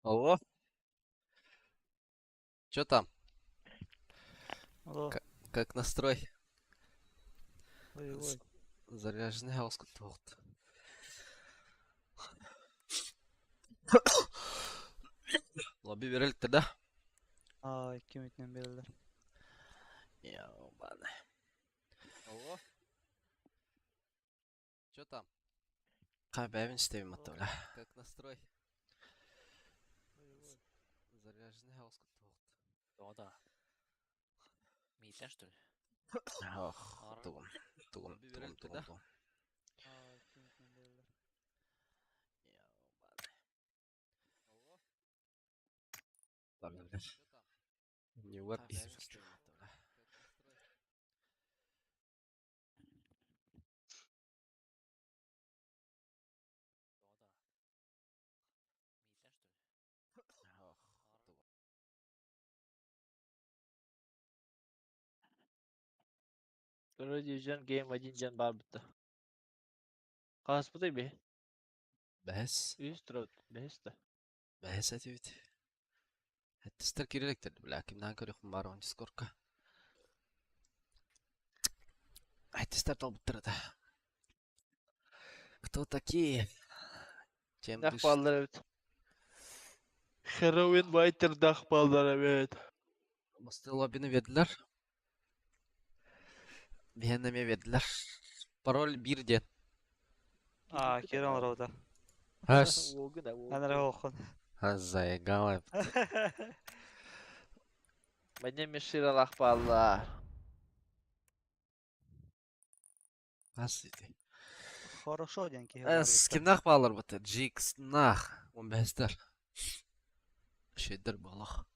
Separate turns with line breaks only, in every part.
Алло, что там?
Алло,
Как, как настрой?
боевой.
Заряженный хаус туохт. Лобби берелікті да?
Аа, 2 мүнүүтүнэн биэрэллэр.
Ебаный. Алло, что там? Қай бәбін істеймін атты бля. Как настрой? Заряженный хаус туохт.
Да. Мийтен, что ли?
Ох, тугум, тугум,
Лобби
тугум,
берелікті
тугум,
да?
тугум.
Аа, 2 мүнүүтүнэн биэрэллэр.
Ебаный.
Алло, Не вар
Қай бәбін істеймін атты бля.
Да. Мийтен, что ли?
Ох, тугум.
Вроде Division Game 1 дьэн баар бытта. Хаспытай би.
Бәс,
Үс турабыт. Бэһис да.
бәс әтебит. Әттістер киреліктер, бля, кимнан көрөхүм бар он дискордка. Әттістер толбуттар да. Кто такие? Чем
Дах
дышат?
бааллар эбит. Heroin Whiter дах бааллар эбит.
Мосты лоббины бердилер. Биһэннэме бердилер. Пароль бир ден.
Аа, киирэн олоробута.
Хас.
Уогун да
Эн эрэ оһохон.
Заигала.
Манья Миширалах бааллар.
Хас ити.
Хорошо диэн киһи
Эс
олорбута.
кимнах баалар быта? Джикс нах. Он бэстер. Шедер балах.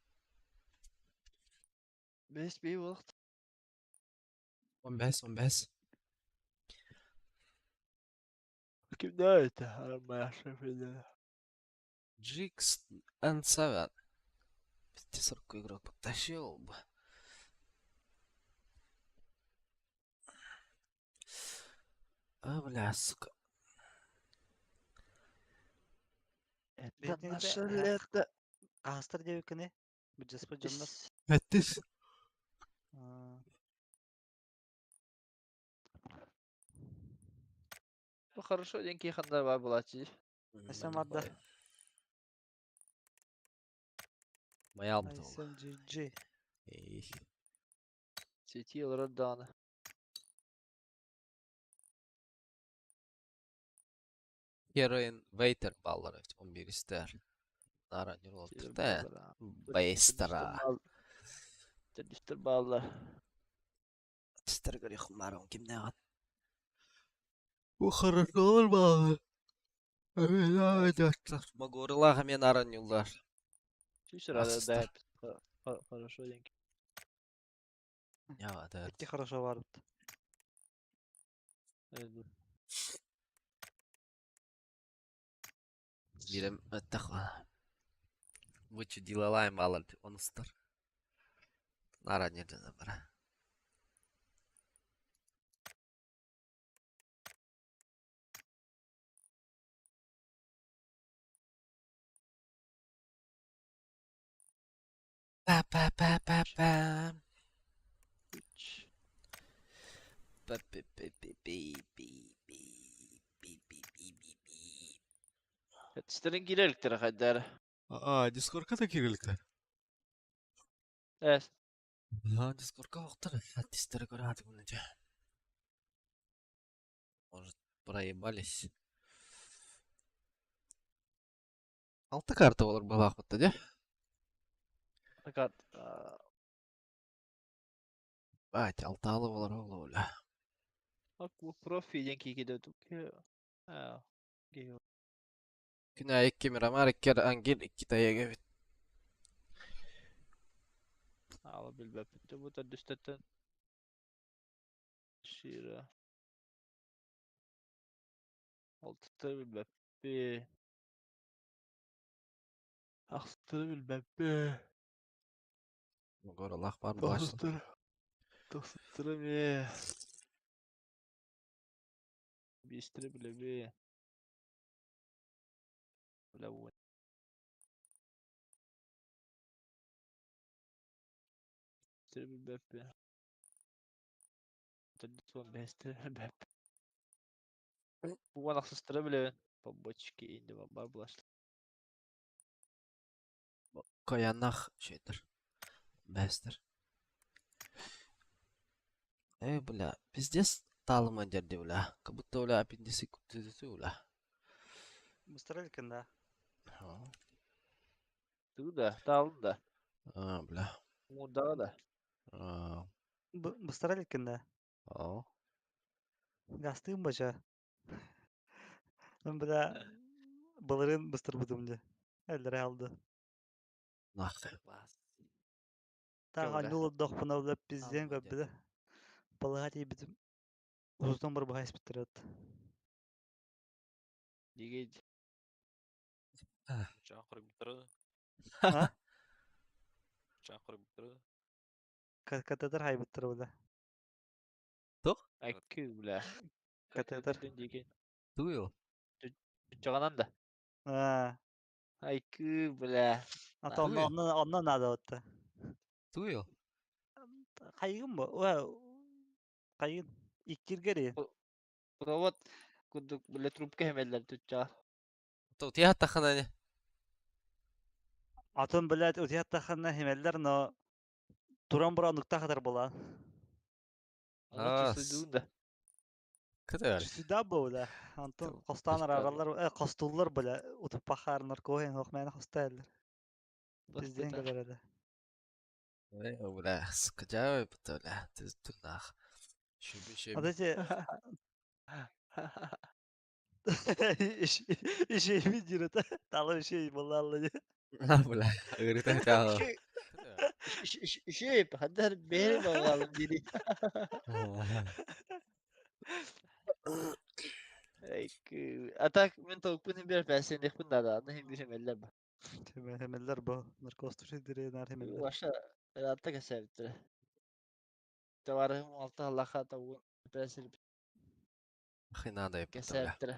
Бэс би болот.
Он бэс, он бэс.
Кимдээ это? Арамаяша фиде.
Джикс N7. 540 игрок подтащил бы. А, бля, сука.
Это
Биһиги
наше лето.
Хаһыстар диэбиккини? Бүддьэспит дьоннор.
Әттис.
Аа,
Ну хорошо, деньги ханда бар булачы.
Эсэм арда.
Моя албыта ол.
SMGG.
Эй.
Сети Родана.
Heroin Waiter баллар 11 истер. Нара не олтырда. Бэстера.
Түстер баллар.
Түстер көрөх марон кимнәгән. Бу хорошо баллар. Могорылага мен аран юлдар.
Түстер ада
Асыстар.
да. Хорошо деньги.
Я да.
Икки хорошо барбыт.
Бирем өттөх. Вычу дилалайм баллар онустар. Нара не да бара. Па па па па па. Па пи пи пи пи пи пи пи пи пи пи пи.
Түстерин киреликтер хайдар.
Аа, Дискордка да кириликте.
Эс.
Аа, Дискордка оқтар. Аттистер көрәді күнінде. Может, проебались. Алты карта олар балақ бітті, де?
Такат.
Бать, алталы олар олы оля.
Аку профи деньги киде тук. Аа. Гео.
Күнә икки мирамар, икки ангел, икки таяга бит.
Ала билбеп. Бу түстеттен. Шира. Алтыттыр билбеп. Ахстыр билбеп.
Горалақ бар бұлашы.
Тохстыр. Тохстыр ме. Бистер билеби. Бля. Үһүстэри билбэппин. Төрдүс уон бэһистэри билбэппин. Уон ахсыстары билэбин. Побочки инде бар булашлар.
Каянах şeydir. Бэстер. Эй, бля, пиздец таалыма дерди, бля. Как будто, бля, аппендицит күттүтү, бля.
Быстро илкен да.
Тугу да, таалын да.
А, бля.
Муурдаҕа да.
А,
Быстро илкен да.
о.
Гастыым бача. Мен бля былырыын быстарбытым дьэ. Эллэри алды.
Нахуй.
Класс.
Таах
Бля.
анньыл олордохпуна бля пизден
Таалыма
көрбүтэ. Балыга тиийбитим. Устун барбаха испиттэр эт.
Дигейд.
Чаан хоруйбуттара.
А?
Чаан хоруйбуттара.
Катетер хайбыттар бля.
Тух?
Айкы, бля.
Катетер.
Диген.
Туйыл.
Чаганан да.
А.
Айкы, бля.
Ата онно
Туйыл.
онно онно надо вот.
Туйыл.
Хайгын бу. Уа. Хайгын. Иккиргери.
Провод курдук, бля, трубка хемеллер түтча.
То тиһат тахана не.
Атын блядь утиаттаханна химеллер но туран бура нукта хатар була.
Аны
А,
чувствуйдуун да.
Кытар.
Сюда бу бля. Антон костан араралар, костуллар бля. Утуппахар наркоин хохмена хостайлар. Бизден келер
Эй, бля, скажай, бля, ты тут нах. Шүбі шүбі.
Вот эти Ишей видер это. Талы ишей булалла.
Бля, ырыта тяла.
Шип, хаддар бери бағалым дири. Айкы. Атак мен толкун бер пәсен дехпин да, аны хим бир хемеллер ба.
Хемеллер бу. Наркоз түшө дире нар хемеллер.
Ваша ратта кәсәбиттер. Таварым алты Аллаха тавун пәсен
Хинада бля.
кәсәбиттер.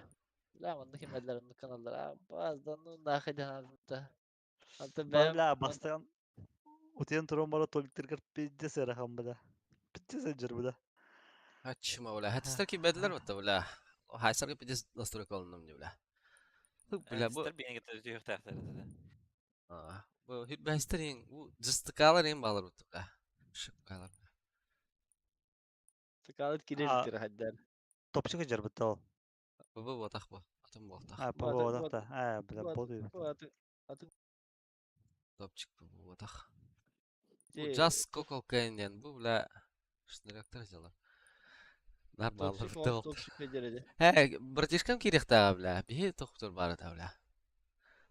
Ла онда хемеллер онда каналлар. Баздан ну нахыдан алты. Алты бәм.
Бля бастан Утен туран бара толиктергер пиздец эрахан бля. Пиздец жыр бля.
Ачма, бля. Хатистер ки бедлер бата, бля. Хайсар ки пиздец настройка алынным, бля. Бля, бу
Бля, бейнге түйіқтақтар.
А, бу хит бәстерин, бу жыстыкалар эң балар бу, бля. Шыккалар.
Тыкалыт кирер хаддар.
Топчук жыр бит ол.
Бу бу батах бу. Атым батах.
А,
Вот,
по
вот,
да. А, бля,
вот,
боду.
Аты аты
Топчик бу бу батах. Бу жас кокол кайнден, бу бля. Шныряктар жалар. Нар балар
Топчик
бу.
топчик бедерedi.
Хэ, братишкам кирехта, бля. Бихи токтор барата, бля.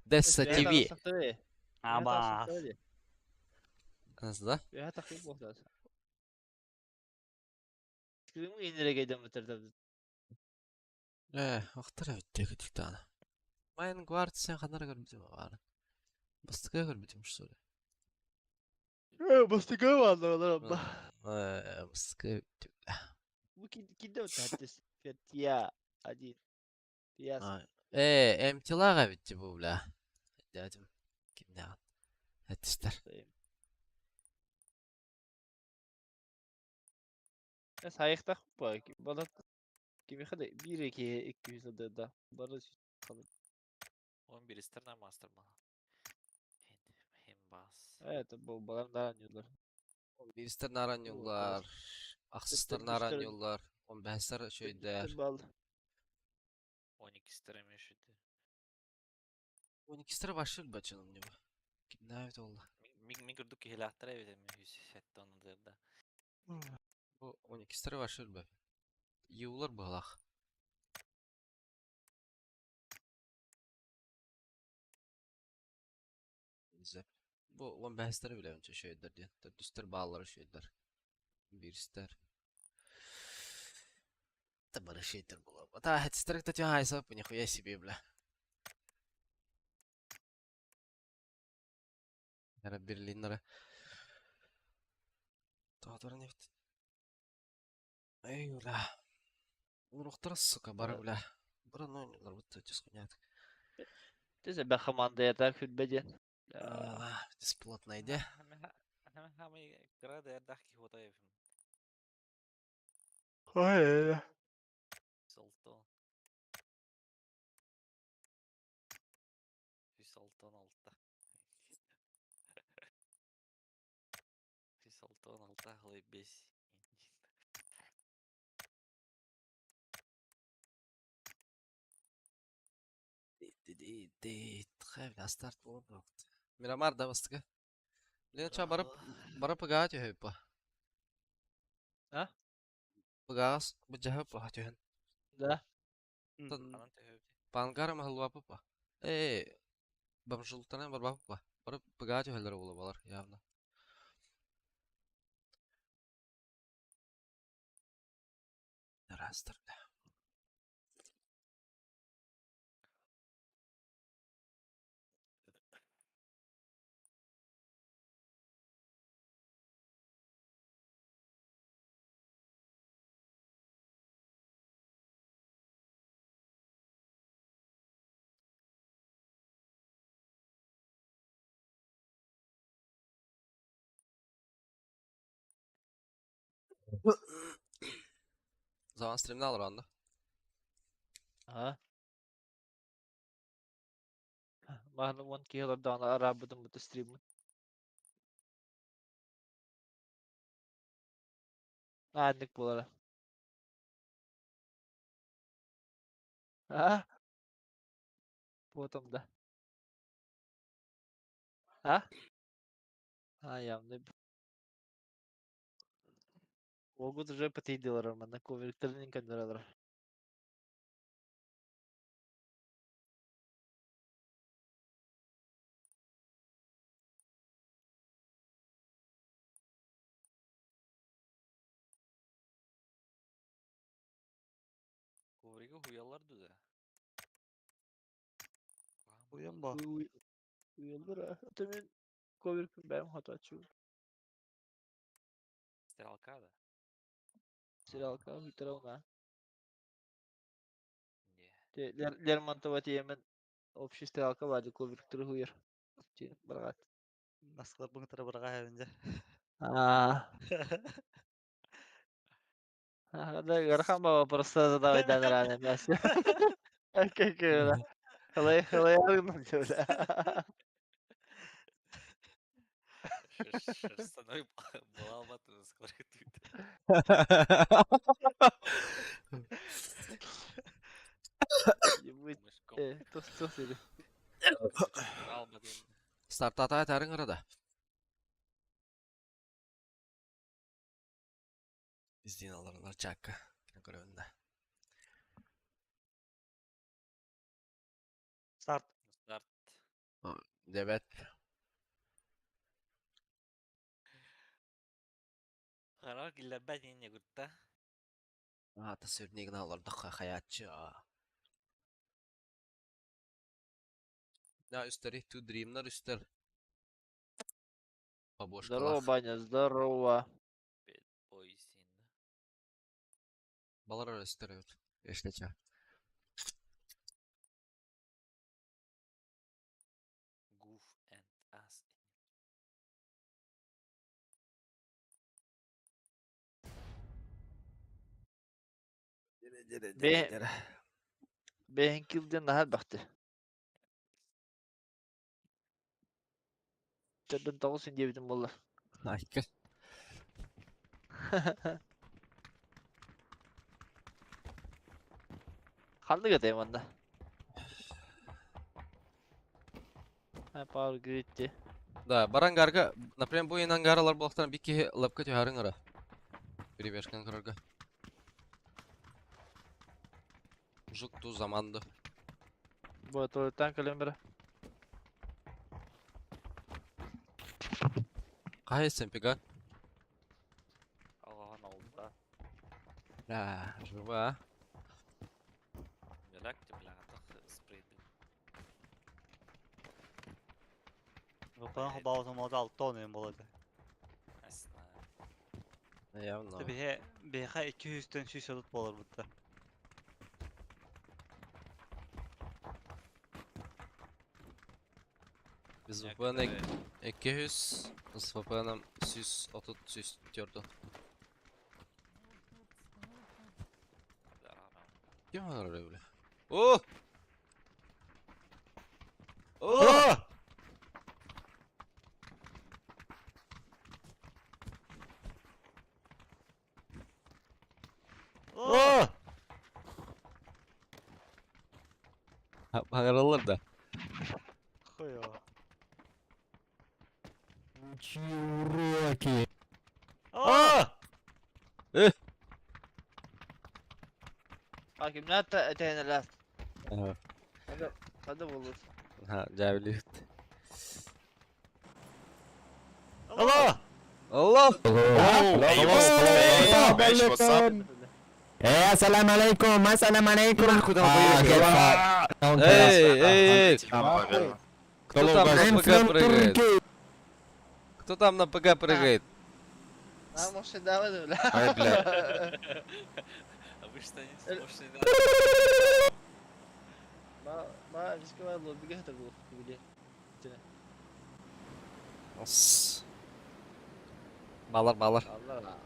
Десса ТВ.
Абас.
Анасы да?
Я такый болсат. Ким инере гейден битирди.
Э, охтар битте күтүктаны. Майын гвардиясын ханар көрбүтүм бар. Бастыка көрбүтүм что ли?
Э, бастыка алар абба.
Э, бастыка
Бу кимде өтәттес? Фетия один. Фияс.
Э, МТЛага битти бу, бля. Дядим. Кимдә? Әттистер.
Сайыктак ба. Бала кими хада 1 2 200 да. Бары
11 сторона мастер мала. Хем бас.
Это бу балам да анюлар.
Бирстер наран юллар. Ахсыстар наран юллар. 15 шөйдер.
Бал.
12 сторона мешүдө.
12 стар башыл бачыным не бу. Кимдә бит олла.
Мин көрдүк кихилахтар эбит эми 107 онудырда.
Бу 12 стар башыл ба. Юллар булах. Зәп. Бу 15 стар биләмчә шөйдер дигән. Дүстер баллары шөйдер. Бирстер. Это бары шейтер было. Та хатистер кстати хайса, нихуя себе, бля. Яра Берлиннера. Тоғдыр нефт. Эй, бля. Урухтар, сука, бары, бля. Бары нойнылар бутта ческунят.
Тесе бә команда ята күлбәден.
Бесплатно иде.
Хамай кыра да эрдах киһи отайып.
Ой.
Солтон. 106. 106 хылай 5.
Старт буолан Мирамар да бастыга. Лена ча барып барып пыгаа түһөйпа.
А?
Пыгаас бу жаһып па түһэн.
Да.
Анан төһөбүт.
Пангара махалуапа. Э, бамжултана барбапа. Барып пыгаа түһэллэр буола балар явно. Растер. Zaman streamini alır anda.
А? Маһны уон киһи олордоҕуна араабытым бу стриммын. Ааннык буолара. А? Потом да. А? А, явно. Могут уже потейдилар манна ковриктэрин көннөрөлөр.
Коврига хуялар да.
Уйан ба.
Уйаллар. Төмен коврикпин бэйэм хотооччу.
Стрелка да.
Стрелка бүтэр.
Не.
Лермонтова тиэмэн общий стрелка баады ковриктары хуйар. Баргат.
Наскылар бұңтыры бырға әбінде.
А. Да, Гархан баба просто задавай дан рано мясо. Как это? Халай халай аргнул бля.
Шерстяной была алматы скоро тут.
Ебать,
Мышком.
тос тос или.
Алмадым.
Стартата айтарың арада. Издин аларылар чакка. Көрөбүндө.
Старт.
Старт.
Дебет.
Харар киллербет инне гутта.
Ата сүрнигин алардыкка хаятчы. Да, үстери Two Dream'lar үстер.
Здорово,
Бабошкалах.
Баня, здорово.
Бойсин.
Балар үстер evet. Эшлече.
Goof and ass.
Бе бэһин килден наһар бахты. Төрдөн тоҕус диэбитим буолла.
Айка.
Ханнык этэй манна? А Power Grid.
Да, барангарга, например, бу инангаралар булактан бик киһи лапка түһәрин ара. Перебежкан кырырга. Жук ту заманды.
Бу туалеттан кэлэн бара.
Кайсы пига?
Алған алда.
Да, жуба.
Мелак деп лағатық спрейді.
Бұққан баузы молда алты ойын болады.
Асна.
Явно.
Бихе бихе 200-тен 100 одут болар бұтта.
СВП-ны 200, СВП-ным 130, 104. Ким олорор бля? О! О! О! Баҕараллар да.
Хуево.
Учи уроки.
А! Э!
А кимнээх этэһинэлээх.
Ага.
Хада хада буолбут.
Ха, дьээбилиит.
Алло!
Алло!
Hey, what's up? What's up?
Эй, ассалам алейкум, ассалам алейкум. А, get fucked. Don't care.
Эй, эй, эй!
Павел.
Кто там на
I'm
ПГ
from
прыгает?
Turkey.
Кто там на ПГ прыгает?
А может давай бля.
Ай, бля.
Обычно они
Э,
может не надо.
Ма ма рисковал лоббига это был били.
Ос. Балар, балар.
Allah.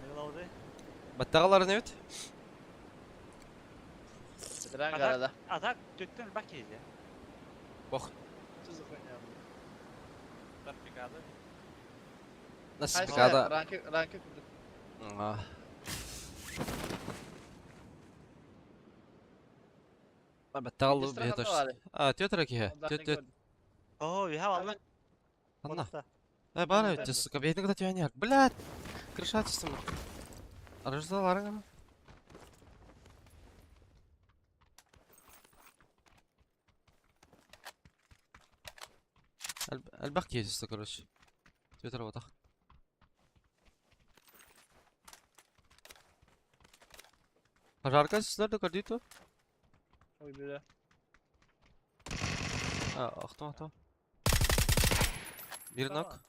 Милауды.
Баттагалар не бит?
Дран гарада.
А так, түттен бак кизи.
Бох.
Что за хуйня?
Там пикада.
Нас
Хайсы,
пикада.
Ранки ранки курдук.
А. Баттагал
Быстро
бе
ханна бары.
А, тетра киһэ.
Онда
Тет тет.
О, я алла.
Анна. Эй, бары, өтте, сука, бейтин кыта түйән Блядь! Крыша түстім. Арыждаларың ана. Әлбәқ кейсісті, короче. Твиттер отақ. Пожарка сіздерді көрдей то?
Ой бля.
А, ақтым, ақтым. Bir knock.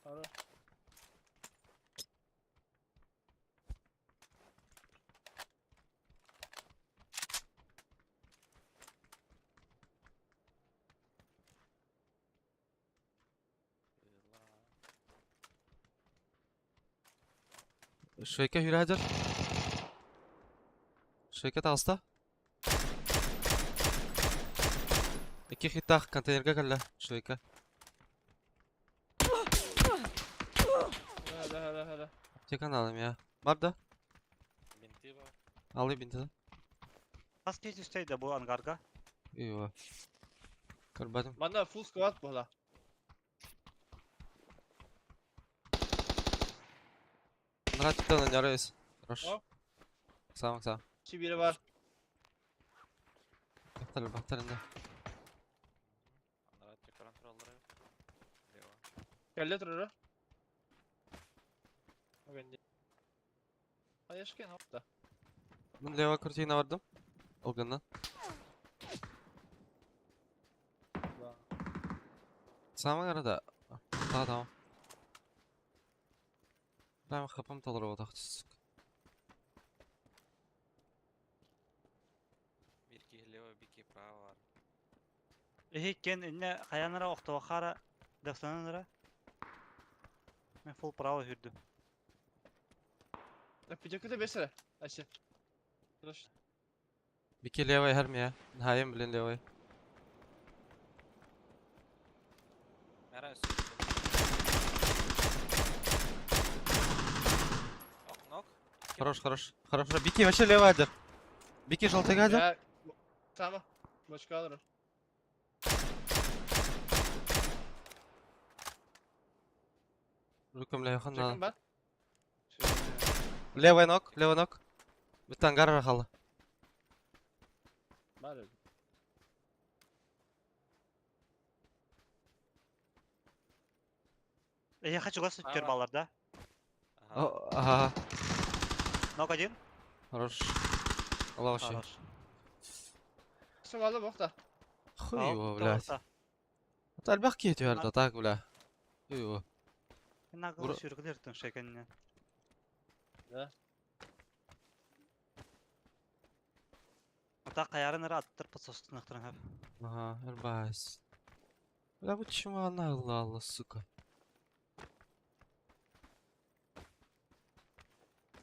Шойка хүрәдір. Шойка таҕыста. Икки хиттаах контейнерга кэллэ Шойка.
Хада хада хада.
Аптеканы алым я. Бар да.
Бинты бар.
Алый бинтini.
Хас кизи үстейді бу ангарга.
Eyvah. Көрбөтүм.
Манна full squad була.
Нраттан ярайс. Хорош.
О.
Сам сам.
Чи biri var.
Баттар баттар инде.
Анара контроллары. Лево.
Кэллэ турара. Огонь. Аяшкен хопта.
Мин лево картина бардым. Олганнан. Самың арада. Та tamam. Прямо хапам толору отақ түстүк.
Бирки лево, бики право бар.
Эхи кен инне хаянара оқтовахара дәфсананара. Мен фул право хүрдүм.
Пятёрка бесере. Айсы. Хорошо.
Бики левый хәрмия. Хайым билен левый.
Мәрә үсті. Ок, нок.
Хорош, хорош. Хорош. Бики вообще левый адыр. Бики желтый адыр.
Я Tamam. Başka alırım.
Рукам левый
Çakın
ханна.
ben.
Левый ног, левый ног. Бүттен гара халы.
Var öyle.
Эхи хочу гас үттер
Ага.
балар да.
Ага.
Ага.
Нок один.
Хорош. Алла вообще.
Хорош.
Şu aldı bok da.
Хуй его, блядь. Әлбәк кетіп әрді, так, бля. Хуй его.
Нагыл
Бура-
сүргілер шекенне.
Да.
Ата каярын ара аттыр пасостын ақтырын хап.
Ага, эрбайс. Бля, почему она лала, сука?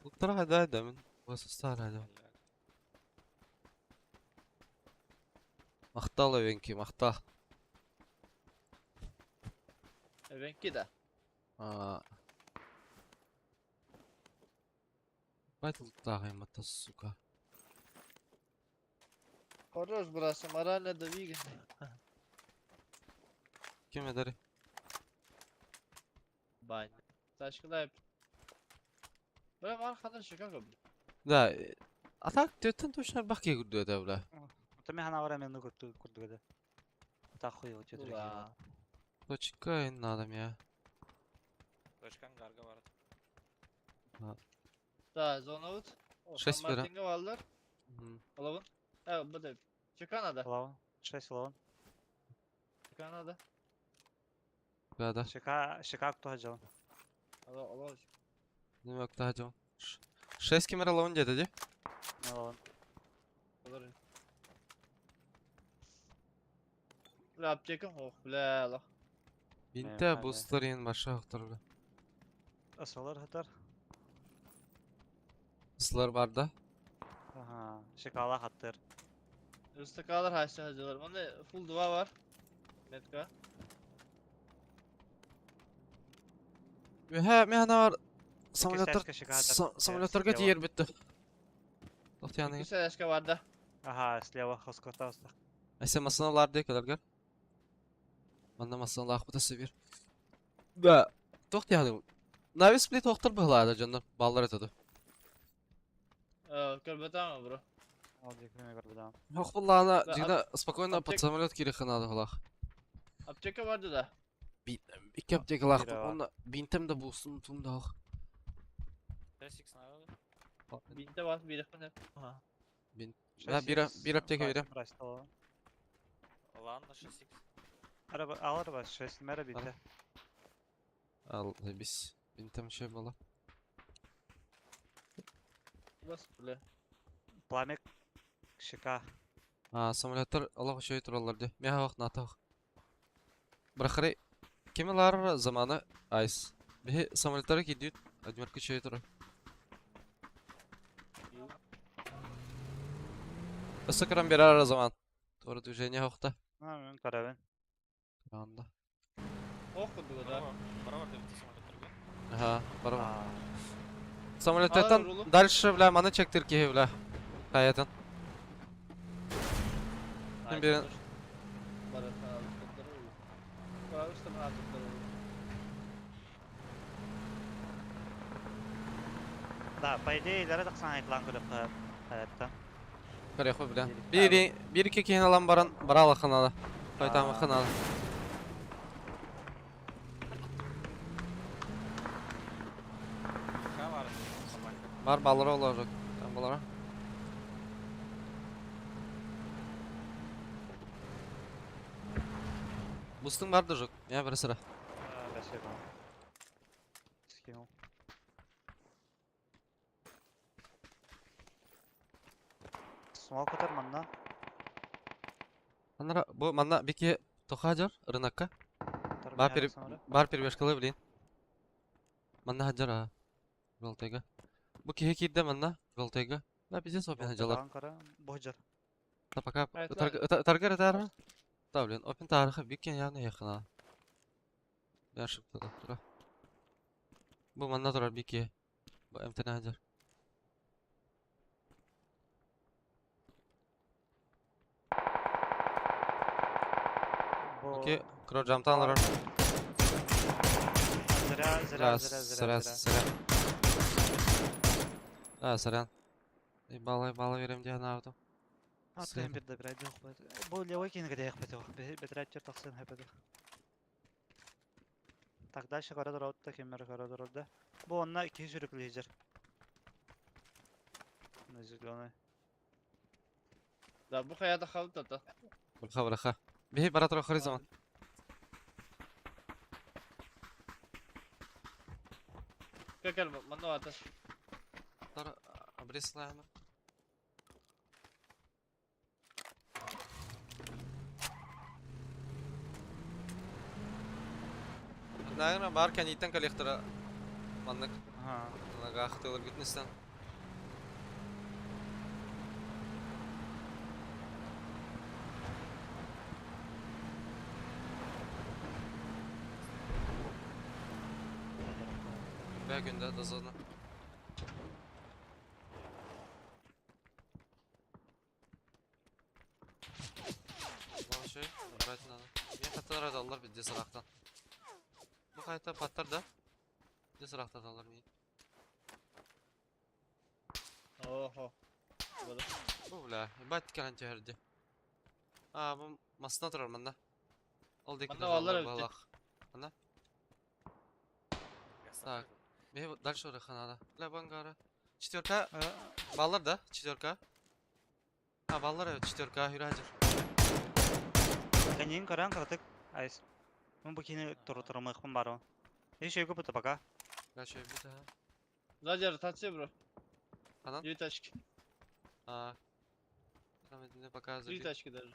Уттара да, да, мен басыстар да. Махтал эвенки, махтал.
Эвенки да.
А. Байтл это, сука.
Хорош, брат, морально дави.
Кем эдери?
Бань. Тачкалай. Бля, мар ханар Чикаго.
Да, а так төттен точно бак курду это, бля.
Онтон мин ханаабар эмиэ оннук курдук этэ. Так хуй тетре
Да.
Точка и надо мне.
Точка ангарга бар.
Да, зона вот.
Шесть бера.
Мартинга баллар. Алабын. Э, бу да. Чиканада.
Лаван. 6 лаван.
Чиканада.
Да, да.
Шика Шикаго туһа дьон.
Ало, ало.
Неме октаа 6 кемера лавын деді де?
Лаван.
Алар. Бля, аптека ох, бля, ла.
Бинте
Мэ,
бустар ең баша оқтар, бля.
Асалар хатар.
Ысылар бар да.
Аха. Шикала хаттыр.
Ыстакалар хайсы хажылар. Мында фул два бар. Метка.
Хә, мен ана бар. Самолеттар
Самолеттар.
самолеттарға тиер бітті. Тоқтияны.
Iki сәләшкә бар да.
Ага, слева хоскота остақ.
Әсе масыналар де келергер. Манда масыналар бұта себер. Да. Тоқтияны. Нави сплит оқтыр бұғылады жондар. Баллар өтеді.
Э, көрбөтәме, бро.
Ол декреме көрбөдам.
Оқ бұлланы
Да,
жигда спокойно под
аптек-
самолет керек қынады бұлақ.
Аптека бар да.
Икки аптека лақ.
Бира бар.
Оны бинтем да болсын тум да ақ.
6x надо.
Бинте бар, бир хәне. Ага.
Да, бир аптека берем.
Ладно, 6x.
Араба алар бар 6 мәрі бите.
Ал, бис. Бинтем şey бола.
Бас, бля.
Пламек Шика.
А, самолеттар Аллах şey туралар де. Мен вақт натақ. Бірақыры кемелар заманы айс. Бе самолеттар кидют, адмирка şey тура. Ысы крам берар заман. Doğru движение хоқта.
Мен карабын.
Анда.
Ох, курдуга да.
Бара бар деп самолеттерге.
Ага, бар.
А,
Самолеттан
рулу.
дальше, бля, маны чектир ки, бля. Хаятын. Мен берен-
Бар,
Да, по идее, илері тақсан айтылан көріп хаятта.
Кареху, бля.
Бир-
Bir, bir iki keyin alan баран барала ханада. Қайтамы ханада.
Ка бар.
Бар баллар olacak. Ben баллара. Бустың барды жоқ. Я бір сыра.
Спасибо. Скинул. Смол көтер манна.
Анара бу манна бики тохажар рынокка. Бар пер бар перебежкалы блин. Манна хаджар а. Жолтайга. Бу кихе кирде манна жолтайга. Да пиздец опен хаджалар.
Божар.
Да пока
Айтла-
таргар тар. Да блин, опен тарыхы бикен яны якына. Я шыпты да тура. Бу манна турар бики. Бу МТН хаджар.
Бу
Окей, кро жамтан лар.
Зря, зря, зря, зря,
Зря,
зря.
зря. А, сорян. И баллы, баллы берем диэн ауту.
А,
Сэр.
тем бир да жоқ бит. Бу левой кейин где ехать Бедрәт жер тақсын хэпэдэ. Так, дальше коридор отта, кемер коридор да. Бу онна iki сүрүклейжер. На зеленый.
Да, бу хаята халта та.
Браха, браха. Бихи бара тура хори заман.
Кекел манна ата.
Тар обрезла Наверное, бар кәниттен коллектора маннык нагахтылар бүтнестен. Бә күндә дазаны. Вообще, брать надо. Мен хаттар адалар бізде сырақтан. Бұл қайта паттар да. Бізде сырақта адалар мен.
Охо.
Бу бля, ебать калан түһәрде. А, бу масына турар мында. Ол деки
Мында балалар өтті.
балах. Ана? Так. Мен дальше орыха надо. Бля, бангара. Четверка. Баллар да, четверка. А, баллар evet, четверка, хүрәҗер.
Кәнин каран кратык. Айс. Мен бу кини туру турумыкпын бару. Еще көп это пока.
Дальше бит, ага.
Сзади ротация, бро.
Анан?
Две тачки.
А. Там это пока
Три
забил.
тачки даже.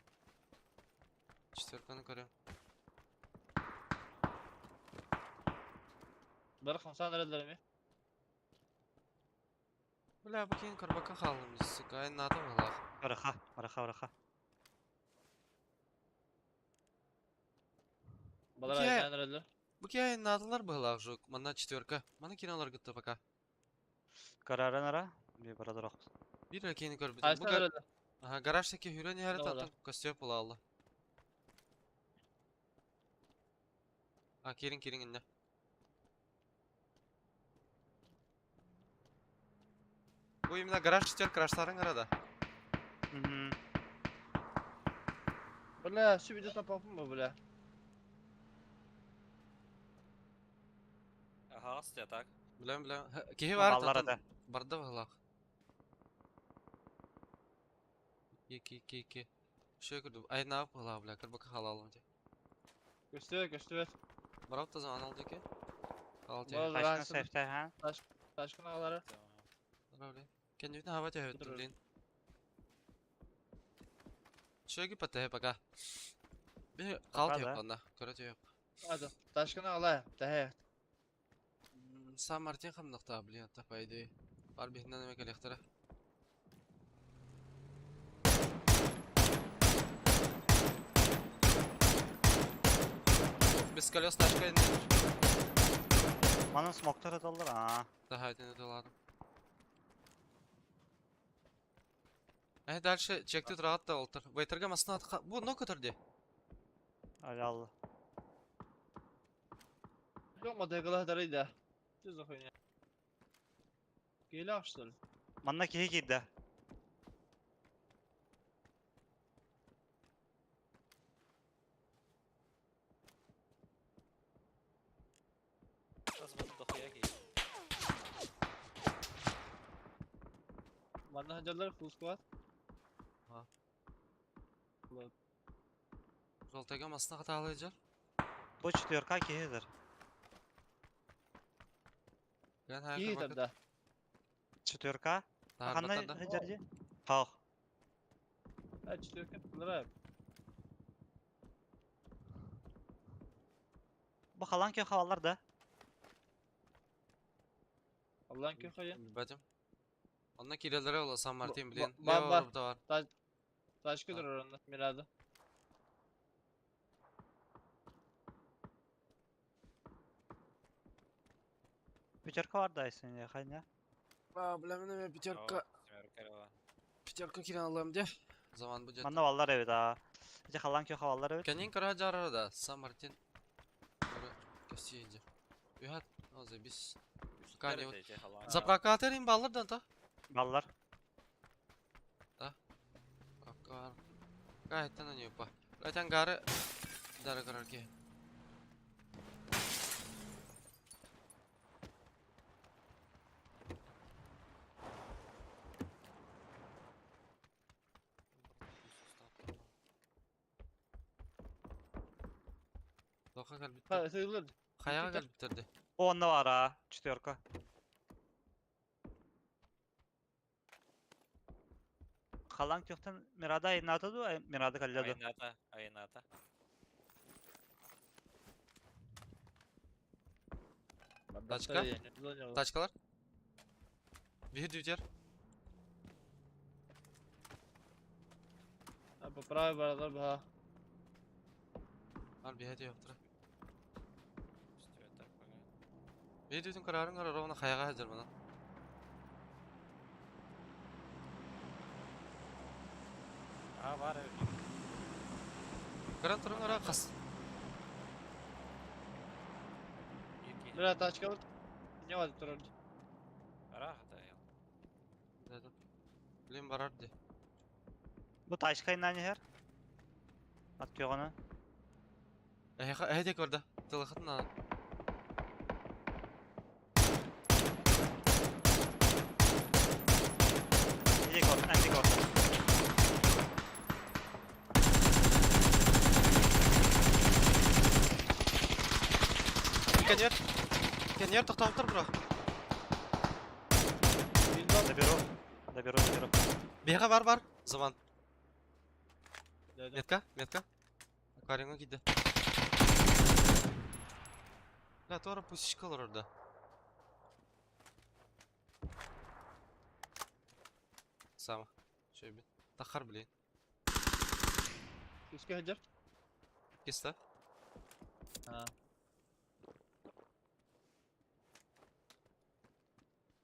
Четверканы көрем.
Бар хамсан аралар ми?
Бля, бу кин карбака халым, сука, ай надо балах.
Бараха, бараха, бараха.
Балар
Окей.
айдан аралар.
Бу ки ай надылар балах жук. Мана четверка. Мана кинолар гытты пока.
Караран ара. Би бара дурак.
Bir ракени көр бит. Бу
Айсан аралар.
Ага, гаражтаки хүрен яры
Doğru.
тантан костюм була алды. А, керин керин инде. Бу именно гараж четверка гаражтарың арада.
Бля, все идет на папу, бля.
Ага, я так.
Билем, билем. Кихи бар
Баллар
тантан.
да.
Барда балах. Ки ки ки ки. Шөй күрдүм. Ай на була бля, кырбака халалым де.
Көстүбөт, көстүбөт.
Барап та заман алды ки. Алды.
Бар.
Ташкын сейфте, ха?
Ташкын алары.
Kendini hava tehöttüm
Dur.
блин. Шөйгү патэ пока. Bir kal
Пока
yok
да.
onda. Көрө yok.
Hadi. Ташкын алай. Тәһә.
Сан Мартин хамнакта блин, та по идее. Бар бихнен эме коллектора. Без колес тачка инде.
Манын смоктар адалар, а.
Daha edin dolarım. Э, дальше чекти rahat da oltur. Вейтерге масына атқа. Бу но көтөрдү.
Алялы.
Yok mu дайгылар дарыйда. Что за хуйня? Келе что ли?
Манна кихи кидде.
Nasıl bunu dokuya ki?
Манна ханжарлар full squad.
Ha.
Ulan.
Жолтайга масына каталыйжар.
Бу четверка кихидир.
Мен хаяка
İyi
бакыт.
да.
Четверка. Ханна
Таарбатар да.
хиджарди? Хах.
Ha четверка тылара.
Бу халан кö хавалар да.
Allah'ın köy hayı.
Бәдим. Онна кирелere ола Сан Мартин
Ба-
блин.
ба-
Лево
ба-
да бар.
Ташкы
Ha.
durur onda. Mirada.
Пятерка бар да айсын я хайна.
А, бля, мен пятерка,
Семерка
пятерка кирен алам де. Заман бу
Манна баллар эбит, а. Эти халан кö хавалар эбит.
Кенин кара жарара да Сан Мартин. Косиенде. Юхат, о, забис. Кани вот. Заправка атерин баллардан та.
Баллар.
Акар. Кайтан они па. Кайтан гары дары карарки. Доқа кәлбіттір.
Ha тыгылыр.
Қаяға кәлбіттерді.
Онна бар, а. Четверка. Халан көхтен Мирада айнаты ду, Мирада калляду.
Айната, айната.
Тачка? Тачкалар. Биһи дүүтер.
Поправь баралар баха.
Бар биһи дүү Биһи дүүтүн карарын карар ровно хаяга хажар мана.
А, бар эбит.
Каран турун ара кас.
Бля, тачка вот. Не вадит турар.
Ара хата.
Блин барар ди.
Бу тачка иннан иһэр. Ат күйөҕөнө.
Эхе эхе көрдө. Тылыхытна.
Иди кор, энди кор.
Кенер. Кенер токтоптур бро.
Доберу. Доберу, доберу.
Бега бар бар. Заман. Метка, метка. Аквариумга киди. Бля, тора пусичкалар орда. Сама. Шөй бит. Тахар, блин.
Үскә хаҗар.
Киста.
А.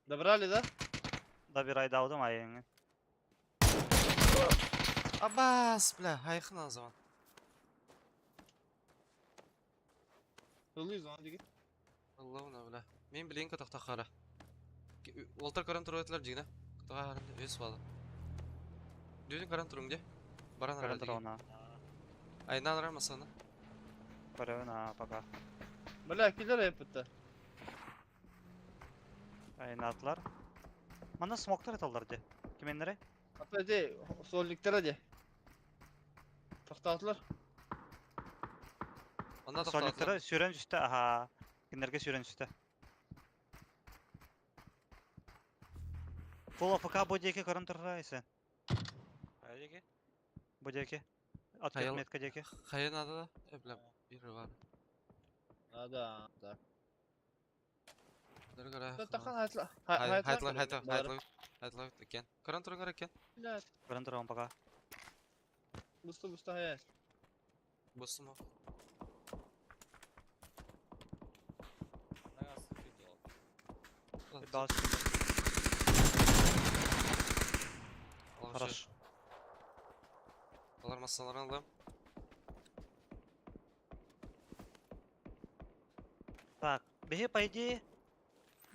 Добрали, да?
Добирай даудым айыңы.
Абас, бля, хайхна заман.
Ылый зона диги.
Аллахуна, бля. Мен билейин катак тахара. Олтар каран туруп этилер жигине. Катага харында өс балы. Дүйдүн каран туруң де. Баран
Көрөн
ара диги.
туруна.
Айнан ара масаны.
Көрөбүн, а, пока.
Бля, киллер yapıttı.
Айнатлар. Мана смоктар эталлар ди. Кименнере?
Ата де, солниктер де. Тоқтатылар.
Онда токтотулар.
Солниктары сүрөн түстө, аха. Киндерге сүрөн түстө. Фул АФК бу диэки көрөн турар айсы.
Хайдеги?
Бу диэки. От
Хайал-
метка диэки.
Хайын ада да. Э, бля, бир бар.
А, да, да.
Дөргөрө.
Тахан айтла.
Хайтлар, хайтлар, хайтлар. Хайтлар экен. Каран туруңар экен.
Көрөн турам пока.
Буста буста хая.
Босум.
Хорош.
Алар масаларын алам.
Так, бихи по идее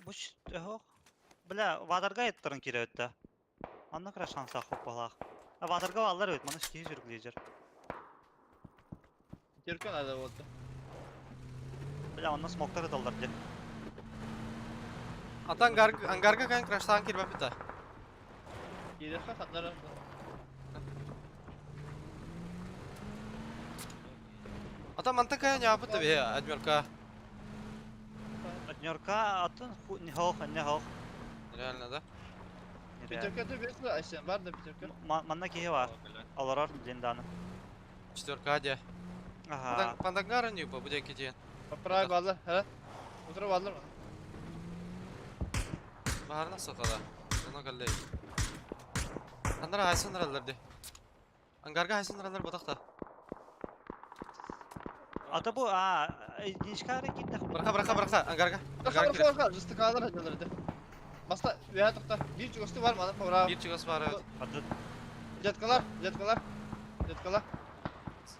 буч ох. Бля, вадарга еттырын кире өттө. Анна кыра шанса хоп балах. А вадарга аллар өт, мана шки жүргүлежер.
Теркен ада болды.
Бля, онна смоктар эталлар ди.
Ата ангар ангарга кайын краштан кирбеп бита.
Кире хандар.
Ата манта кайын япыт бе, адмерка.
Однерка атын не хох, не хох.
Реально да?
Пятерка ты бесла, айсен бар да пятерка.
Манна кихи бар. Аларар блинданы.
Четверка аде.
Ага.
Пандангара не по буде киден.
Поправь баллар, ха? Утро баллар mı?
Баарына сокала. Оно галлей. Андара хайсын раллар ди. Ангарга хайсын раллар ботакта.
Ата бу а динчкары китте.
Браха, браха, браха, ангарга.
Браха,
Ангарга
браха, браха, жыстыкалар хаҗалар ди. Баста, вя тохта. Bir чугасты бар мана повра.
Бир чугас бар. evet.
Аты
Жаткалар, жаткалар. Жаткалар.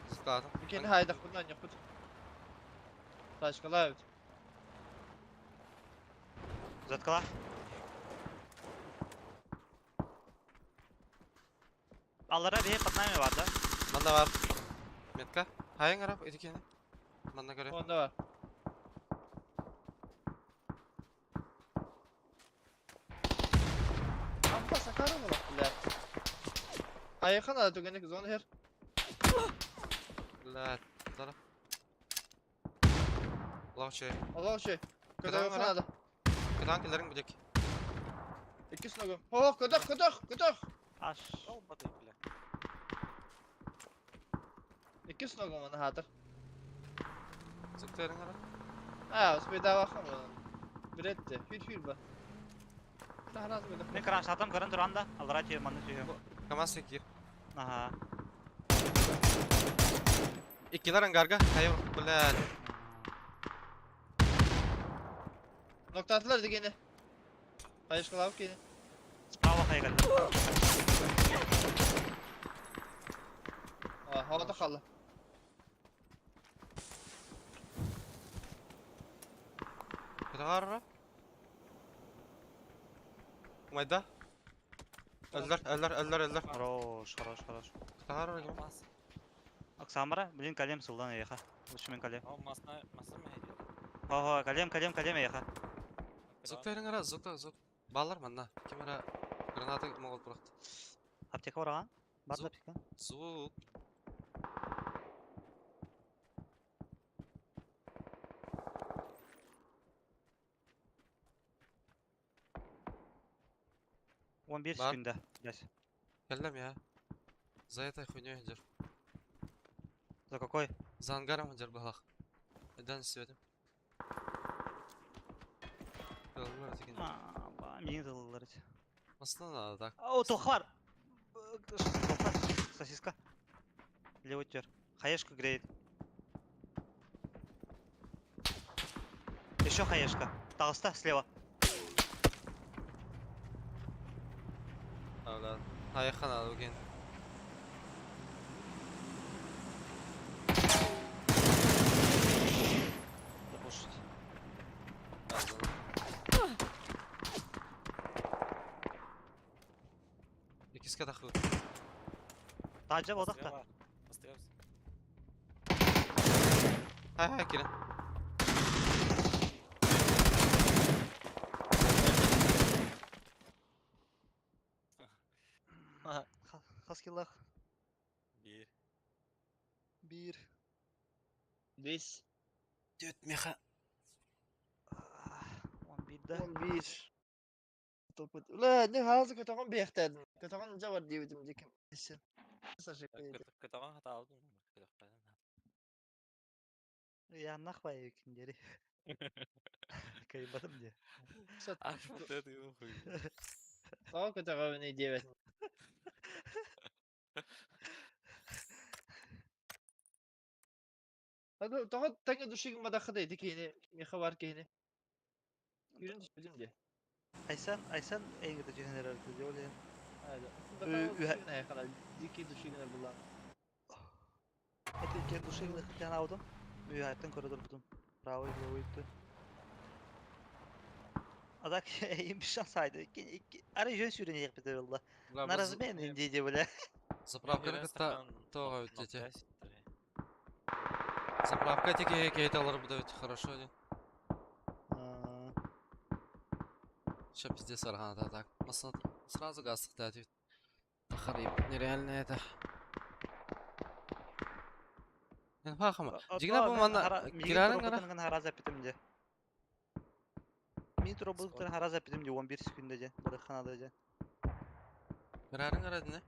Зыткаладым.
Микени хайдак bundan yapıt. Тачкалар evet.
заткала. Аллара бихи под нами бар да.
Манда бар. Метка. Хайын карап, эдикени. Манда көрө.
Onda var. Amma sakara mı bak bile? Ayakın ada tügenik zon her.
Бля, тара. Лаучы.
Allah şey.
Kötü
Kötü
var ha?
ada.
Кытаан келерин будек.
İki snogum. Oh kötü kötü kötü.
Аш.
Olmadı bile.
İki snogum onu hatır.
Зыктырын кара.
Ha, bedava bakım. Бретте, хүр хүр ба.
Мен крашатым көрөн туран да, аллара түйө манны түйөм.
КамАЗ кир.
Аха.
Иккилер ангарга. Хайыр, блядь.
Ноктатылар дегені. Хайышкалап кені.
Справа хайгал.
А, havada kaldı.
Кытаарра. Майда. Өллөр, өллөр, өллөр, өллөр.
Хорош, хорош, хорош.
Кытаарра ким?
Мас.
Оксамара, блин, калем сылдан еха. Лучше мен калем.
О, масна, масна mı hediye?
Ого, калем, калем, калем еха.
Зук ара, зук, зук. Баллар манна. Ким ара граната могут бырахты.
Аптека бараган? Бар да
Зук.
аптека.
Звук.
Он 1
Бар.
секунда. Блядь.
Кэллэм я. За этой хуйней идешь.
За какой?
За ангаром идешь балах. Эден светим.
А, ба, мин зылылар.
Масна надо так.
О, тохвар. Тохвар, сосиска. Левый тер. Хаешка греет. Еще хаешка. Толста слева.
А, да. Аяққа надо екен.
Запушить.
Икиске тахы.
Тажа бодақта.
Бастырабыз.
Хай хай кирен.
Хаскилах.
Bir.
Bir.
Бес.
Төт меха.
11-де.
11. Топут. Ulan ne hazı kötü bir yehtedin. Kötü cevap diyebildim dikim.
Kötü hata aldım. Kötü
Я нахвай киндери. Кайбатым де.
Тоҕо көтөҕөбүнүй диэбэтин. Тоҕо тэҥэ душигын бадаххытай ити киһини, миэхэ баар киһини. Күүрэн түспүтүм дии.
Айсан, Айсан эйгите түһэнэр арты диолен.
Дикий душигын буллан.
Это ке душигын хтян аудым. Үйәттен көрөдөр бутум. Правый, левый үттү. А так им шанс айды. Ары жөн сүрен ек бите болду. На размен инди бля.
Заправканы кытта тоға өтете. Заправка теке кейт алар буда өте хорошо. Сейчас пиздец аргана так. Масна сразу газ дать. Тахарип, нереально это. Фахама. Дигна бу манна кирарың гана.
Хараза питимде. Мин туробуктан хараза питимде 11 секундда же. Барыханада же.
Кирарың гана дине.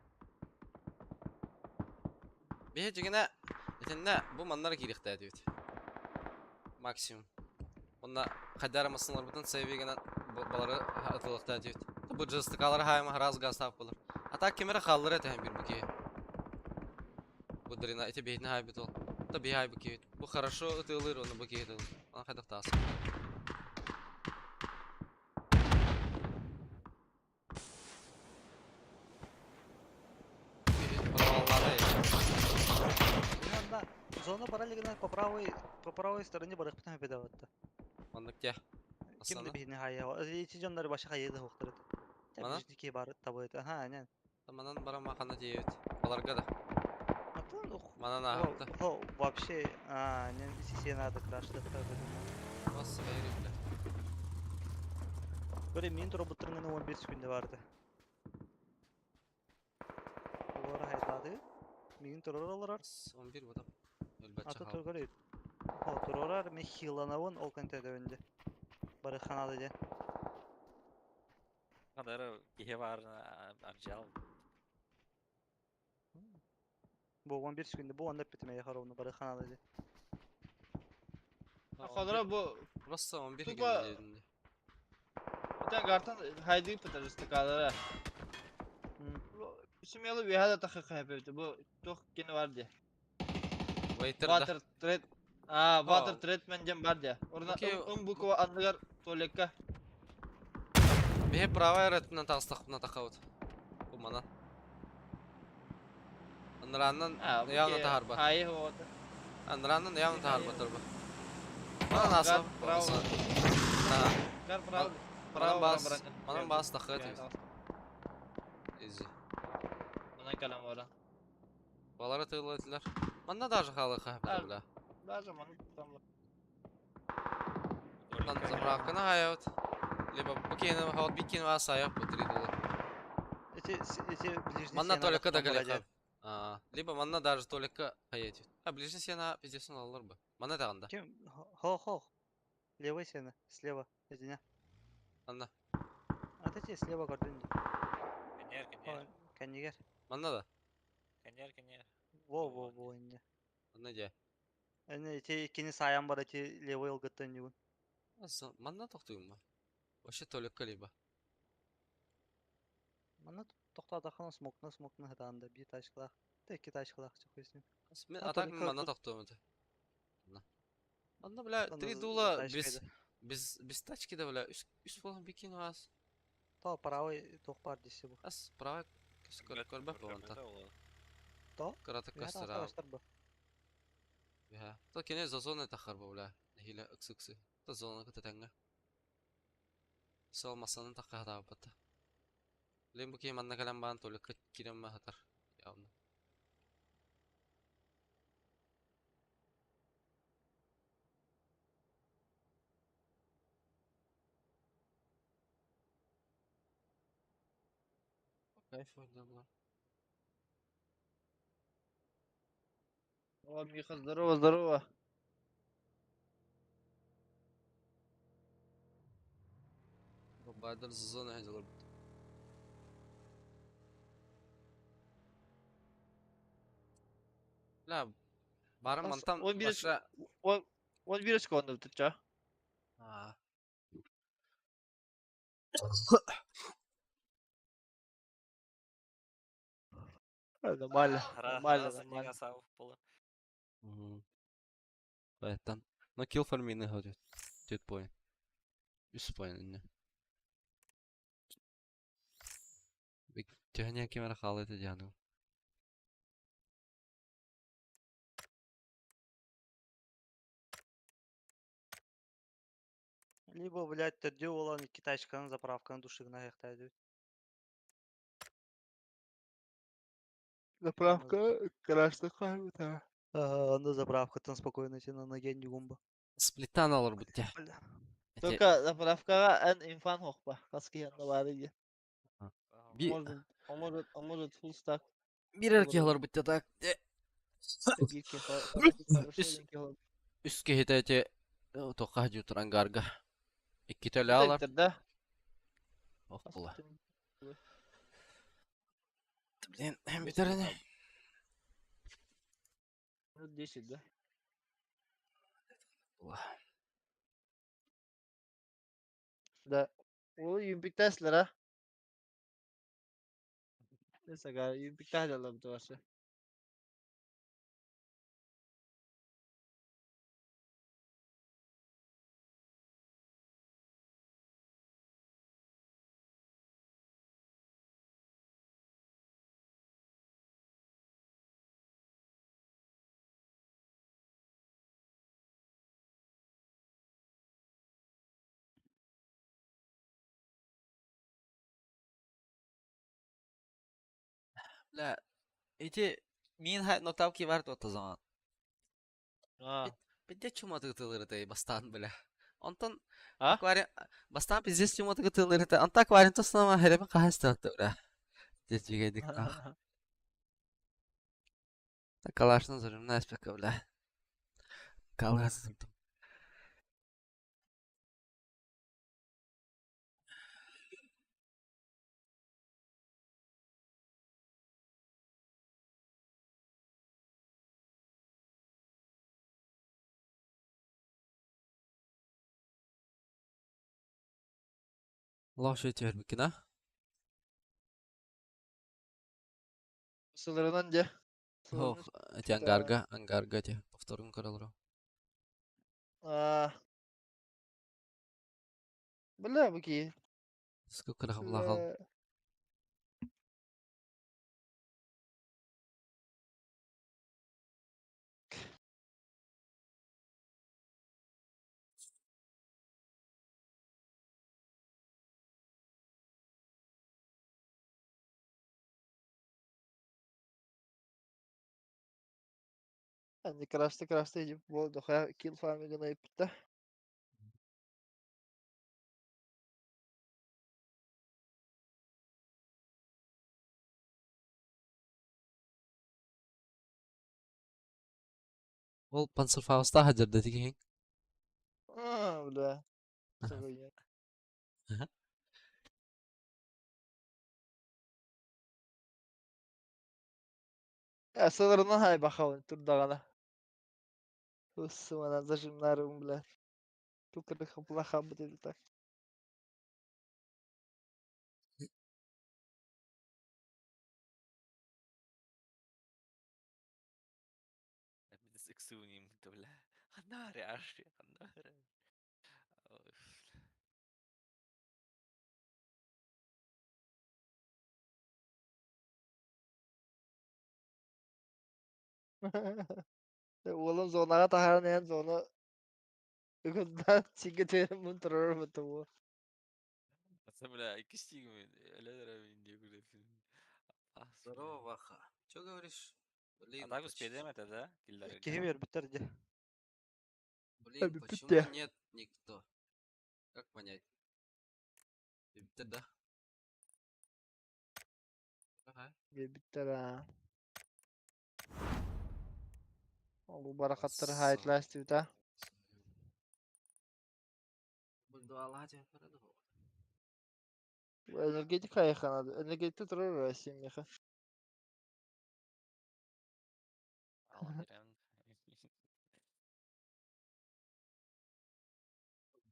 Бе дигна итинне бу маннар кирихтә дип. Максимум. Онна кадар масынлар бутын сәйбегенә балары атылыкта дип. Бу джастыкалар хайма раз газ тап булыр. А так кемере халлыр это бир буки. Бу дрина эти бейтне хай бит ул. Та бихай буки. Бу хорошо ытылыр оны буки ытыл. Аны хайдак тас.
Зона параллельно по правой стороне барых битен бедаватта.
Мандык те.
Ким де бихне хая. Эти жоннар баша хая хоктырат.
Мана?
Жики бар табыт. Аха, нен.
Манан бара махана диебит. Баларга да.
Атын ух.
Манан ахта.
Хо, вообще, а, нен сисе надо крашты.
Бас хайыр бля.
Böyle мин роботтарыңын 11 секунда барды. Олар хайдады. Мин туроралар.
11 бодап. Өлбәтче
Аты
хал.
тургары. Хо, турорар мен хиланавын ол контент önde. Барыханада же.
Kadar кихе бар аржал.
Бу 11 секунда бу анда битме яхаровны барыханада же.
Холора бу
Просто 11
Тупо-
дедим.
Ангартан хайдыы пытарыстыкаалара. Сумелы үөһэ да тахы хайпэбит. Бу туох кини бар дии.
Waiter да.
Water treat А, water
О.
treatment диэн бар дии. Орна
Окей.
ым буква анныгар туалекка.
Биһи правая өттүнэн таҕыстахпына тахабыт. Бу манан. Андырааннан
А, бу
явно
ки
таһарбат.
хайы оҕото.
Андырааннан явно
Хайы.
таһарбаттар бу. Манан
Гар
аса.
право.
А,
Гар право.
манан
Право
бас,
баран.
манан бас тахыт. Изи.
Манан калам ора.
Балары тыылатылар. Манна даже халы
Да.
хапты бля.
Даже манан там.
Манан заправканы хаябыт. Либо бу кени хават биккен ва саяп бу три дула.
Эти ближний
Манна
сена
только да
тохтон
галеха.
барадя.
А, либо манна даже только хаятит. А ближний сена пиздец алар бы. Манна тагында.
Ким? Хо-хо. Левый сена, слева, извиня.
Анна.
А ты слева көрдүн.
Кэннигэр, кэннигэр.
Кэннигэр.
Манна да.
Кэннигэр, кэннигэр.
Во, во, во, инне.
Анна же.
Эне эти кини саян бар эти левый ылгыттан югун.
Манна токтуйм ба. Вообще только либо.
Манна тоқтатақын смокна смокна хатаанда bir тачкалах. Та iki тачкалах чухуйсың.
Мен
А,
атак
только
манна
тут-
токтуйм это. Анна. Манна бля три
Аны
дула
тачка
без
edi.
без без тачки да бля. Үс үс болан бикин вас.
То правый тоқ бар десе бу.
Ас правый көр көрбөк бу онтан.
То?
Кыраты
Бу
көстөр.
бу.
Бя. То кене за зоны тахар бу бля. Хиле ыксы. То зона кыта таңга. Сол масаны такка хата бата. Лем бу ки манна калам бан толы кирем ма хатар. Явно. Кайф ойнадылар.
О, Миха, здорово, здорово.
Байдыр зона хадылар. Ла барым
Ас-
мантан
он бир-
баша.
Он он бир секунду тут.
А.
Нормально, нормально, нормально.
Поэтому. Но kill фармины ходит. Тет point. Үс point инне. Төһөнө кемер халыты диану.
Либо, блядь, төрдө olan iki тачканын заправканы душыгына хактайды.
Заправка красный да.
Ага, анда заправкатын спокойно сен ана ген югумба.
Сплиттан алыр бутте.
Бля.
Только заправкага эн инфан хохпа. Каски янда бар иди.
Би
Может, он может, он может full stack.
бир эрке алыр бутте так.
Bir kefa.
Үс үс кehitete тоққа жутыр ангарга. Икки төлө алар.
Да.
Ох була. Блин, битерене.
Минут 10, да?
Була.
Да. Ол юмпиктаслар, а? Neyse gari юмпиктах алам туасы.
Бля, эти мин хайт нотавки бар то zaman.
А.
Бидде чуматы тылыры бастан бля. Онтон
А?
аквариум бастан пиздец чуматы тылыры Онта аквариум тоснама херебе кахаста бля. Дечигедик ах. Калашны зарым наспека бля. Калас. Лоша түһэрбиккин а?
Сылырынан дьэ.
Ох, эти ангарга, ангарга эти повторун көрөлөрө.
Аа. Бля, бу кии.
Сколько рахаблахал.
Andi крашты крашты иди бу дохуя килл фармигына иппитэ.
Ол панцерфауста хадьарда тигиһиҥ.
Аа, бля. Суруйа. Э, сылырынан хайбахабын турдаҕына. Уссумана зажимнарым, бля. Тукырых плаха будет так. Уолум зонаҕа таһааран иһэн зона үгүннээн сигэ түһэн мун турар бутугу.
Бля, иккис тиигим
Здорово, Ваха. Чё говоришь? Блин,
А так успеем это, да? Киллерге?
Киһи биэрбиттэр дии.
Блин,
Эбиппит
почему
де.
нет никто? Как понять? Эбиттер, да? Ага.
Биэбиттэр аа. Ол барахаттар
Красава.
хайтлаастыбыта. Энергетик хайханады. Энергетик турар Россия меха.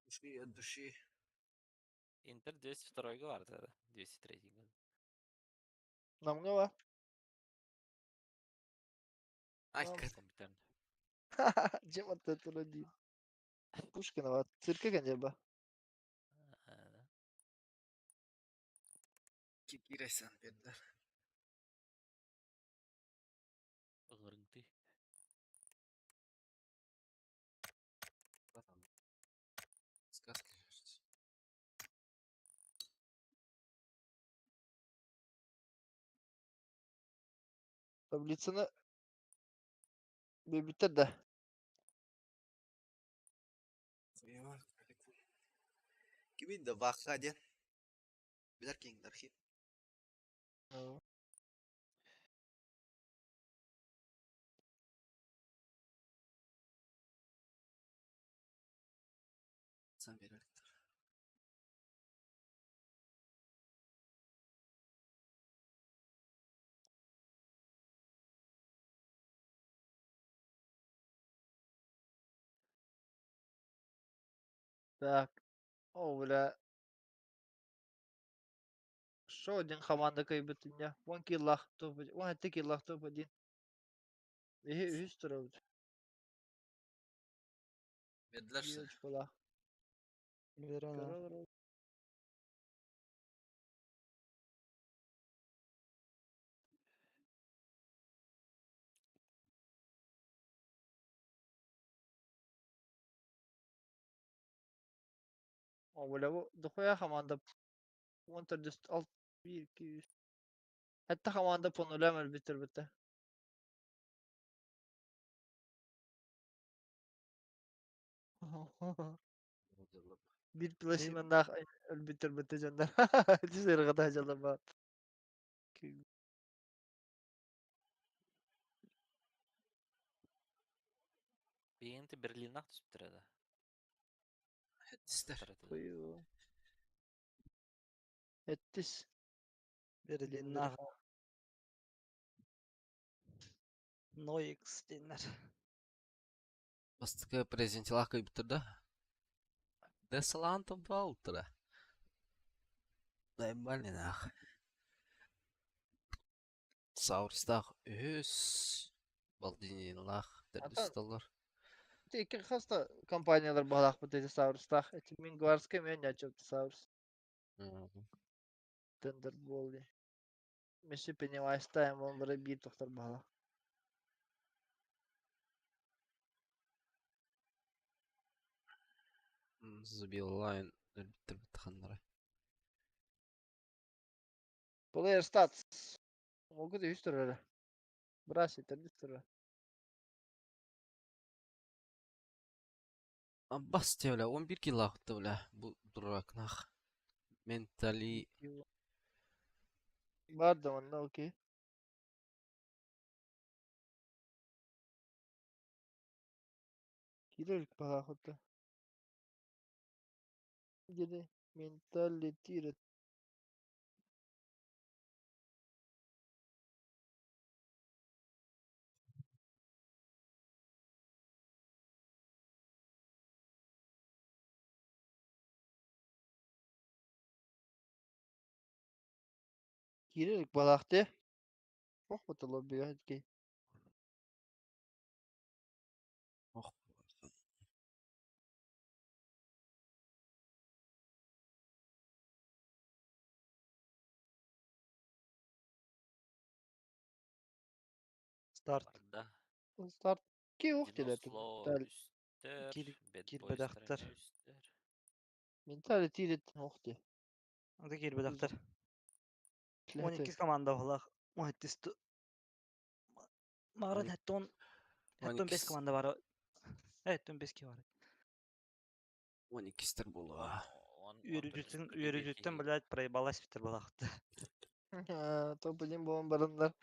Души от души.
Интер 202 гвард, это 203 год.
Намга бар.
Ай,
Там
как
Компьютер.
Жем атта турар дии. Пушкина бар. Циркэ кенжеба.
кирасан бердер.
Гырынты.
Сказка, кажется.
Таблицаны биэбиттэр да.
Кимин да Ваха ден. Билер кинг архив. Сам берер.
Так. О, бля. Шо один команда кайбытыня. Вон киллах топ один. Вон это киллах топ один. Эһи үһүс турабыт.
Бердилер
Биир очколаах.
Биэрэн
Көрө олорор. О, бля, бу дохуя команда. Он төрдүс алт бир икки үс. Хэтте команда понулям өлбүттэр бүттэ. Бир пласиманнаах өлбүттэр бүттэ дьоннор. Ити сырҕата дьалаба.
Бейінті Берлиннақ түсіп тұрады.
Хеттистер.
Хуй. Эттис.
Берлиннах. Noix диэннэр.
Бастыкы президентилах кайбыттыр да. Десалантом туалтыра. Заебали нах. Саурстаах үһүс, Балдинилаах төрдүс
Ата-
сыталлар.
Ити икки хас да компаниялар баһалаахпыт эти Саурстаах. Эти мин Гвардскай мен нячып Саурс. Тендербол дии. Месси Пеннивайстайм он бары биир тохтор баһалаах.
Забил лайн өлбүттэр ханнара.
Player stats. Могу да үс турара. Брас төрдүс турара.
Бас те, бля, 11 килл ахты, бля, бу дурак нах. Ментали.
Бар да онно окей. Кирилл баһалаах Диди менталити Кирилл балаахте. Ох бутыло бигәтки.
Ох.
Старт.
Да.
Старт ки ух дилер.
Киир бэдэхтэр.
Менталити ох ди.
Анда киир бэдэхтэр. 12 команда булах. 12 Марын хәттон хәттон 5 команда бар. Хәттон 5 ки бар.
12 стер була.
Үөрүдүттэн үөрүдүттэн блядь проебалась битер булахты.
Топ-1 болон барындар.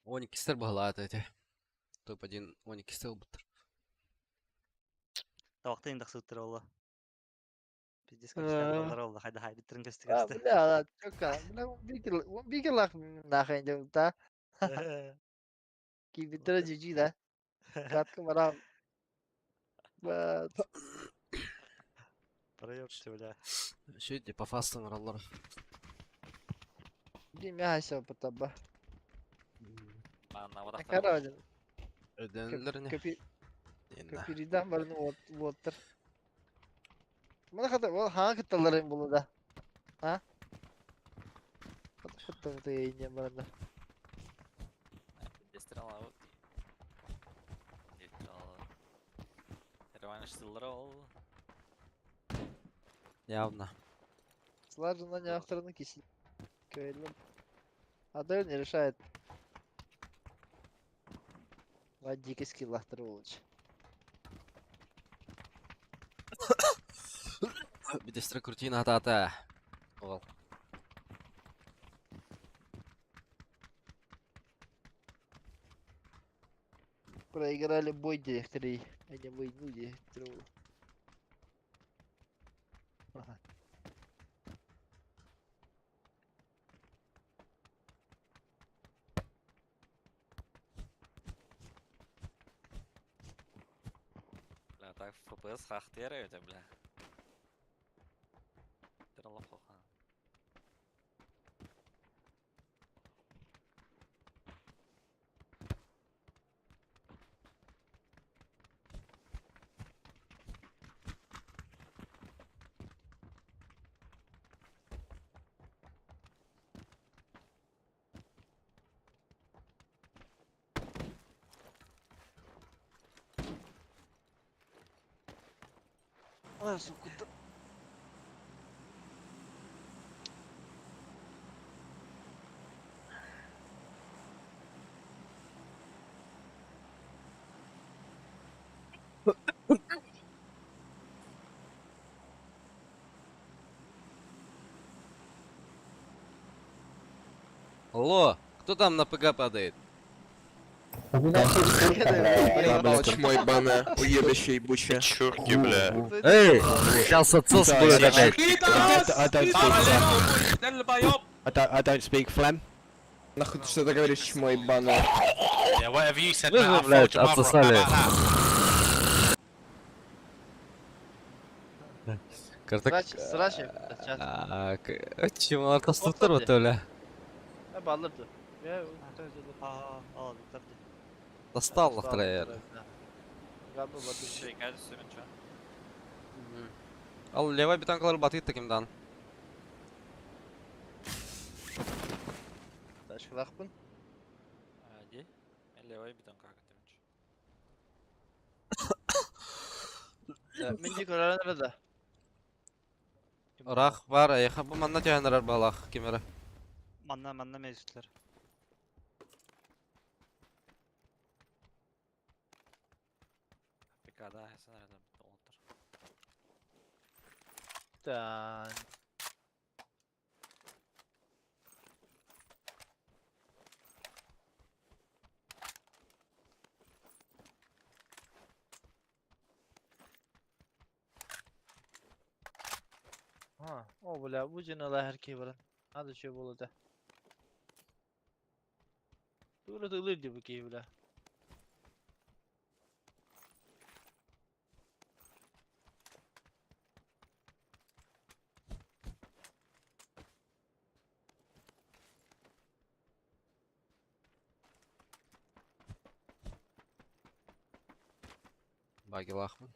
12 стер була эти. Топ-1 12 стер буттар.
Тавакта инде сыттыр олла. Пиздец
Э.
как олла. Хайда хай битрин
А,
көстү
бля, чока. Бля, бикер, бикер лах нахрен деп та. Ки битер GG да. Катка бара. Ба,
Проебся, бля.
Шөйт по фастам аралар.
Дим я хайса потаба. Короче,
Өдөнлөр не?
көпи көпиридан барын вот воттер. Мына хата ол ха кытталарын булу да. А? Хата кытталары инне барында.
Явно.
Слаженно не авторны кисел. Кэлен. Адель не решает. Ва дикий скиллахтыр болуч.
Бидестре крутина тата. Ол.
Проиграли бой директорей, а не войну директоров. Ага.
Бля, так FPS хахтер это, бля. Терлохоха.
А, сука, да.
Алло, кто там на ПГ падает?
Ебал чмо ебаное, уебище ебучее.
Чурки, бля.
Эй, сейчас отсос будет опять.
I don't speak phlegm. I don't speak phlegm.
Нахуй ты что-то говоришь, чмо ебаное?
Yeah, whatever you said,
Вы
mate,
же,
I
блядь,
followed your mother up. How
отсосали.
about that?
Кырдык.
Срач, срач, чат.
Чималар тастыктар
Отто
вот өлө.
Баллыр ду.
Аа, алыттар ди.
Таста аллахтар эр. Ал левай битанкалар батыйт такимдан.
Ташкалахпын.
Ди. Левай битанка катымч.
Мен де көрөрөн да.
Рах бар, айха бу манна тяһанарар балах кемера.
Манна, манна мезитлер.
ПКда хасан арада олтыр.
Тан. Ha, о бля, бу жинала her кей баран. Hadi şey болады. Тура тылыр ди бу кей бля.
Багилахмын.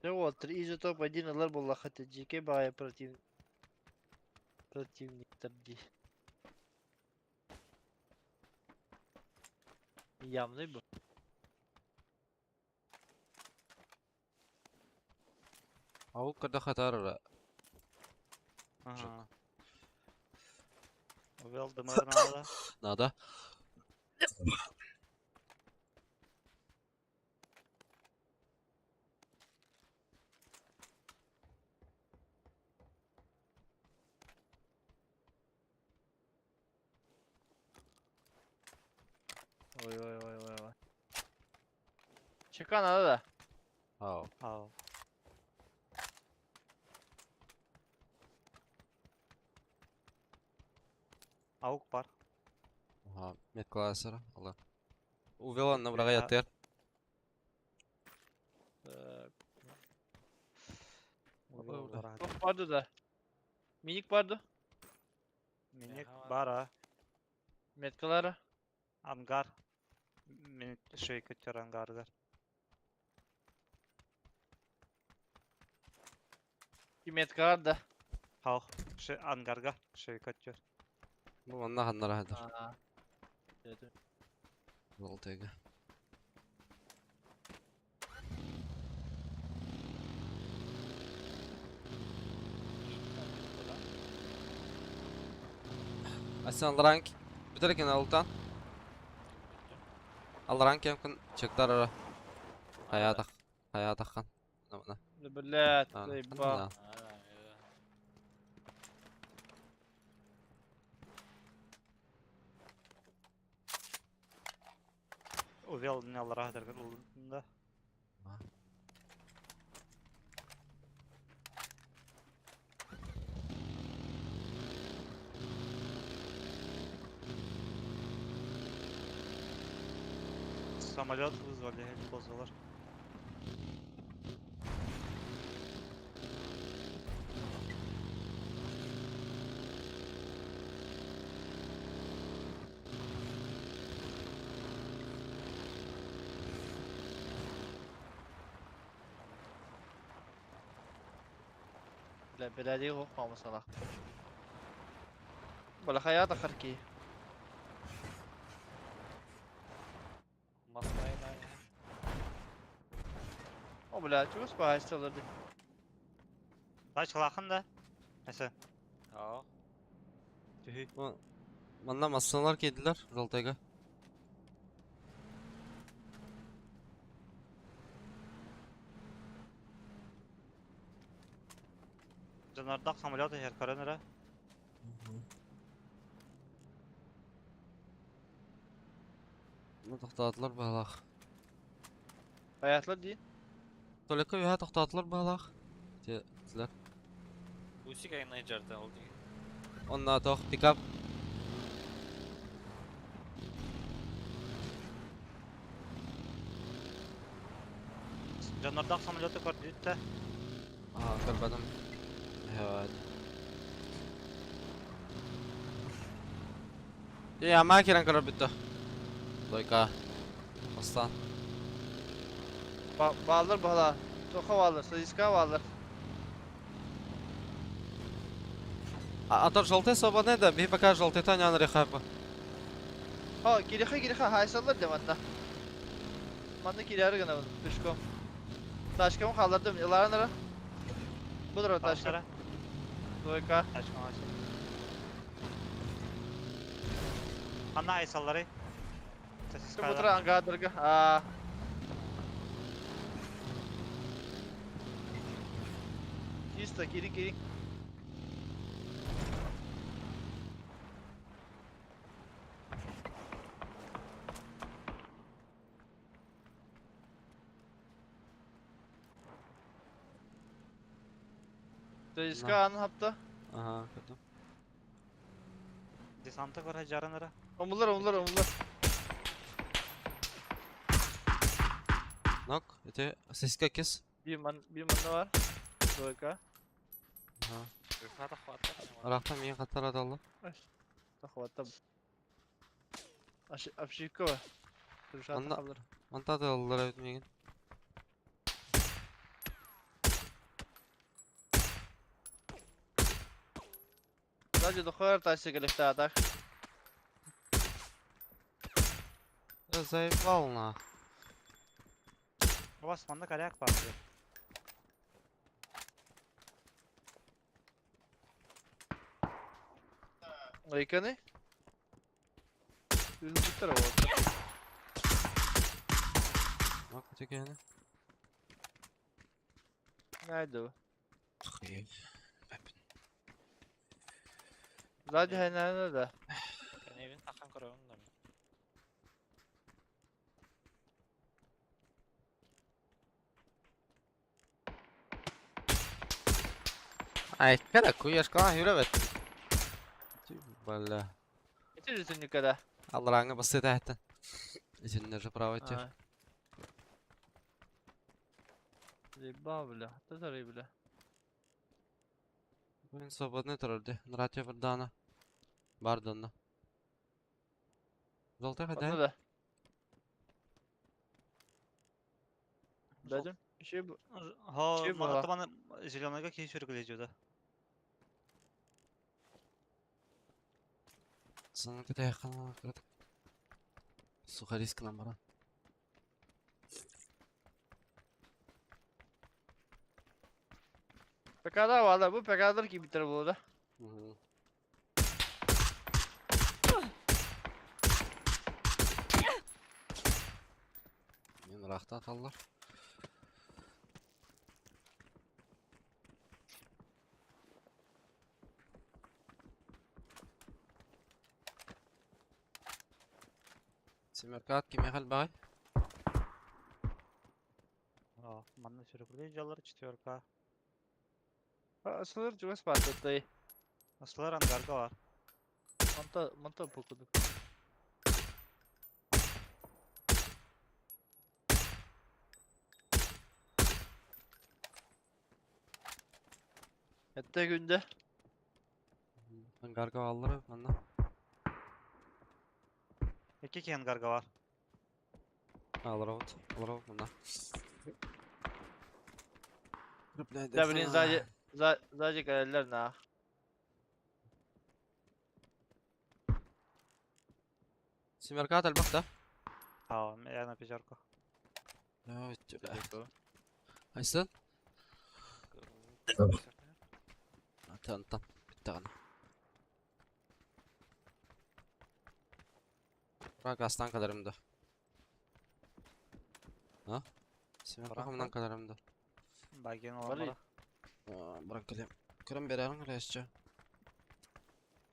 Те вот, изотоп один алар болла хаты жеке бая против противниктер ди. Явный bu.
Ау кырда хатар.
Ага. Увел дымырнада.
Надо.
Ой ой ой ой ой. Чека надо да.
Ау.
Ау. Аук бар.
Ага, метклассер. Алла. Увела на врага ятыр.
Так.
Увел врага.
Топ барды да. Minik bardı.
Миник бара.
Меткалары.
Ангар. Мин шөй көтөр ангардар.
Bir metkalar da.
Хау. Ши ангарга шөй көтөр.
Бу манна ханнара хадыр.
Aa. Evet.
Болтыга. Асан ранг битер алтан. Ал ранг кем чектар ара. Хаятак. Хаятаккан. Мына.
Блядь, заебал.
Увел не алрахтар да. Самолет вызвали, бозалар.
Бля, беләди хокмамы салак. Бала хаят ахырки. О, бля, чего спайсталарды?
Тач лахын да. Әсі.
Ау.
Түхүй.
Манна массалар кедилер жолтайга.
Жанардак самолет һәр көрөнөрө.
Toxtadılar bağlaq.
Hayatlar değil.
Толика ühe toxtadılar bağlaq. Тилер.
Усик айна жарта ол деген.
Онна тох пикап.
Жаннардақ самолеты көрдүттэ.
Aha, көрбәдім. Evet. Я макерен көрөр бүтті. Лойка. Остан.
Bağlar bağlar. Toka bağlar. Sadiska bağlar.
Антон желтый свободный да, би пока желтый та не рехапа.
Ha giriha giriha haysallar de manna. Manna kirari gana пешком. Taşkamı kaldırdım. Yılların ara. Budur o taşkam.
Taşlara.
Двойка.
Тачка айсал. Анна айсаллары.
Şu butura angadırga. Aa. Чисто, кири кири. Dışka anı hapta.
Aha, көрдім.
Десанты көрө жарынара.
Omullar omullar omullar.
Нок, эти сиська кес.
Bir man bir manna var. Двойка.
Aha. Арақта мен қатар адалды.
Захватта. Апшивка var. Dur
Анда-
kaldır.
Манта да алдылар evet меген.
Sadece doktor taşı gelecekti atak.
Заебал на.
У вас манна коряк бар.
Двойка ne? Üzüldü tarafa.
Нок, текені.
Nerede bu? Zaten nerede de?
Evin takan көрөмүн да.
Ай, кара, куяшка, хүрәбәт. Бля.
Getir kadar.
Алраңы басы тәхтен. Исеннер же право те.
Заебал, бля. Hatta sarayı бля.
Блин, свободный тұрды. Нратя Вардана. Бардонна. Золотой
Bana
ходай.
da. Dedim. Bir şey bu.
Ха,
Че
манна
была?
табаны зеленыйга кей сүргүле да.
Соны көтә якын кырдык. Сухариск нам бара.
PK'da var bu PK'dır ki biter bu da.
Мен рахта аталар. Семеркат кеме хал багай?
Манна сүргүле жалар четверка.
Asılır cüves patlattı.
Аслар ангарга бар.
Manta manta pokuduk. Hatta günde.
Ангарга аллар манна.
Эки ки ангарга бар.
Алар вот, алар вот манна.
Ya bilin sadece sadece geldiler na.
Семеркат албакта.
Ха, я на пятерку.
Айсын? Антан, биттаган. Бrak aslan kadarımda. Ha? Семерка
Бранка?
хамнан kadarımda.
Баген
Бары.
оламара.
Бrak килем. Кырым берәң рәсчә.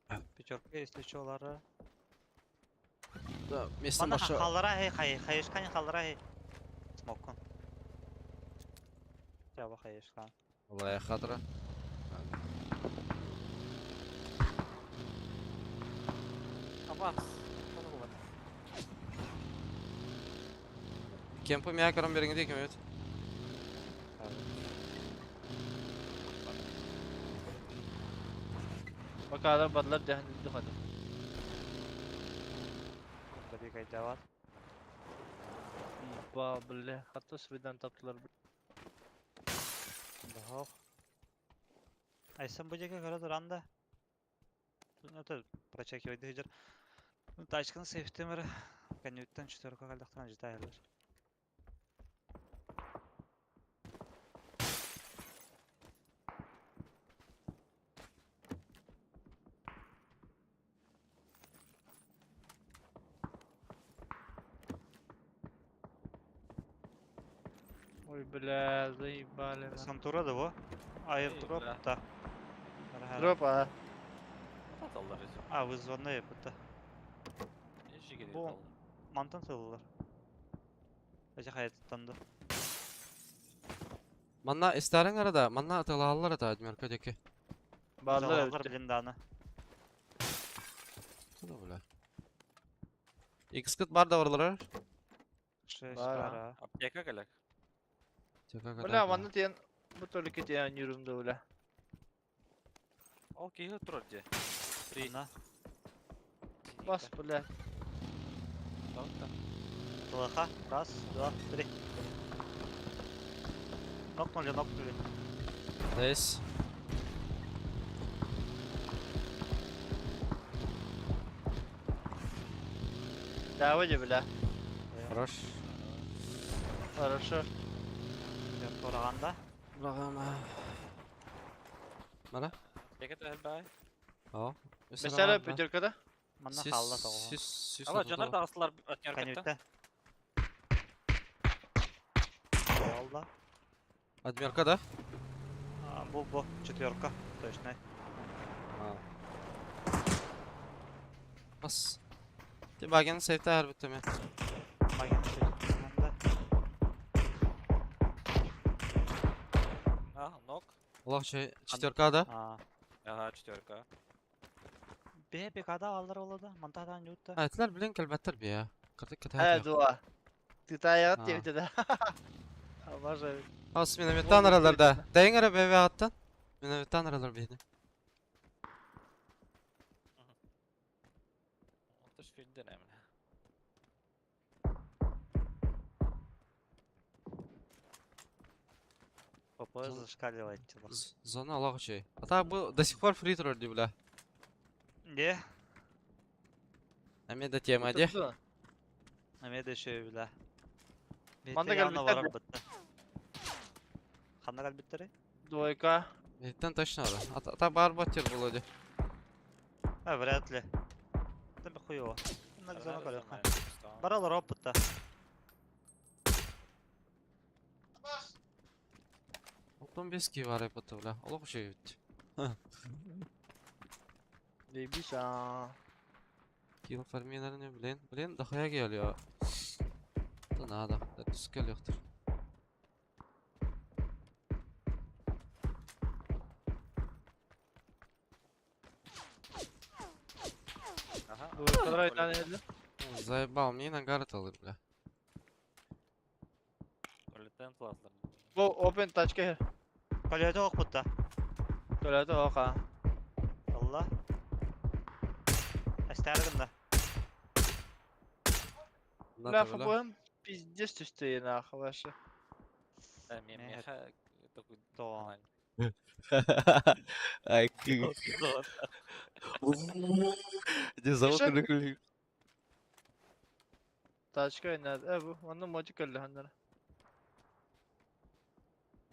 Пятерка, если что, лара.
Да, место
Манна
маша.
халлара хей хай хайышкан халлара хей. Смоккун. Жаба хайышкан.
Лая хатра.
Абас. Оны булат.
Кемпы мя карам бериңе дей кем
Бакалар бадлар дәһен духады.
Бир кайда
Ба, бля, хатта свидан таптылар.
Бахох. Айсан бу жеке көрө туранда. Это прочекивать дыжыр. Ну, тачканы сейфтемер. Конюттан четверка калдактан житайлар.
Ой, бля, заебали.
Сам турады бу. Айыр
Эй,
дроп
бля.
да.
Дроп, а.
Аталар өзі.
А, вызванные бутта.
Ешіге
Бу мантан сылылар. Эже хайаттанды.
Манна истарың арада, манна атылалар ата адмерка деке.
Бадлар
Балалар билин даны.
Куда бля? Икс кыт бар да барлар.
Шесть
Бар, а.
бара.
Аптека келек.
Бля, манна тен бу только тен юрумда, бля.
Ол кейі тұрар де. Три.
На.
Бас, бля.
Лоха. Раз, два, три. Нокнули, нокнули.
Найс.
Давай, бля.
Хорош.
Хорошо.
Тураганда.
Благама. Мана?
Аптека тәхіл бай.
О.
Mesela пятеркада?
Манна халла того.
Сис, сис.
Ала, жонар дағысылар атнер кетті.
Конюкта. Алла.
Адмерка да?
А, Бу бу четверка. Точно.
Бас. Ти баген сейфте her bitti
Маген манда.
А, нок.
Allah şey четверка да?
А.
Ага, четверка.
Бе бекада алдар олады. Мантадан ютта.
Ayetler bilin kelbetler bir ya. Kırdık kıta
He, dua. Titaya
Ha.
at diye de. Обожаю.
As minamettan aralarda. Dayın ara bebe attın. Minamettan aralar beni.
Отыш филден әміне.
ПП зашкаливает типа.
Зона Allah şey. Hatta bu до сих пор фри тролль бля.
Не?
Әме да тема де.
Намеде еще бля.
Манда
Манда
калбиттер
барар битти. Ханна калбиттери?
Двойка.
Беттен точно ара. Ата бар батер булады.
А, вряд ли. Да бы хуево. На зона колеха. Барал ропота.
Oğlum beski var hep ata bля. Allah şey bitti.
Заебись, а.
Kill farmiyeler ne bileyim. Bileyim daha geliyor. Da nada. Da düz geliyordur.
Ага.
Двойкалар айтан edi.
Заебал, мне нагар alır бля.
Туалеттен тыласылар.
Bu open тачка her.
Коледа окпутта.
Tuvalete bak ha.
Allah. Эстәргін да.
Бля,
Надо, бля.
ФБМ пиздец түстө нахуй вообще.
Да, мен
Мен
меха такой
То.
Ай, Где завод
Тачка oynadı. E bu. Onun mocu keldi hanlara.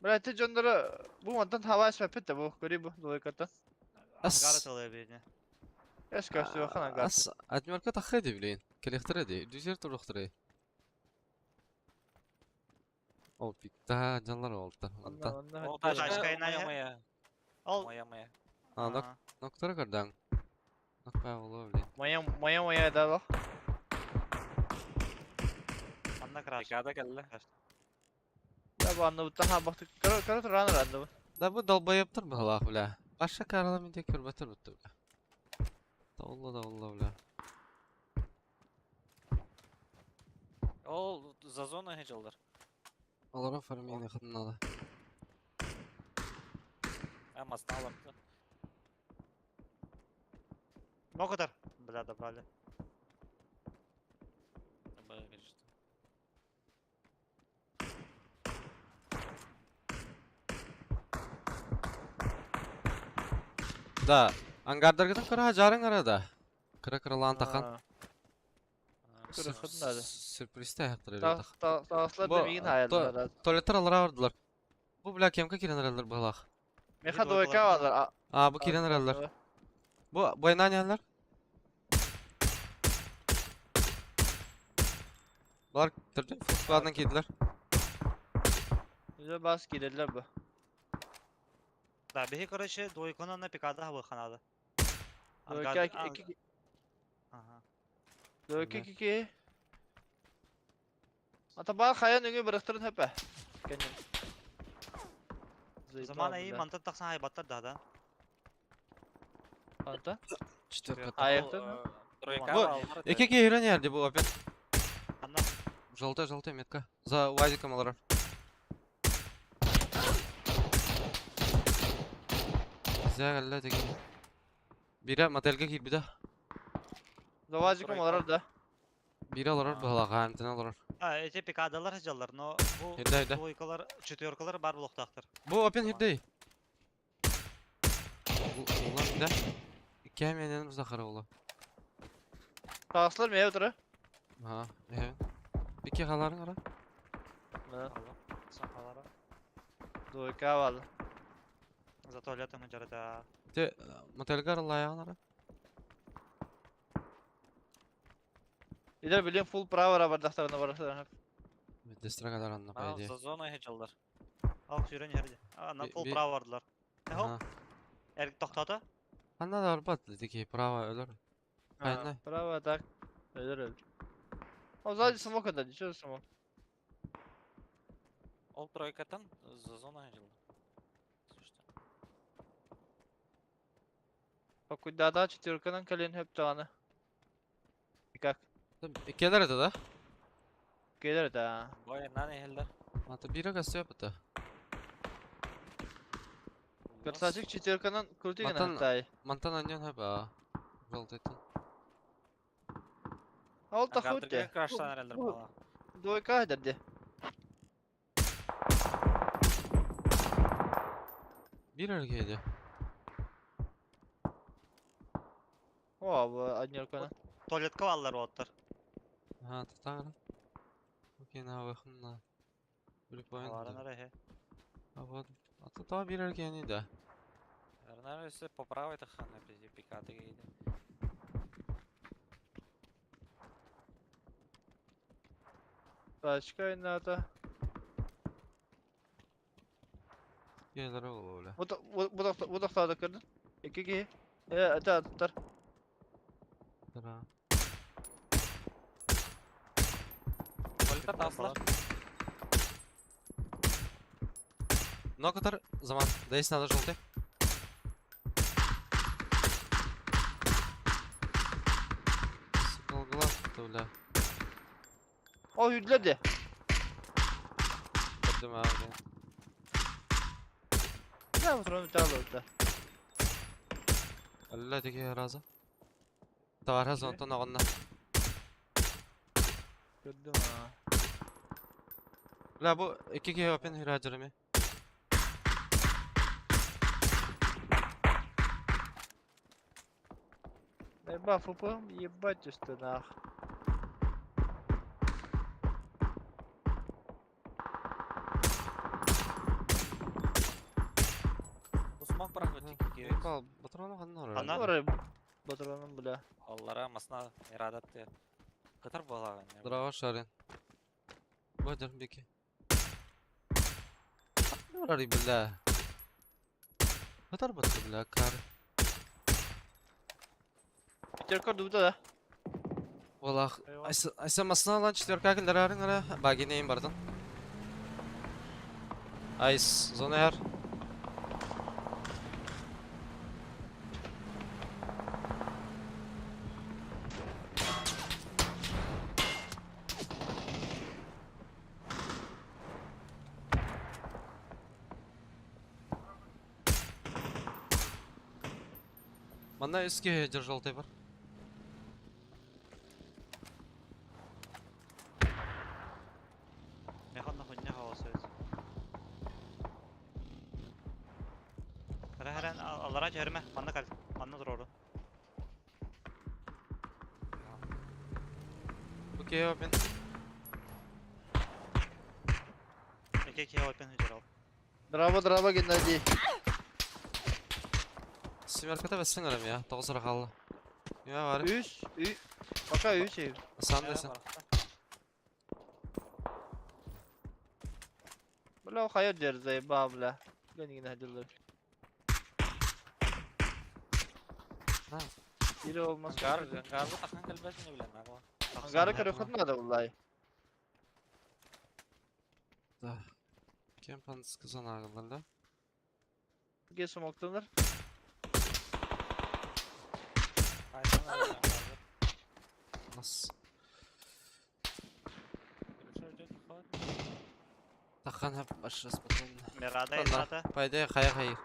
Бля, ти жоннора бу мантан хава эсмепет да бу. Көрүй бу двойкаттан.
Ас.
Ангар атылы бейне.
Эс көстү бахан ангар.
Ас, адмерка тахыды, блин. Келехтіреді, дүзер тұрықтыры. Ол пикта жанлар oldu. Анда.
Ол
Тачка
тачка
айнайы.
моя моя.
Ол.
Моя моя.
А, нок, ноктора кардан. Нок па болу, блин.
Моя моя моя да бак.
Манна краш.
Декада кэллэ.
Да бу анныбыттан хаалбахтык. Көрө көрө туран ыранныбын.
Да бу долбоебтар быһалаах бля. Паша Карла мен диэки көрбөтөр бутта бля. Тавылла тавылла бля.
Ол за зона хеджалдар.
Олора фармияны хатынала.
А масна алапты.
Нокотар. Бля, добрали.
Да, ангардаргытын кыра жарың арада. Кыра кыралаан тахан.
Кыра
Сюрпризте аяқтыр эле.
Тағыслар да мигин хаялар.
Туалеттер алара бардылар. Бу бля кемка кирен аралар быһалаах.
Меха двойка алар.
А, бу кирен аралар. Бу бойнан ялар. Булар түрдө складдан кийдилер.
Güzel bas girdiler bu.
Да, биһи короче двойканы на пикада хабы ханады.
Двойка iki
Ага.
Двойка iki. Ата бар хаян өңө бырыктырын хөпө. Кенен.
Заман айы мантан тақсан айбаттар да да.
Ата.
Четверка.
Аяктан.
Бу эки киирен ярди бу опять.
Анна.
Желтая, желтая метка. За УАЗиком алар. Зәгәллә деген. Бире модельгә килде.
Завазиком алар да.
Бире алар балага, антен алар.
А, эти пикадалар жаллар, но бу двойкалар, четверкалар бар блоктактыр.
Бу опен хирдей. Улар да. Кәменен Захар ола.
Тағыслар мeye отыры.
Ha, evet. Бики халарын ара.
Сон халара.
Двойка алды.
За туалетом жарада.
Те мотельгар лаян ара.
Илер билен full право бардактарына барасың.
Дестрага анна по идее.
За зона хеджалдар.
Ал сүйрен жерде. Ана full право бардылар. Хоп. Эрк токтоду.
Анда да барбат деки право өлөр. Айна.
Право так. Өлөр өлөр. О сзади смок да, ничего смок.
Ол тройкатан за зона хеджалдар.
Покуда четверканан кален хөптаны. Как?
Келер это да?
Келер да.
Бой нан хелдер.
Ата бире касып это.
Красавчик четверканан крутыган хаттай.
Мантан аньон хаба. Желтый.
Ол та хутте.
Краштан хелдер бала.
Двойка дерде.
Бир өргеде.
О, бу однерканы.
Туалетка аллар оттар.
Ха, татагы. Окей, на выхын Bir point.
Аларын
А вот. А то та бир өргени да.
Арнар по правой тахана пикаты гейде.
Тачка надо.
Келер ол бля.
Bu bu bu bu da kırdın. İki ki. Evet, evet,
Тара.
Туалетта таслар.
Нокотар заман. Дейс надо желтый. Сука, глав бля.
О, yüzledi.
Көрдүм а, бля.
Ne bu bir tane oldu.
Алла деге разы. Тавара зонтон оғынна.
Көрдүм ha.
Бля, бу iki кеhe опен хираджырыми.
Еба, фп, ебать что нах.
Бу смок проходит керек.
Бал, батыраны қанна
Ана?
Орай батыраным бля.
Аллара масна ирадатты. Кытар бала.
Здраво, Шарин. Бадыр, беки. Орай, бля. Батар батыр, бля, кар.
Пятерка дубда да.
Буолаах. Айса массына алан четверка киллэрээриҥ эрэ. Багинейин бардын. Айс, зона эр. Манна үс киһи держалтай бар.
Механ нахуй не голосует. Хара-хара аллара түһэрмэ, манна кал, манна турору.
Окей, open.
Эки киһи open хүдэр ол.
Браво, браво, Геннадий.
Семерката бэссең эрэ я, тоҕус эрэ хаалла. Кимэ баар?
Үс, ү. Пока үс ей.
Сан десен.
Бля, хайа дер заеба, бля. Гэнигин хадылар.
Ha.
Biri olmaz.
Ангар, ангарга тахан кэлбэт не билэн аҕа.
Ангары көрөхөт надо буллай.
Да. Кем панскызан ағылар да?
Ге смоктаныр.
Нас. Тахан хап башырас батон.
Мирада
Ладно.
исата.
По идее, хая хайыр.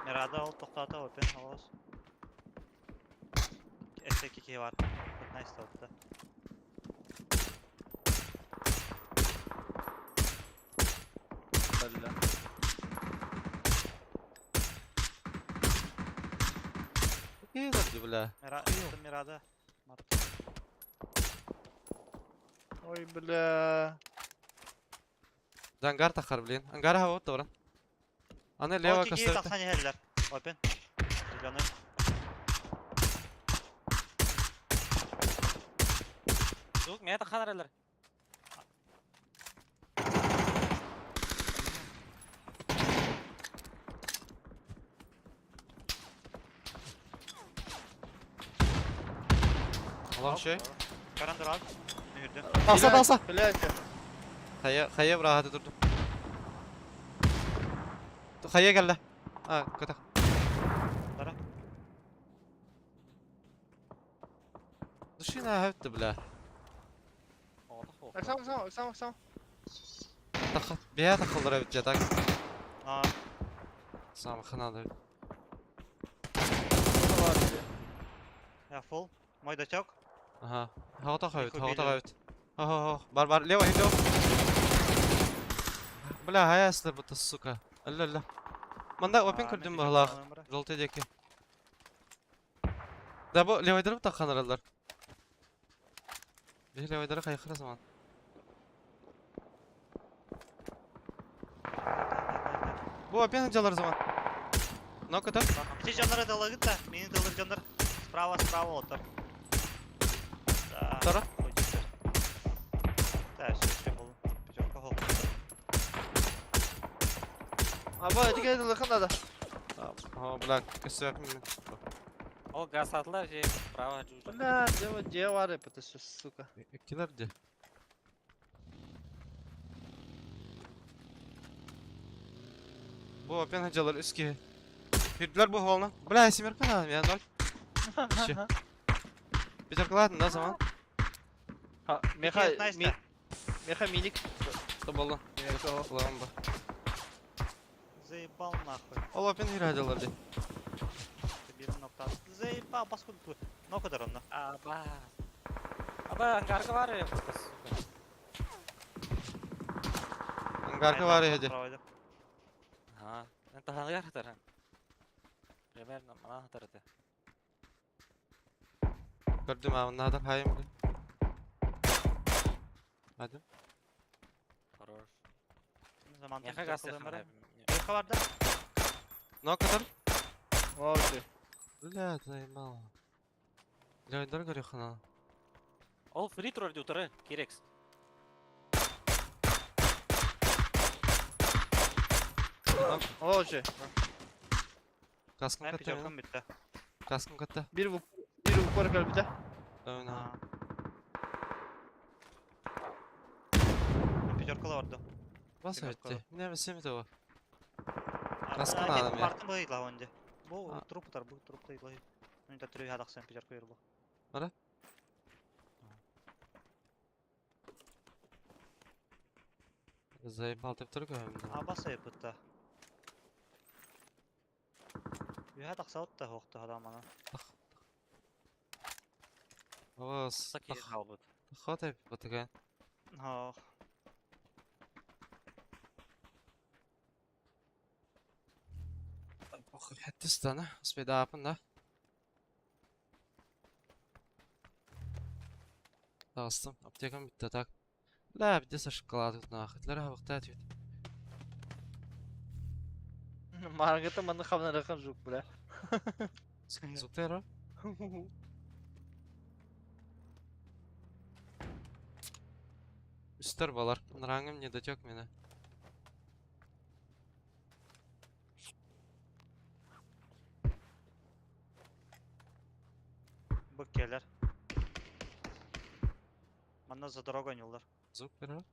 Мирада ол тоқтата open голос. Эссе кики бар. Найс топты.
Бля.
Какие бля.
Мира, Мирада.
Ой, бля.
Да ангар тахар, блин. Ангар хава вот Аны лево
Ол кики
костер.
тахсан иһэллэр. Open. Зеленый.
Сук, меня тахан эрэлэр.
Алам şey.
Карандыр ал. Нүрдү.
Алса, алса.
Бля,
Хая, хая браһаты турдум. Хая келді. А, көтөх.
Дара.
Душина хавты, бля.
Оксам, Оксам, Оксам, Оксам.
Тахат, бия тахалдыра бит жатак.
А,
Сам ханады.
я фул. Мой дочок.
Ага. Хаута хавит,
Их
хаута
убили.
хавит. Хо-хо-хо. Бар, бар, лево, лево. Бля, хая сылар бұта, сука. Алла, алла. Манда опен көрдім бағлақ. Желтый деки. Да бу левайдырып таққан аралар. Bir левайдыры қайқыра zaman. Бу опен жалар zaman. Ну-ка так.
Все жаннары далагыт да, мени далыр жандар. Справа, справа отыр. Да.
Тара.
Да, все, все было. Пятерка гол.
Аба, эти кайдылыхын надо.
О, бля, көсөп.
Ол газ атылар же, право жужа.
Бля, дева, дева, рэп, это все, сука.
Килерди. Бу опен жалар үске. Хүрдүлөр бу холна. Бля, семерка надо, я ноль. Че? Пятерка ладно, да, zaman.
Ха, меха,
Найс,
ми, меха миник.
То болду. Кулağım ба.
Заебал нахуй.
Ол опен хүрдүлөр ди.
Бір нокта. Заебал, баскун. Нока онна.
Аба. Аба, ангарга бар э, сука.
Ангарка бар edi.
Ага. Мен таханыгар хатаран. Примерно мана хатарады.
Көрдүм а, надыр хайым. Hadi.
Хорош.
Заман.
Меха газ тахан.
Меха бар да?
Ne kadar?
Молодцы.
Бля, заебал. Левайдар көрөхына.
Ол фри турар утары, керекс.
Молодцы.
Каскым
Мен
катта.
пятеркам бітті.
Каскым катта.
Bir bir упор калбита.
Övna.
Пятеркала барды.
Бас
Семерка.
өттü. Ne semit o. Каскан адам я.
Бартын бұл ла онде. Бу
А.
труп тар, бу труп та илай. Ну это трюк адаксан пятерка бер бу.
Ара? Заебал деп тұр көмді.
Абаса епытта. Юха тақса отта хоқты адам ана.
Ос.
Саки халбыт.
Хотай батыган.
Ох.
Похуй, хаттыстана. Успейда апын да. Тағыстым. Аптекам бітті так. Ла, бітті шоколад нахуй. Тлера вақта ответ.
Маргата маны хамнаракан жук, бля.
Зуктера. Үстер балар. Нрангым не дотек мені.
Бұл келер. Манна за дорогой юлдар.
Звук берер.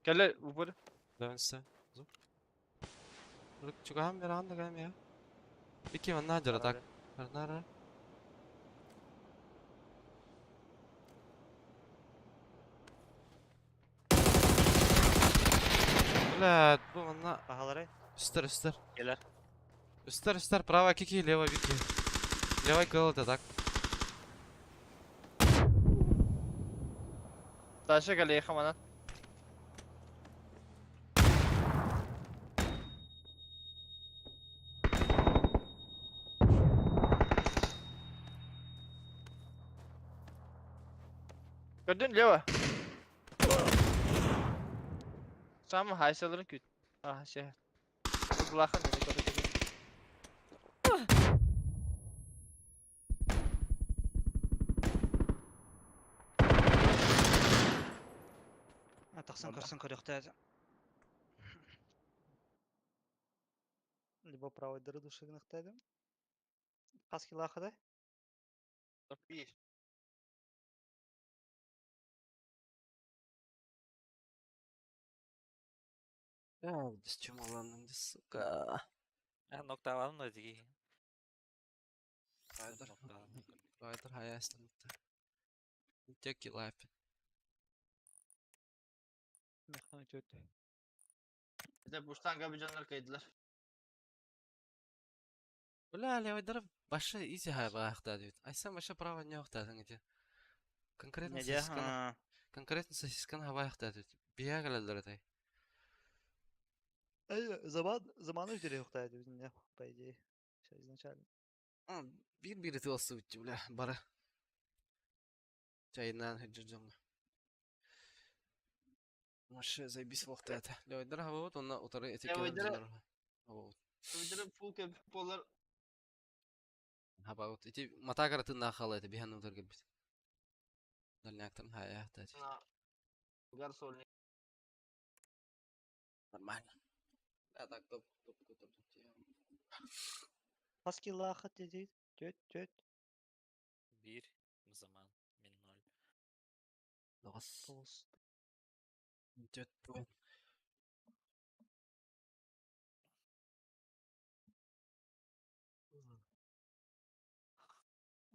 Кэлэ упор.
Dönse. Звук. Рук чугам беран да гам я. Ики манна жара так. Арнара. Бля, бу манна
Бағалары.
үстер үстер.
Келер.
Үстер үстер право кики лево вики. Левый кыл да так.
Таша кэлэ хамана. Gördün лево. Сам хайсаларын күт. А, ше. Булахан не көрді.
Тақсан көрсін көріқті. Либо правой дыры души гнахтадым. Қас килахада?
Bir.
Я, с чем ладно, сука.
Нокталанын да диги.
Райдер. Райдер хаястан. Теки лайф.
Bir de burçtan gabicanlar kaydılar.
Бля, левый дыры башы изи хай багахта дейт. Айсам башы право не охта где. Конкретно
Неде?
сосисканы, конкретно сосисканы хабайхта дейт. Бия галалдар тай.
Заман, заманы өтеле ұқтайды өзінде, по идее. Сейчас изначально.
Бир бири тылсы үтті, бля, бары. Чайнан хаджаджамна. Машы заебись вахта это. Левый дыры хабабут, онна утары
Левый дыры-
Хабабут.
Öldürüp full köpük polar
Хабабут. Ити матагара тынна хала это бихан утар гелбит. Дальняктан хая та.
Гарсольник.
Нормально. Да, так топ топ топ топ.
Қас килахат дейді. Төт, төт.
Бир zaman min ноль.
Догас.
Тоғыз.
Төт буын.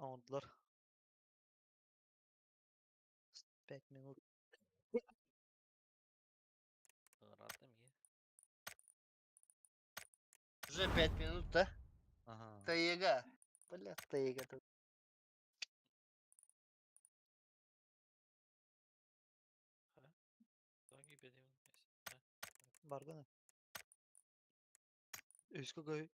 Оңдылар. 5 минут.
Ыратым е.
Уже 5 минут, да?
Ага.
Таега. Бля, таега. тут.
Тоги бедим.
Барды. Өскі көй.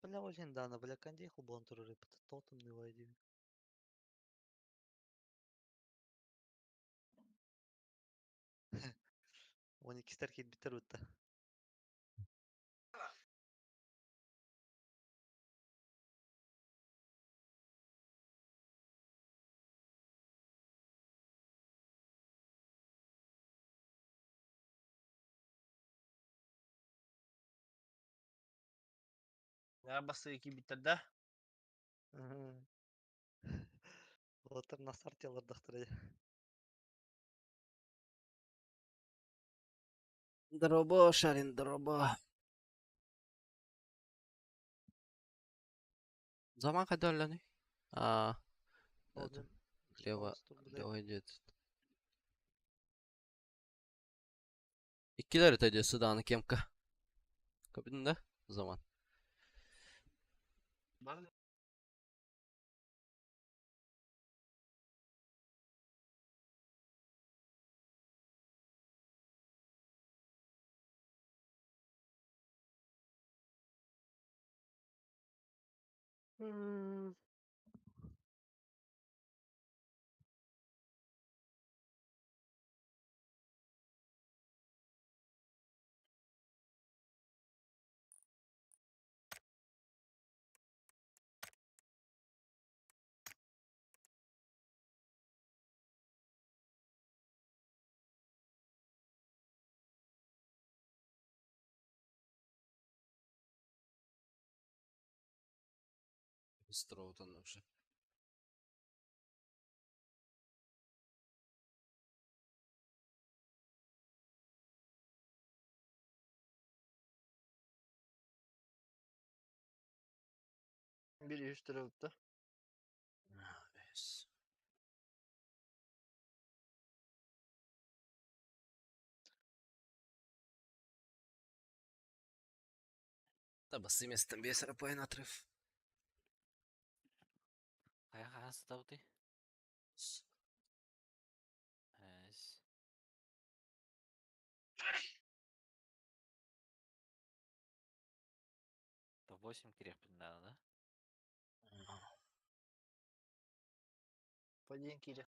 Бля, ол дана, бля, кондей холбоон турар эбит. Тотом диибин. 12-стер киирбиттэр бутта.
Я басы киирбиттэр да.
Уолаттар на старте олордохтор.
Дорообо, Шарин, дорообо.
Заман хайда өллөний? А,
Один.
лево, лево идет. Иккилэр өтөдө судааны кемка. Көбүн да заман. Быстро вот он уже.
Бир үс төрөптө.
Yes. Та басы местен бес рапай натрыв.
Хайа хаһан сытабытый? Эс. Да 8 кириэхпин наада, да?
Подиен киирэ.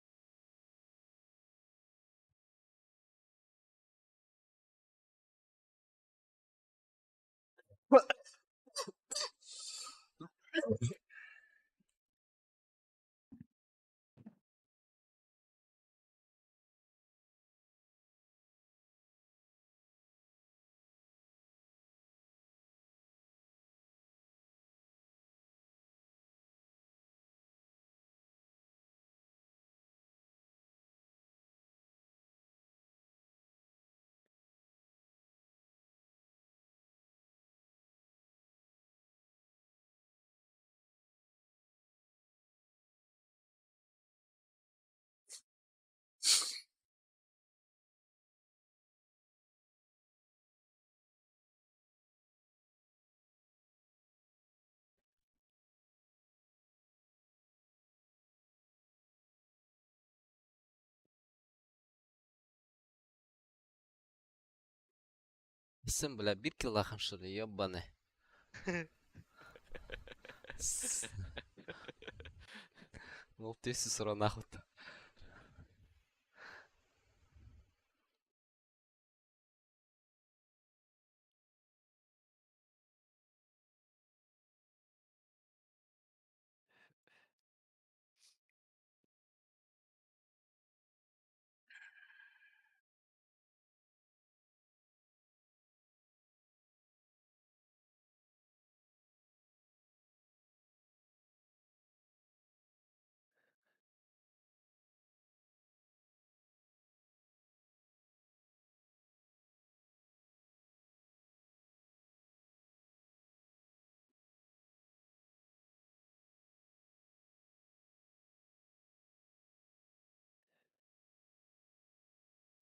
Сын, бля, бир киллахым что ли, ёбаный. Ну ты сестру нахуй.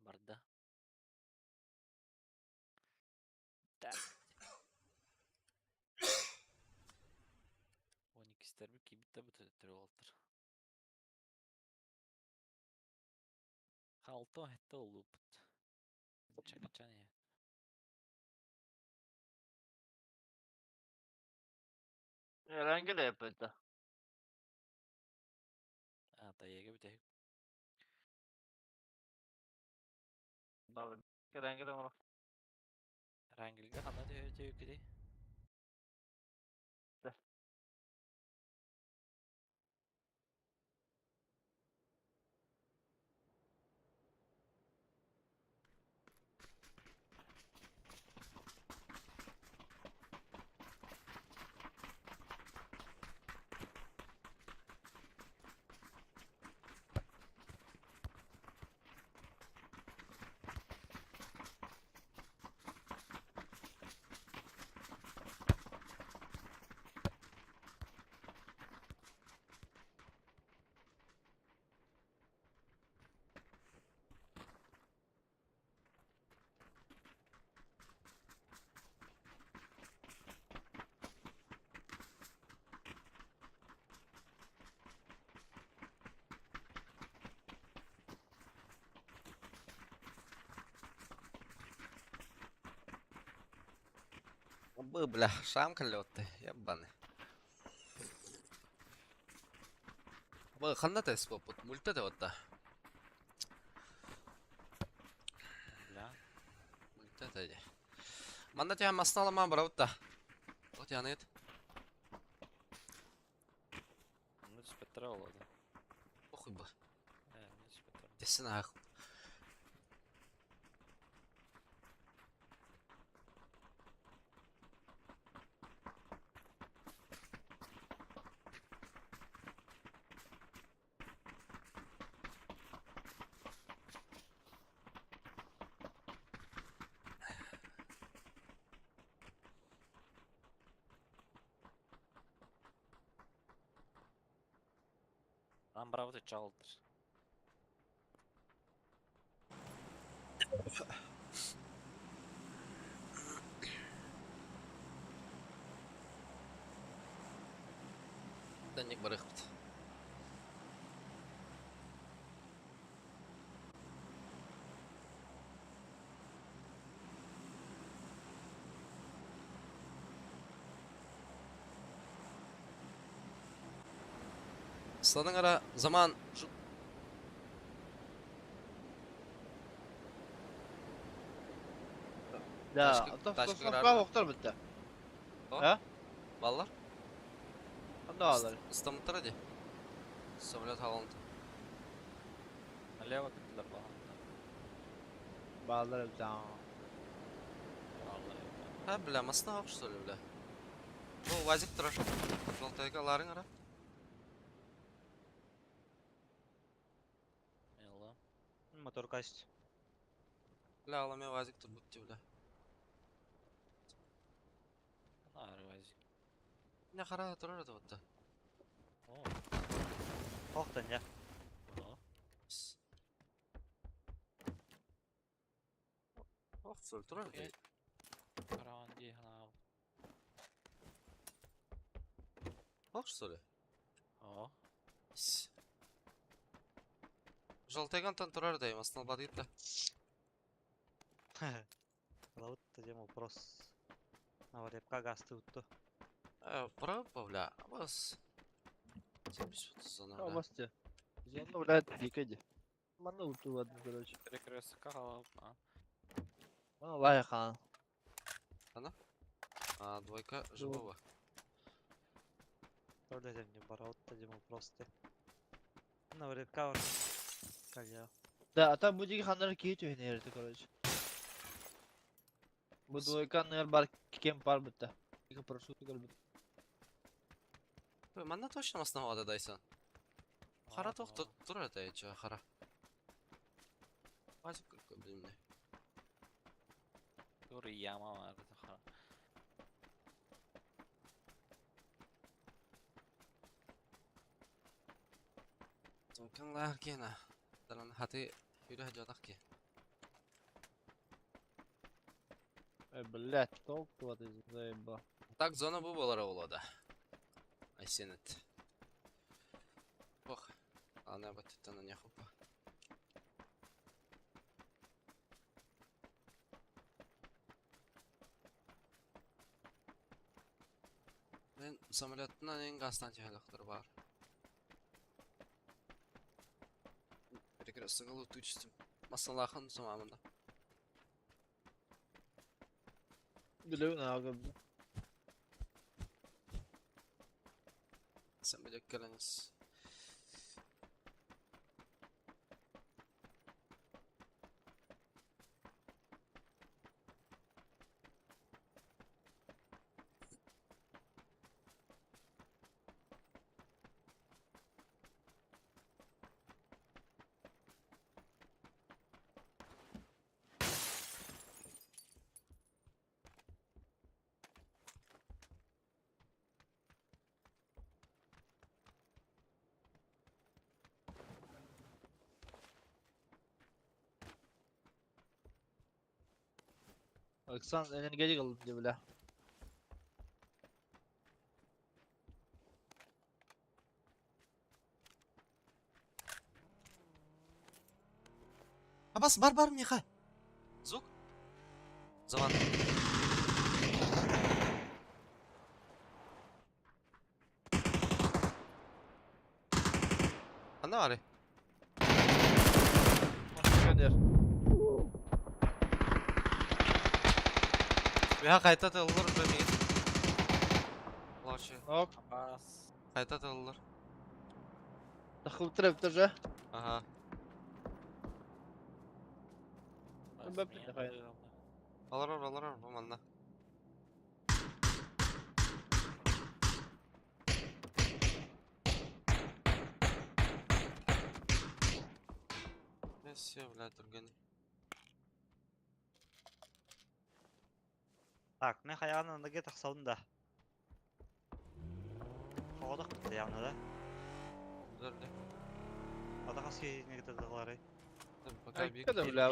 Барда. Так. 12-стер киирбиттэр бу төрүт Халто это улупут. Чакачане.
Эрангел эппитэ.
А, тайга бүтэһик.
Эрангел оҥоро.
Рангельга ханна түһү
Бы, бля, шамка лётты, ебаный. Бы, ханна тест попут, мульта те отта.
Бля.
Мульта те. Манна тя маснала ма бравта. Вот я нет.
Ну, түспэттэрэ олоду.
Похуй бы.
Э, ну түспэттэрэ.
Десен ах.
Нам браво чалдыр.
Даник барыхпыт. Саның ара заман
Да,
Ташка- ташка
ташка оқтар бітті.
Баллар?
Анда алар.
Ыстамыттар ди. Самолет алынды.
Налево кеттилер баган.
Баллар бітті.
Алла.
Ha бля, масна ок что ли, бля. Бу вазик турар. Жолтайга ларың ара.
Милла.
Мотор касть.
Бля, аламе вазик тур бутти, бля.
Ана арвазик.
Не хара турар это вот.
О,
Охтан я.
о.
Ох, сол турар.
Окей. Караван ди хана.
Ох, что ли?
О.
Жолтайган тан турар да, масна бадыт да.
Вот тем вопрос. Наварепка гасты утtu.
Э, браво, бля. Бас. Зона, бля.
Абасты. Зона, блядь, дикади. Мана уту ладно, короче.
Перекрестка халап. А.
Мана лайхан.
А, двойка живого.
Öyle не бараут тем вопрос ты. Наварепка var. Калья.
Да, а там будет хандар кейт үйнерді, короче. Бу двойка нер бар кем пар бітті. Екі парашют көр бітті.
Ой, манна точно масна вада дайсан. Хара тох турар да, чё, хара. Вазик блин.
Тур яма бар хара.
Двойкан лар кена. Даран хаты юрэ жодах ки.
Эй, блядь, толку ты заеба.
Так зона бу болар олода. I seen it. Ох. Ана баттан не хопа. Олен самолеттан en gazdan helikopter бар. Перекресток тучтым. Масалахан сомамында.
Билебин ага.
Самолет келеңиз.
Александр энергетик алып деп бля.
Абас бар бар миха. Звук? Заман. Анда бар.
Gönder.
Миха кайта тыллар бемин. Лаучы.
Ок.
Абас.
Кайта тыллар.
Тахыл треп тоже.
Ага.
Бәп-
Алар алар бу манна. Все, блядь, турган.
Так, мен хаягын андыге тахсалдым да. Хоғодақ бітті явно да.
Дөрдө.
Ада хаски неге тадылары.
Пока бик.
Когда бля.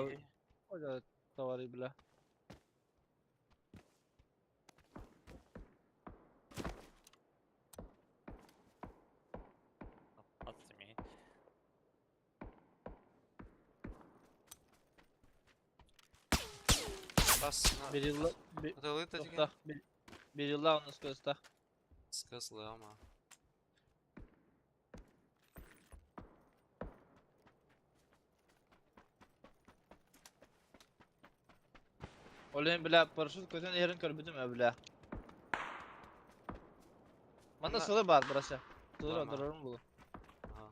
Ой, товары бля.
Атсымей.
Бас.
Bir yılda bir
Атылы тажиген.
тохта. Bir yılda onu скоста.
Сказала ама.
Олен бля парашют көтөн ерин көрбүдүм э бля. Манда
Мына-
сылы бар burası. Сылы
Бар ма?
отырырым бул.
Ага.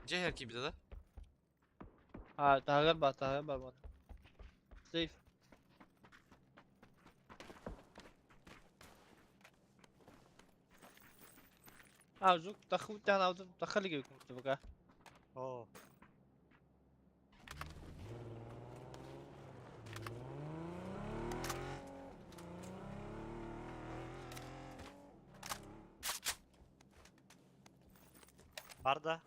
Же хер кибиде да?
Ha, тагыр бар, тагыр бар мында. Сейф. А, жук тахыл тан алдым, тахыл gibi күнтү бука.
О. Бар да.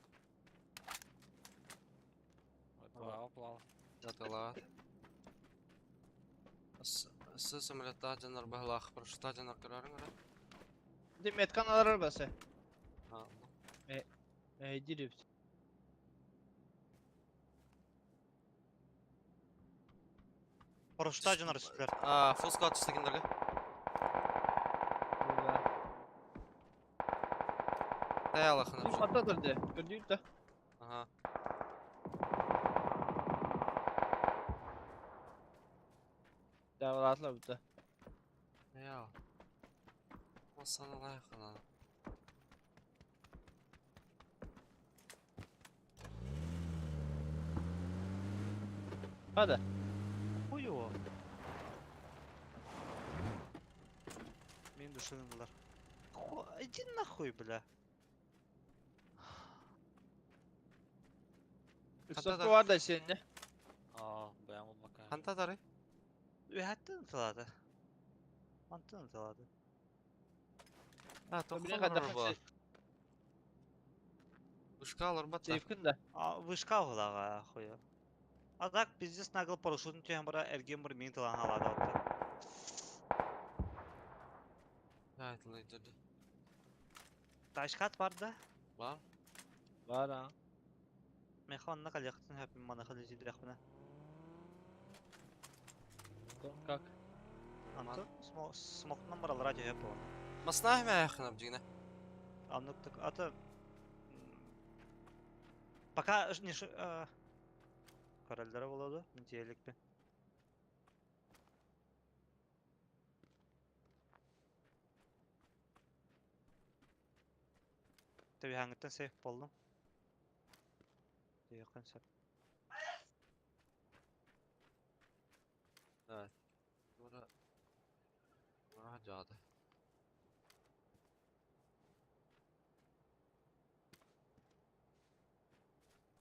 Плавал, плавал.
Жатала. С самолетта жанар бахлах, парашютта жанар көрөрүң ара.
Ди меткан алар басы.
Ха.
Э, дирип.
Парашютта жанар үстілер.
А, фул склад түстегендерге.
Бля.
Тай алахына.
Хата дырды. Көрдүк да.
Ага.
Давлатлар бутта.
Я. Масана лайхана.
Hadi.
Хуё. Мен душыным булар. Иди нахуй, бля.
Yusuf var da seninle.
Аа, бэм болбака.
Ханта дары?
Үһәттен тылады. Антын тылады.
А,
Билен
тохтон
кадar
бар. Ушка алар батта.
Сейфкин да.
А, вышка углага хуя. А так пиздец нагло парашютын түйен бара эрген бір мен тылан алады атты.
Айтылы деді.
Ташкат бар да.
Бар.
Var ha.
Мен ханна калияқтын хөпім мана хали жидрахмына.
Как?
Антон смоктан баралар радио хөп оны.
Масна хмэ хна бдигне.
Аннык так ата Пока не Корольдара болады, мен тиелікпен. Tabii hangitten safe buldum. Yakın sep.
Evet. Bura Bura жады.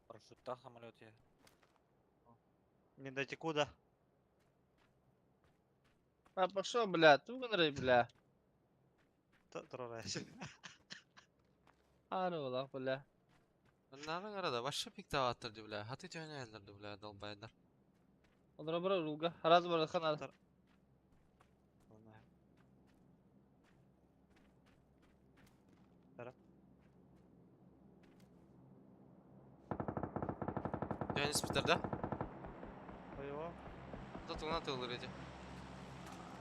Парашютта самолет я.
Не дайте куда.
А пошел, бля, туган бля.
Трорайся.
Ары бля.
Bunların arada başka pik daha attırdı bile. Hatı tönellerdi bile dalbaylar.
Олар бара рулга. Раз бар хана.
Deniz bitirdi.
Ойо.
Tutun atılır idi.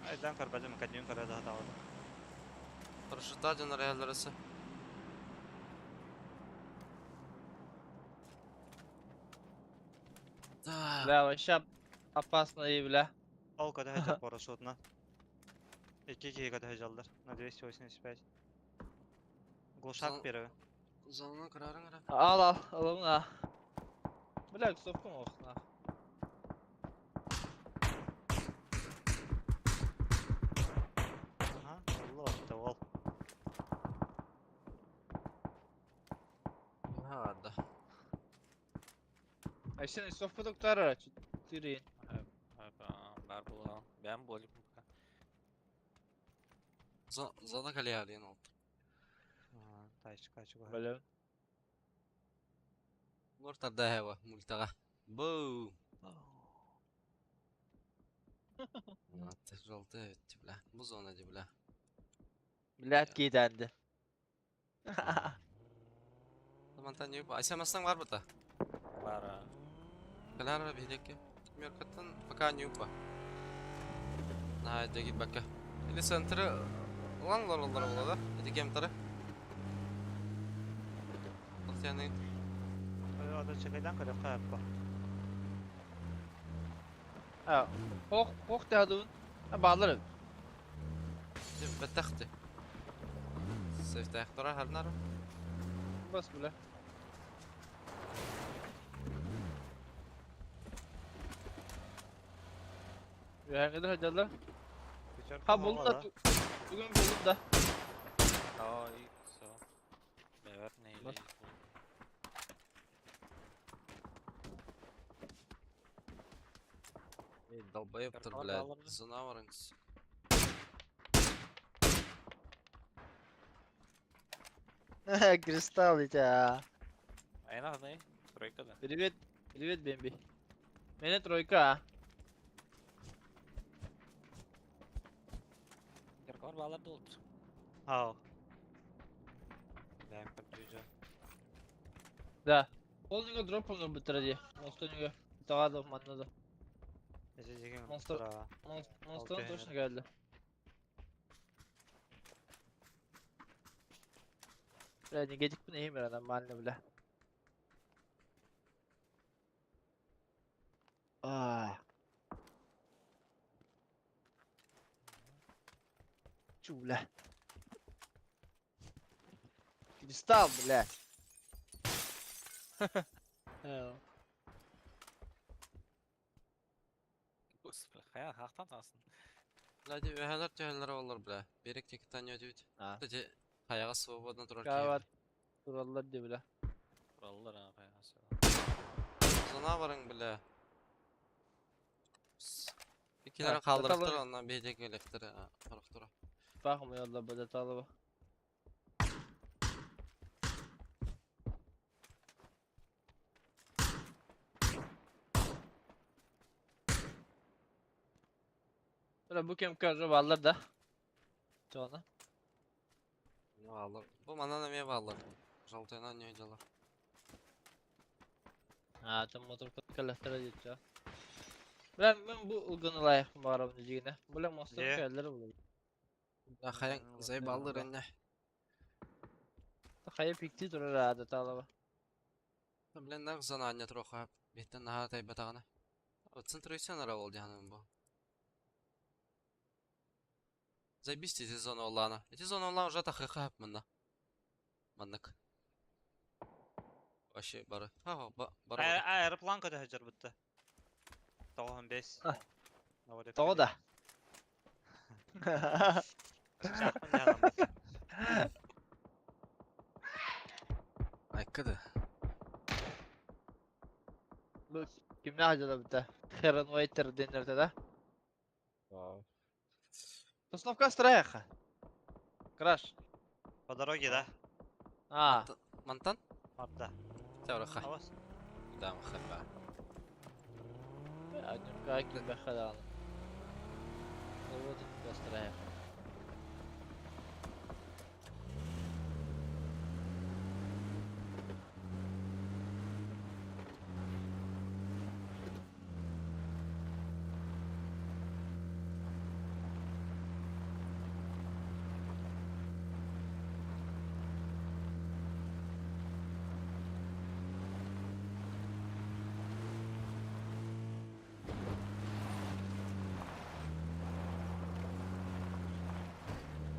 Айдан карбажым кадюн карада хаталады.
Paraşütler canar arası. Да.
Бля, вообще опасно и, бля.
Ол када хажал парашютна. 2 киһи када хажалдар. На 285. Глушак первый.
Зонunu kırarın ara.
Ал, ал, алым на. Бля, ксовкам ох, на.
Ага, Allah ол.
Ha da.
А сен ксовка доктора, 4.
Бар була. Бәм болик пока.
Зона kaleye oldu.
Тайчка чуга.
Бля.
Лортарда хева мультага. Бу. Жолты бля. Бу зона бля.
Блядь, кейдәнді.
Tamam не Айсамастан бар бұта.
Бар.
Калар бидеке. Мөркаттан пока не упа. На деги бакка. Или центры лан лор лор болады. Эти гемтары. Алтяны.
Ада чекайдан көрө кайаппа.
А, хох, хох дадун. А балар.
Баттахты. Сейфтахтара харнар.
Бас, бля. Яңгыдыр хаҗалар. Ha buldum da. Bugün buldum da.
Ай, все. Бәвәр не.
Эй, долбоебтыр, блядь. Зона варыңыз.
Кристалл эти, а.
Айна, тройка да.
Привет, привет, Бэмби. Мене тройка, а.
Яркар балар долдыр.
Ау. Бәм көрдү.
Да. Ол него дроп он бітірді. Монстр него. Тағады маннады.
Монстр.
Монстр точно geldi. Бля, не гетик не имер нормально, бля. А. Чу, бля. Кристалл, бля.
Хая хақтан тасын.
Бля, өһәләр төһәләр олар, бля. Берек текитан өтүт.
А.
Кстати, хаяга свободно турар
Кават. Тураллар ди, бля.
Тураллар, а, хаяга.
Зона барың, бля. Икилерин калдырыптыр, андан бейдек электр, карак тура.
Бахым ялла, бля, талыба. Бля, бу кем көрі баллар да. Чоны.
Баллар. Бу манан эме баллар. Жалтайнан не жалар.
А, там мотор каластыра дейт. Бля, мен бу ылгыны лайықпын барабын дегені. Бля, монстр кәллер бұл.
Да хайаҥ заебаллыр иннэ.
Хайа пикти турар аада таалаба.
Блин, нах зона анньа туруохха биһиттэн наһаа тайбатаҕына. Центруйсан ара ол диһаным бу. Заебись эти зона оллаана. Эти зона оллаан уже тахыха манна. Маннык. Вообще бары. Ха бары.
Аэроплан көтө сылдьар бутта. 95.
Тоҕо да?
Айка да.
Бу кимнээх дьыла бутта? Херон Уэйтер диэннэртэ да? Сосновка страха. Краш.
По дороге, да?
А.
Мантан?
Мапта.
Тәураха. Да, махаба.
Однюка кибахадан. Вот это страха.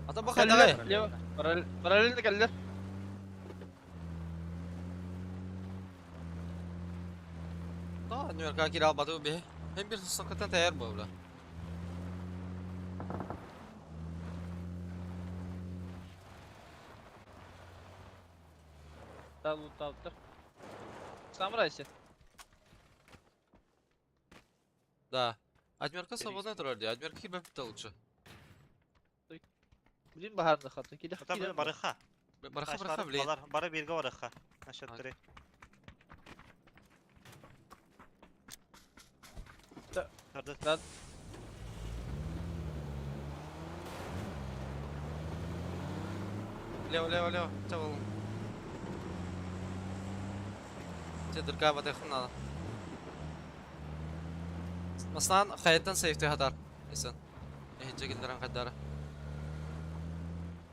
Ата бу хайдагай?
Лево. Параллельно кэллэр.
Да, нүөрка кире албаты бу биһи. Hem bir сокотан таяр бу бла.
Да, лутаптыр. Самурай сен.
Да. Адмирка свободно турар ди. Адмирка кирбеп лучше.
Блин баһарны хаты. Киле.
Ата барыха.
Барыха барыха блин.
Балар бары бирге барыха. Насчет три.
Да.
Да.
Лево, лево, лево. Чавал. Те дырка батайхын надо. Маслан хайаттан сейфти хатар. Эсен. Эхиджи килдерен хаддара.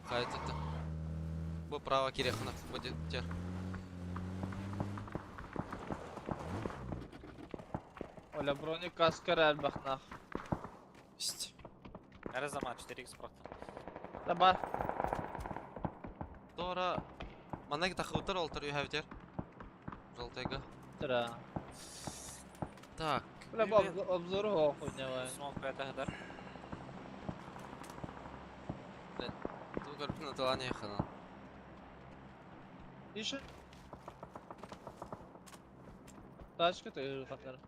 Хайат Бу право кирехына будет тер.
Оля броник каскар әлбахнах.
Есть.
Her zaman 4x bıraktım.
Да бар.
Тора. Маннаги тахыбыттар олтар үйәвтер. Жолтайга.
Тра.
Так.
Бля, бу обзору о хуйня.
Смок 5 kadar.
Ту көрпүн аталан яхана.
Иши. Тачка ты хатар.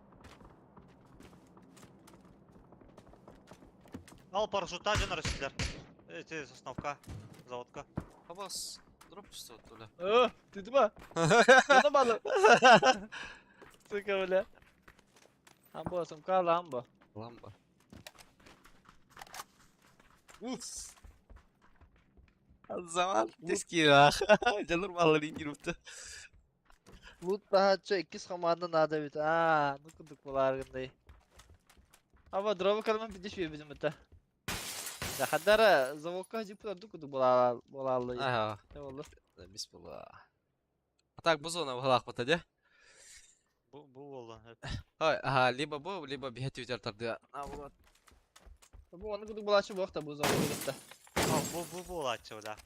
Ал парашютта жан арасыздар. Эти сосновка, заводка.
Абас. Дроп чувствует, бля.
О, ты два. Она мало. Сука, бля. Амбо, сумка, ламбо.
Ламба. Уф. Zaman teskira. Жаныр малын ингирупты.
Лут тахача иккис хамаанда наада бит. Аа, ну кудук булааргындай. Аба дроба калман бидиш бир бит. Да хадара заводка жип ду кудук булаа булаалы.
Ага.
Не болду?
Бисмилла. А так бу зона булак бата де.
Бу бу болду.
Ой, ага, либо бу, либо бихет үтер тарды. А вот.
Бу оны кудук булаачы буакта бу заводка.
А бу бу булачы да.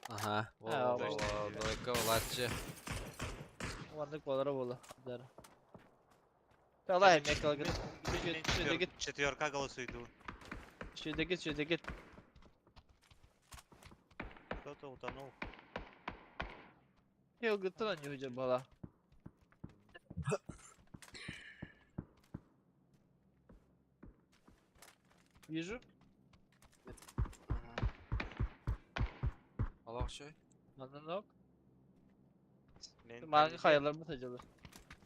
Ага.
А,
Двойка булачы.
Оннык болара болду. Хадара. Талай мекал гит. Шөйдө гит.
Четверка голосуйду.
Шөйдө гит, шөйдө гит.
Кто-то утонул.
Йо гыттан не бала. Вижу.
Алак шөй.
Мананок.
Мен
Маңы хаялар бу тажылы.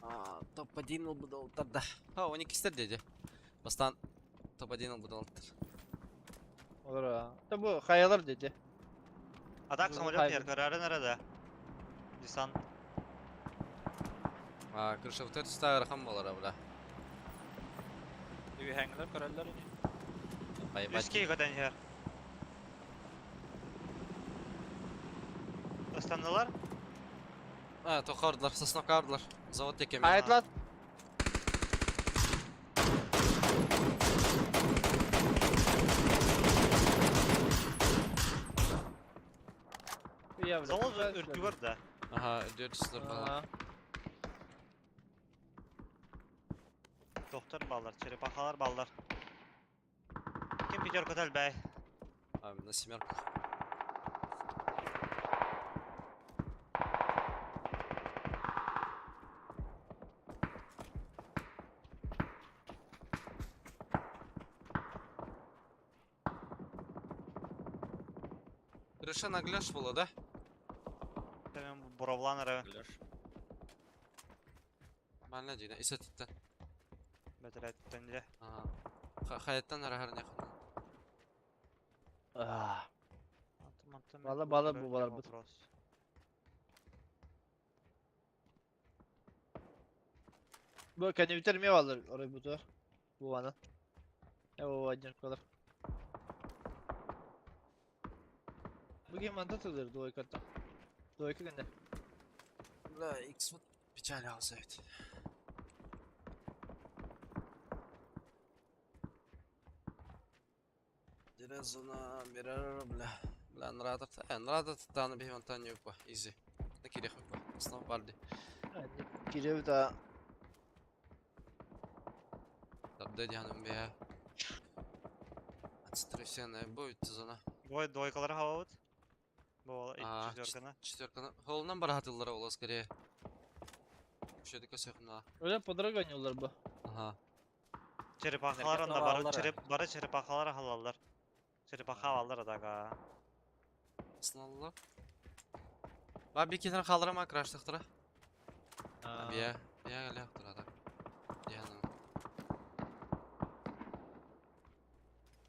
А, топ-1 был тогда. А, он икистер деди. Бастан топ-1 был долтар.
Олар. Та бу хаялар деди.
А так
Бу
самолет
хайбы.
yer kararı nerede? Десант.
А, крыша в төрт рахам болар бля.
Үйәңләр көрәләр ине.
Поебать.
Үскей көтен yer. Ыстаннылар?
А, тоққа ұрдылар, сосновка ұрдылар. Завод екен.
Айтлат.
Завод үрдүгэр да.
Аха, үрдүгэр түстүлэр баҕалар.
Доктор баллар, черепахалар баллар. Ким пятерка элбэй?
А, на семерках. Крыша нагляш была, да?
Мен буровлан эрэ.
Манна дина, исәттен.
Бэтэрээттэн дьэ.
Хаяттан арахар якын.
Бала бала бу балар бу. Bu kendi bitirmeye varlar orayı bu tur. Bu bana. Ya bu var kadar. Bugün mantı atılır двойката. Двойка günde.
Бля, X вот печаль алсайт. Дирезона, мирар, бля. Бля, нрадат. Э, нрадат таны бихвантан юпа, изи. На кирих юпа. Основ барди.
Кире да.
Табда дианым бия. Отстрефсенная будет зона.
Двой двойкалар хавабыт. Бу четверканы.
Четверканы. Холунан барахатыллара ола скорее. Шөдүкө сөкна.
Öyle подорого oynuyorlar bu.
Ага.
Черепахалар анда бары череп бары черепахалар халаллар. Черепаха алалар адага.
Сыналлар. Ба бикетен халдырама краштыктыра. Бия, бия ляктыра да. Дианың.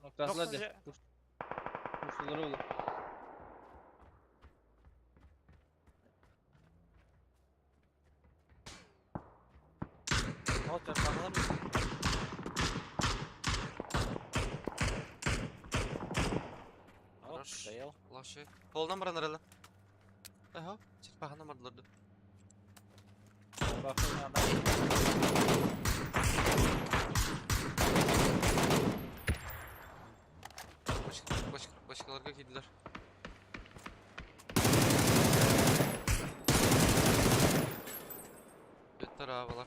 Noktaslar de. Kuşları oldu.
О, черепахалар.
Хорош. Лаши. Холунан баран арала. Эхо, черепаханы бардыларды. Başka, başkalarga кийдилер. Беттер абалар.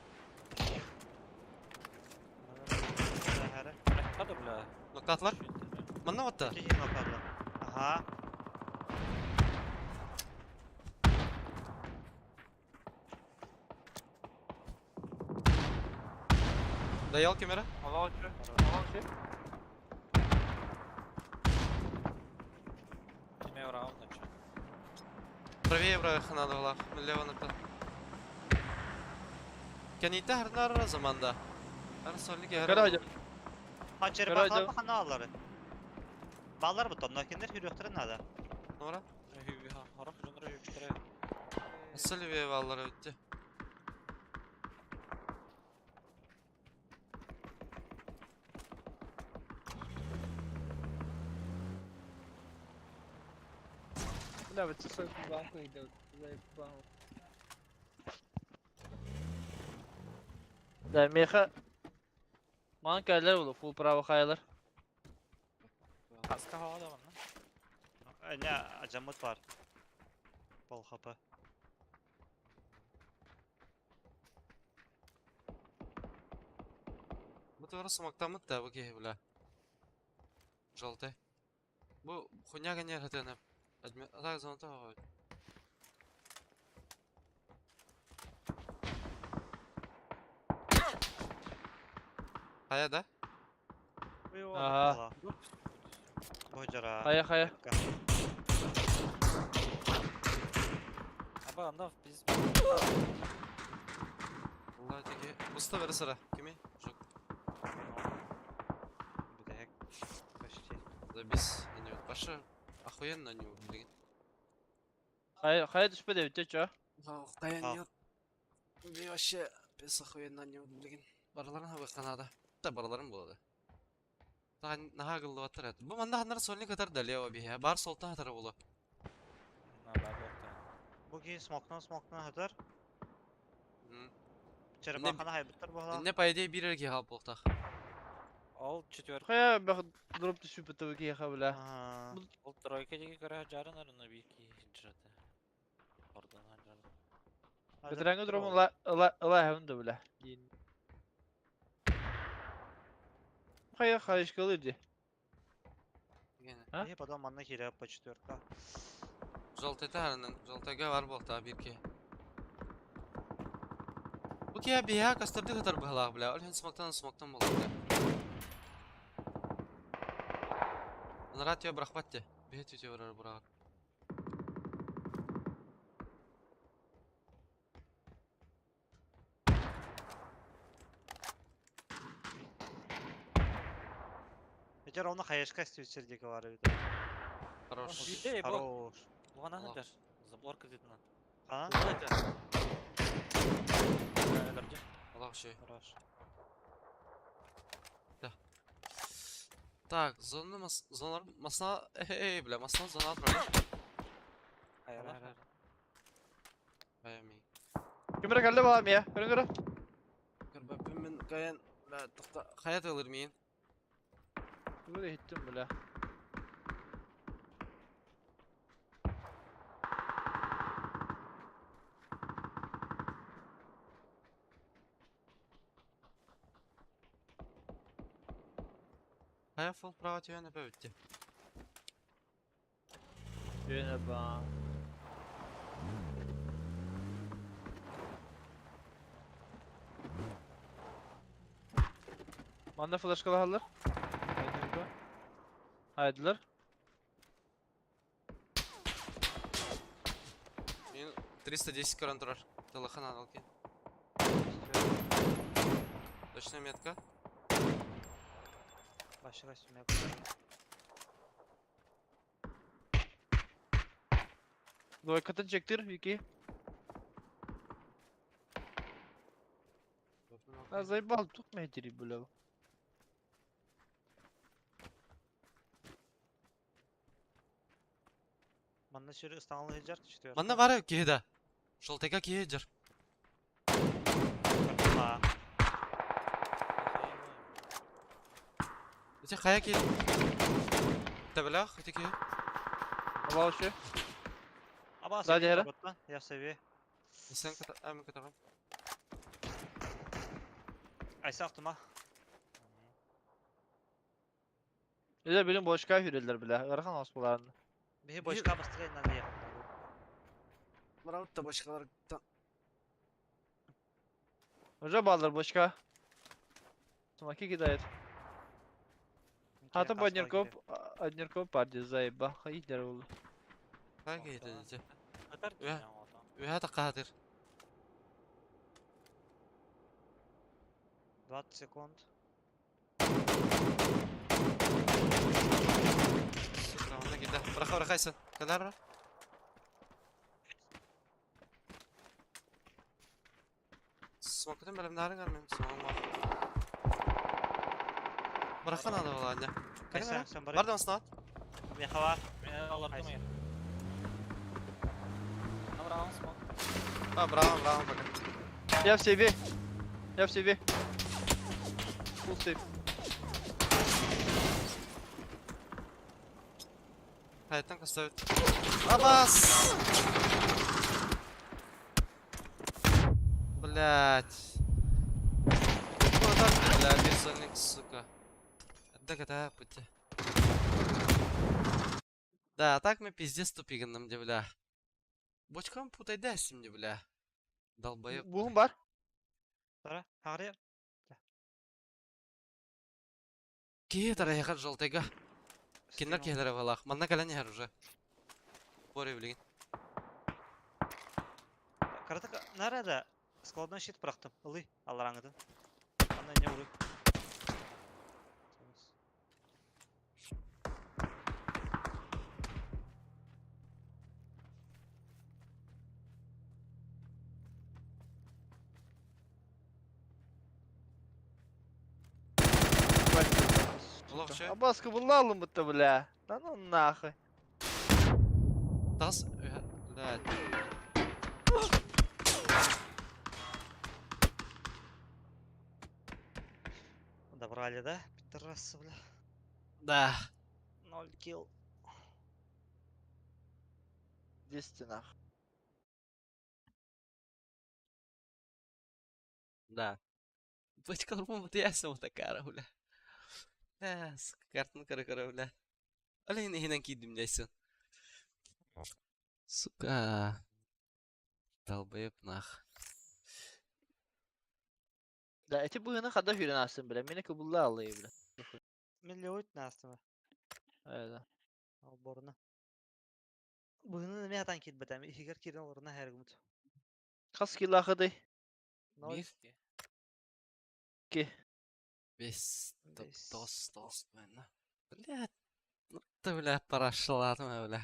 Хада, бля.
Ноктатлар? Манна ватта?
Ага.
Даял кемера?
Имею раунд, начал.
Правее правых надо было, лево на Кәниттә һәрнәр заманда. Һәр сольник һәр.
Карадя.
Ha черепахалар бахана алары. Баллар бу тонна киндер хүрөктөрүн надо.
Нора?
Харах жонро юктре.
Сольве баллары өттө.
Бля, вот сейчас банку идет. Да, меха. Манкайлар болу, full право хайлар.
Каска хавада манна.
Не, ажамыт бар. Пол хп.
Бу тура самактамыт да бу кеһи бля. Желтый. Бу хуйня генер хатына. Так зонта. Хая да?
Ага.
Бу жара.
Хая хая.
Аба анда биз
Allah теге. Уста бер сыра. Кими? Жок.
Бүтэһек. Почти.
Забис. На него. Башы охуенно на него, блин.
Хая хая түшпе деп чо.
Каян yok. Bir вообще без охуенно не блин. Бараларын хабы канада. Да бараларын болады. Та наха гылды батыр эт. Бу манда ханнар сольник атар да лево бихе. Бар солта атар болу.
На бабы.
Бу киһи смоктан смоктан сытар.
М.
Черепаханы хайбыттар буоллаах.
Инне по идее биир эрэ киһи хаалбыахтаах.
Ол четверка,
Хайа бэх дроп түспүт киһиэхэ бля.
Аа.
ол тройка диэки көрө сылдьарын арына биир киһи сылдьар этэ. Ордон сылдьар.
Бэтэрээҥҥи дробун ыла ыла ыла эһэбин да бля. Диин. Хайа хаешкалыыр дии.
Гене.
А?
И потом манна киирэ по четверка.
Желтыйта харынан, желтыйга бар буолтаах биир киһи. Бу киһи биһиэхэ кастардыы сытар быһыылаах бля, ол иһин смоктан смоктан буолла бля. Анараа тиэ бырахпат дии, биһи түтүө барар быраҕар.
Ити ровно хаешка стүүтсер диэки баар эбит.
Хорош.
Эй, бу.
Хорош.
Бугана
Аллах.
сылдьар. Забор кредитынан.
А?
Өлөрдү.
Аллах үчүгэй.
Хорош.
Так, зона мас... Зоналар... Масна... Эй, бля, масна зона турар.
Хайа, хайа.
Хайа мин.
Ким эрэ кэллэ баҕа миэ. Көрүҥ көрө.
Көрбөппүн мин кайан... Бля, тохто... Хайа тыалыр миин.
Тугу да иһиттим бля.
Хайа фул право түһэн өпөбүттэ.
Үөнэ баа. Манна флешкалаһаллар. Хайдылар.
Мин 310 көрөн турар. Телефон алки. Точная метка.
Başka üstüme
Двойкатын чектир, Вики. А заебал, тут метри, бля.
Манна сөрү ыстаҥалыы сылдьар четверка.
Манна баар киһи да. Желтыйга киһи дьар.
Көрдүм
Ити хайа киһи? Тэбэлээх ити киһи.
Аба вообще.
Аба
Сзади эра.
Я себе.
Сен ката... А, мен катаҕым.
Айса автома.
Или билин бочка хүреллер бля. Ыарахан ос буларын.
Биһи бочка быстрее надо ехать.
Барабыт да бочкаларыттан.
Уже баллар бочка. Смоки кидает. А там однеркоп, однеркоп парди заеба. Хайдер ол.
Хайа киһи ити.
Ытар
Үһэ.
дии оҕото.
Үһэ такаатыр.
20 секунд.
Сука, онно киирдэ. Быраха бырахайсын. Кэлээр бара. Смокутун бэлэмнээриҥ армин. Смогум бар. Бырахан аны буолаанньа. Кэлин
Айса,
эрэ.
sen
Бар
барай.
да маснат.
Меха бар.
Мен олордум
Айса.
я. Браво, смок.
А, браво, браво, пока.
Я в себе. Я в себе. Фул сейф.
Хайаттан кастабыт. Абас! Блять. Бля, бесольник, сука. Да когда пути. Да, а так мы пиздец тупиган где, бля. Бочком путай даст мне, бля. Долбоёб.
Буһун бар.
Тара, хағыры.
Киһи тарайхар желтыйга. Киннер киһилэрэ балаах. Манна кэлэн иһэр уже. Бори билигин.
Каратык nerede? Складной щит bıraktım. Ылый, алараңыдын. Анда не уру.
Олох үчүгэй.
Абаска буллалым бутта бля. Да ну нахуй.
Тас... Блядь.
Забрали, да? Пидорасы, бля.
Да.
Ноль килл.
Где стенах?
Да. Бочкаларбын бутуйаасым такара, бля. Да, сука, картаны көрө-көрө, бля. Ол иһин иһинэн киирдим дьайсын. Сука. Долбоеб нах.
Да, эти быһыны хада сүүрэн аастым бля. Мени кыбылла аллайы бля.
Миллион наастыма.
Öyle.
Алборна. Быһыны эмиэ хатан киирбэтэ. Иһигэр киирэн олоруна һэргимит.
Хас килахыды?
Ноль.
Мир.
Ки.
Бес.
Бес.
Тос, тос, бля. Бля. Ну ты, бля, прошла, бля.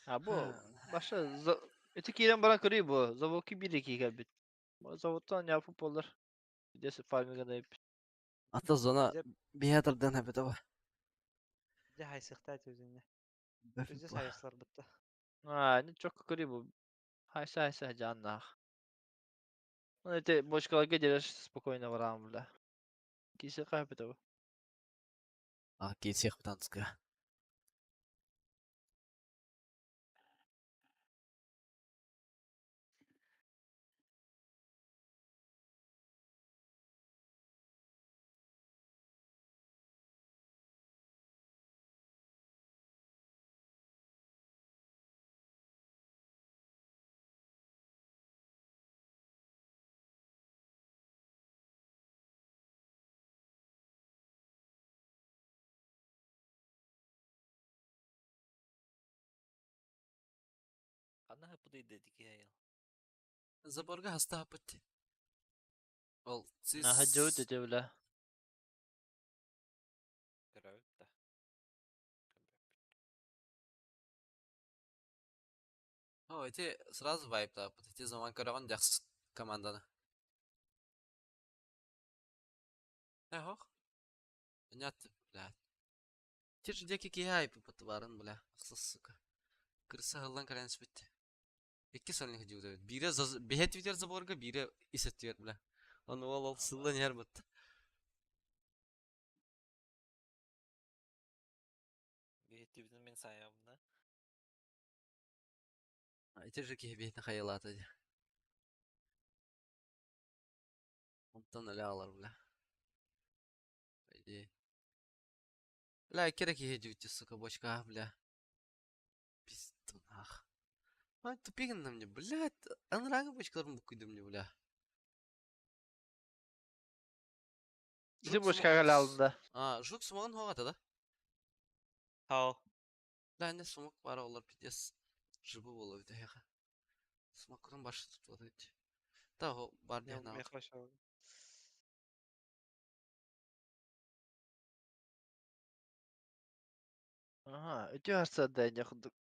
Ha bu başa öteki киирэн баран көрүй бу. Заводки 1-2 кэлбит. Заводтан yapıp olur. Десе фармига да
Ата зона
Дьэ.
биһиэтэрдэн эбитэ бу.
Дьэ хайсыахтаа өзүнэ. Өзү сайыслар бытта.
А, не чокко көрүй бу. Хайса хайса жаннах. Ну это бочкаларга делаешь спокойно барам бля. Кисе кайпыта бу.
А, киирсиэх бутанска.
Ханна хаппыт дедики айыл.
Заборга хаста хаппыт. Ол, сис...
Наха жөт эте бля.
Көрөбүт да.
О, эти сразу вайп таппыт. Эти заман көрөҕүн дьахсыс команданы. Э, хох. Понятно, бля. Те же диэки киһи айпыппыт барын, бля. Ахсыс, сука. Кырса ыллан кэлэн испит. Икки сольник дьиэбит. Биирэ биһэ твитер заборга, биирэ ис өттүгэр, бля. Ону ол ол сыллан иһэр бытта.
Биһиттибитин мин сайабына.
Ити же киһи биһитин хайалаата дии. Онтон өлө аалар, бля. По идее. Бля, кэрэ киһи дьиэбит, сука, бочка, бля. Пизду нах. Ай, тупик на мне, блядь. Анрага бочкаларын буккуйдум мне, бля.
Ити бочкага алында.
А, жук сумагын хоҕата да?
Хау.
Бля, не сумок бара олар пиздец. Жыбы боло бит эһиэхэ. Сумаккутун башы тутуот эбит. Та хо бар диэн
Мен хош.
Ага, эти харса да не худук.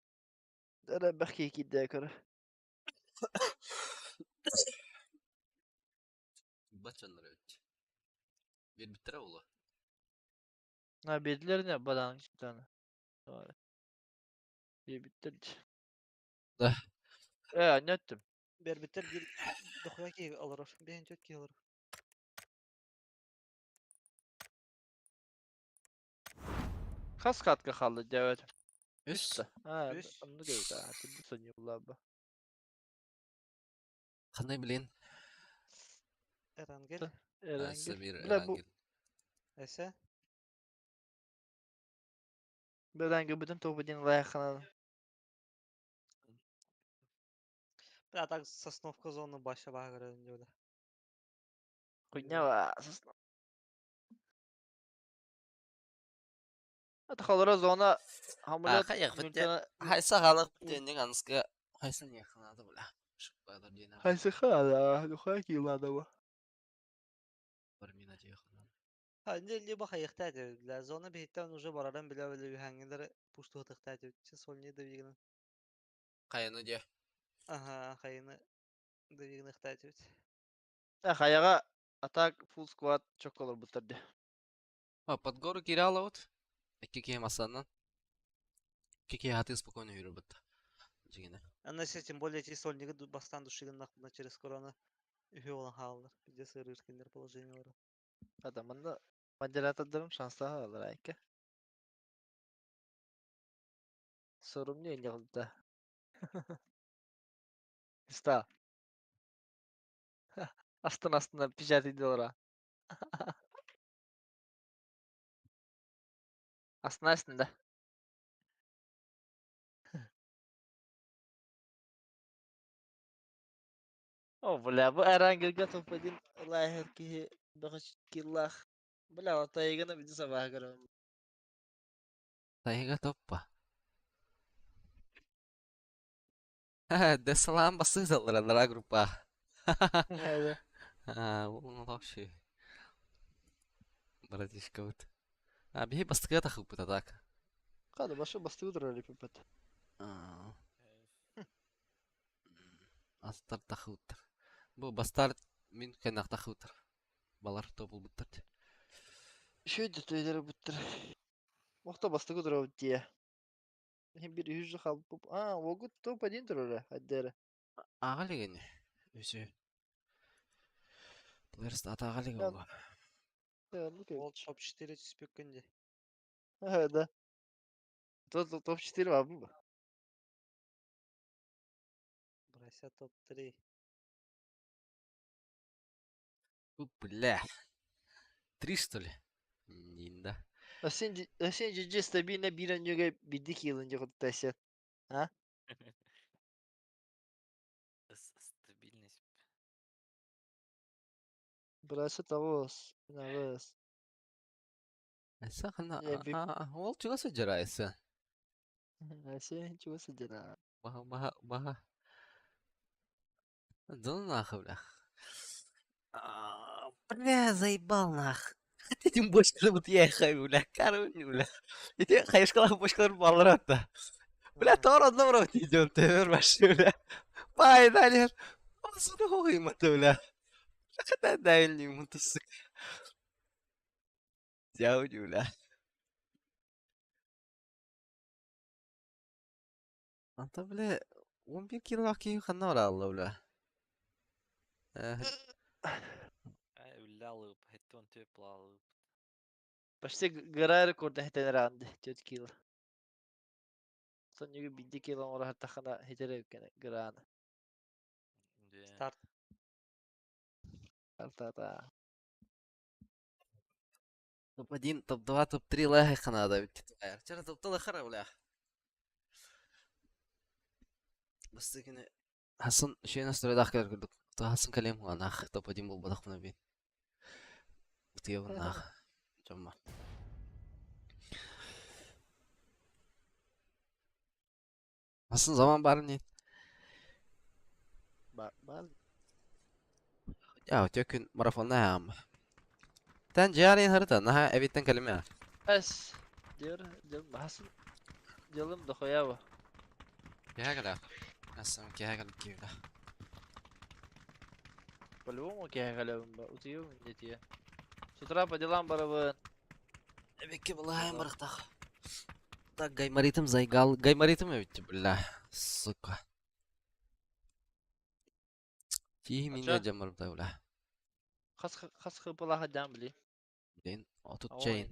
Ара бахки кидде көрө.
Бачаннар эбит. Биэрбиттэрэ буолуо.
На бедлер не бадан читаны. Биттер.
Да.
Э, неттим.
Бербиттер бир дохуя киһи олорор. Биһин төрт киһи олорор.
Хас катка халды дәвәт.
Үс.
Ha,
Үс.
онну көрүт. Тибби соньюлла бу.
Ханай билин.
Эрангел.
Эрангел.
Бир
Бля, бу
Эрангел.
Эсе.
Беранге бүтүн тобу дин лайхана.
Бля, так сосновка зона баша багырын диода.
Хуйня ва. Ата халара зона хамлет.
хайах битте. Хайса халык битеннең аныска хайса не ханады бля. Шыкпадыр диэн.
Хайсы хала, духай килада бу.
Бар мина дии ханады.
Ha, не либо хайыхта бля. Зона биһиттен уже барарын биле биле үһәңгелер пушту тыкта дип. Сольни дивигин.
Каяны дии.
Ага, хайыны дивигин ыхта дип.
Э, хаяга атак full squad çok olur bu tabi.
А, под гору кирала вот. Икки киһи масаннан. Икки киһи хаты спокойно yürür бытта. Дьиҥинэ.
Аны если тем более эти сольнигы бастаан душигыннахпына через корона үһү буолан хааллар. Пиздец ыарыыр кинилэр положениелара.
Ата манна модератордарым шанстаах алар айка. Sorumlu yanıldı. Ста. Астын астына печать ediyorlar. Астына астында. О, бля, бу Эрангелга топ-1 лайхер киһи бөҕө киллах. Бля, тайганы биди сабаha көрөм.
Тайга топпа. Десалаан бассыыталлар анараа группа. Вообще. Братишкабыт. А биһи бастакыга тахыппыт а так.
Хада башы бастыгы турар репипет.
Астар тахыуттар. Бу бастар мин кэннэх тахыуттар. Балар тобулбуттар.
Шөйдө төйдөрө буттар. Охто бастыгы турар дие. Bir үһүс халпып. А, огут топ-1 турар аддера.
Аҕа илигини. Үсү. Плеерс атаҕа илиги
Я-
буолуо.
Ол топ 4 түспүккүн дии.
Да. Топ-4 бар бу.
Брася топ-3.
Бу бля. Три что ли? Нинда.
А сен жеже стабильно бир өнүгө бирдик yılınca куттайсың.
Стабильность.
Брася тавос. Навыс.
Эсэ ханна
Э, би-
ол чуга сылдьара эсэ.
Сен чего сидела?
Баха баха баха. Да ну нахуй, бля. А, Бля, заебал нах. Этим бочкалар вот я хаю, бля, короче, бля. Эти хаешкалар бочкалар баллар атта. Бля, тор одно в идет, ты вообще, бля. Пай, далее. Осуна хуй мата, бля. Хата дай не муту, сука. Дяудю, бля. Anta, бля, 11 кило киһи ханна бараалла, бля. Э,
Үллэ алып, хэттон төп алып.
Почти гора рекорда хетенер анды. 4 кило. Сон югу бирди кило ора тахана хетере үкене грана.
Старт.
Артата.
Топ-1, топ-2, топ-3 лэхэ ханада бит. Вчера топ-2 хара, бля. Бастыкины Хасан шейна сторидах кэлэр курдук. Хасан кэлиэм хуанах топ-1 буолбатахпына бин. Утуйабын наах. Дьоммор. Хасан заман баар ини.
Бар бар.
Я үтүө күн марафонна аама. Тэн дьиарин харыта наһаа эбиттэн кэлимэ.
Эс. Дер, дер хасан. Делым дохуя
Киһэ кэлэ. Хасан киһэ кэлэ киирдэ.
По-любому киһэ утуйум дети. С утра по делам барабын.
Эбикке балаһайын барыктах. Так гайморитм заигал. Гайморитм эбит, бля. Сука. Тиһи
А
мине
чё?
дьаммар бля.
Хас хас хыпалаха дам били.
Блин, отут чейин.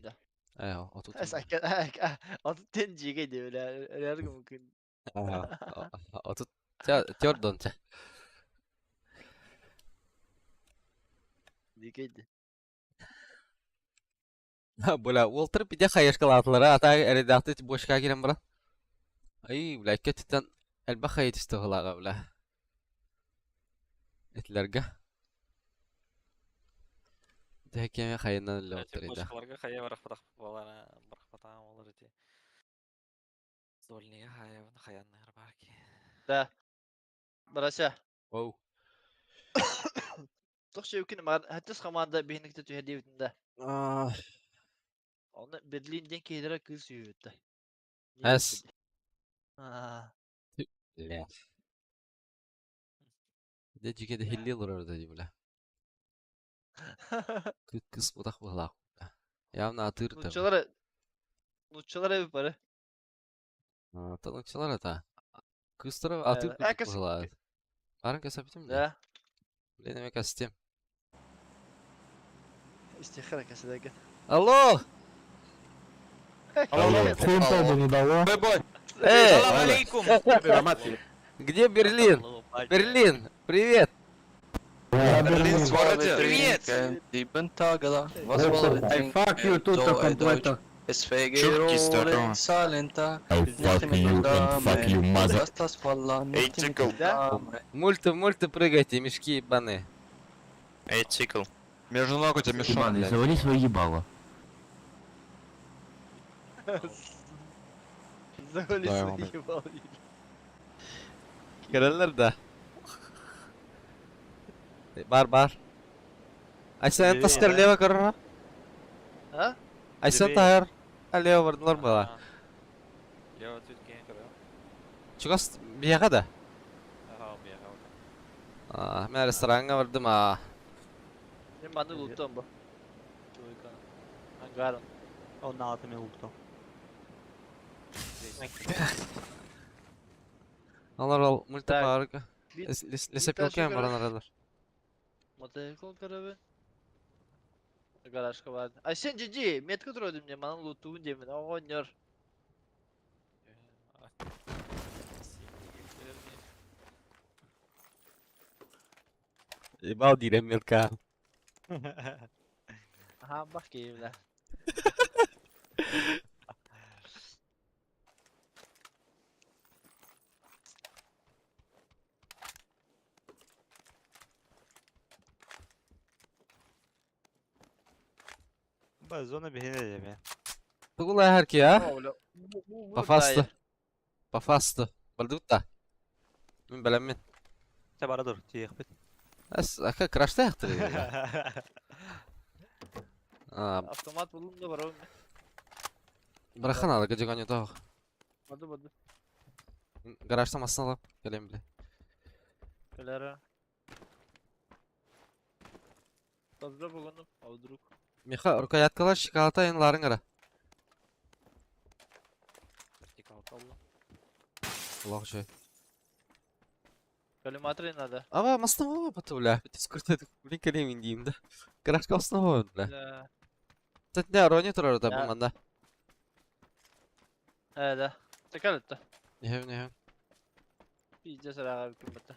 Э, отут.
Эс ака отут тен жиге де бля. Эрге мүмкүн.
Отут төрдөн чэ.
Дикейди.
Бля, Уолтер пиде хаешкалаатылара, ата эредакты бошка кирен баран. Ай, бля, кеттен элбэх хайытысты хылаға, бля. Этилерге. Тэкеме хайынан эле оттор ида.
Бошкаларга хая барахпатах балара, барахпатаан болар эти. Сольнига хаябын хаяннар барки.
Да. Барася.
Оу.
Тохча үкін мар хаттыс команда бихиникте түһәдибитинде.
А,
Оны Берлинден кейдере кыз сүйүттü.
Эс.
А.
Бля. Де жиге де хилли олор да бля. Кыс бутах була. Явно атыр та.
Нуччалар Нуччалар эби бары.
Тануччалар ата. Кыыстара атыыр
Э,
курдук
кэс-
быһылаат. Барын кэсэпитим да.
Да.
Блин, эме кэстим.
Истихара кэсэлэргэ.
Алло!
Алло.
Эй!
алейкум!
Где Берлин? Берлин, привет!
Привет!
I fuck you tutto completo.
Чурки здорово.
I fuck you and fuck you mother.
Эй, цикл.
Да?
Мульты, мульты прыгайте, мешки ебаные.
Эй, цикл. Между ног у тебя мешок,
Ебаный,
блядь.
завали свое ебало.
Завали
Да,
свои
он-
ебалы.
Керелер да. Бар, бар. Айсан
Привет.
таскар лево корора.
А?
Айсан
Привет.
тахар. А лево бардылар бала.
Лево тут кем көрө.
Чугас бияга да.
Аха, бияга.
А, мен ресторанга бардым а.
Мен маны луттан бу. Туйканы. Ангарын.
Он на атоме луптал.
Алар ал мульта
Так.
парка.
Бит-
Лесопилка
бит
баран аралар.
Мотоцикл көрөбүн. Гаражка бар. А сен жиди, метка туродум мне, манан лутуун деймин. Оҕонньор.
Ебал дирем мелка.
Аха, бах кейбиле.
Ба, зона бихине деме.
Тугулай харки а. Пафасты. Пафасты. Бардыкта. Мен билем мен.
Те бара дур, тиехпит.
Ас ака крашта яктыр. А,
Автомат булдум да барабын.
брахан ала гажыган тог.
Барды барды.
Гаражта масын алып келем биле.
Келер. Тазра бүгүн, а вдруг.
Миха рукояткалар шоколада энларын кара. Улах жой.
Коллиматоры надо.
Ава масын бата бля. Дискурт блин келем дейм да. Гаражка основа бля.
Да.
Тетне рони турар да
Да.
бу манда.
Э, да. Текалетте.
Не не.
Пиздец арага бүкүн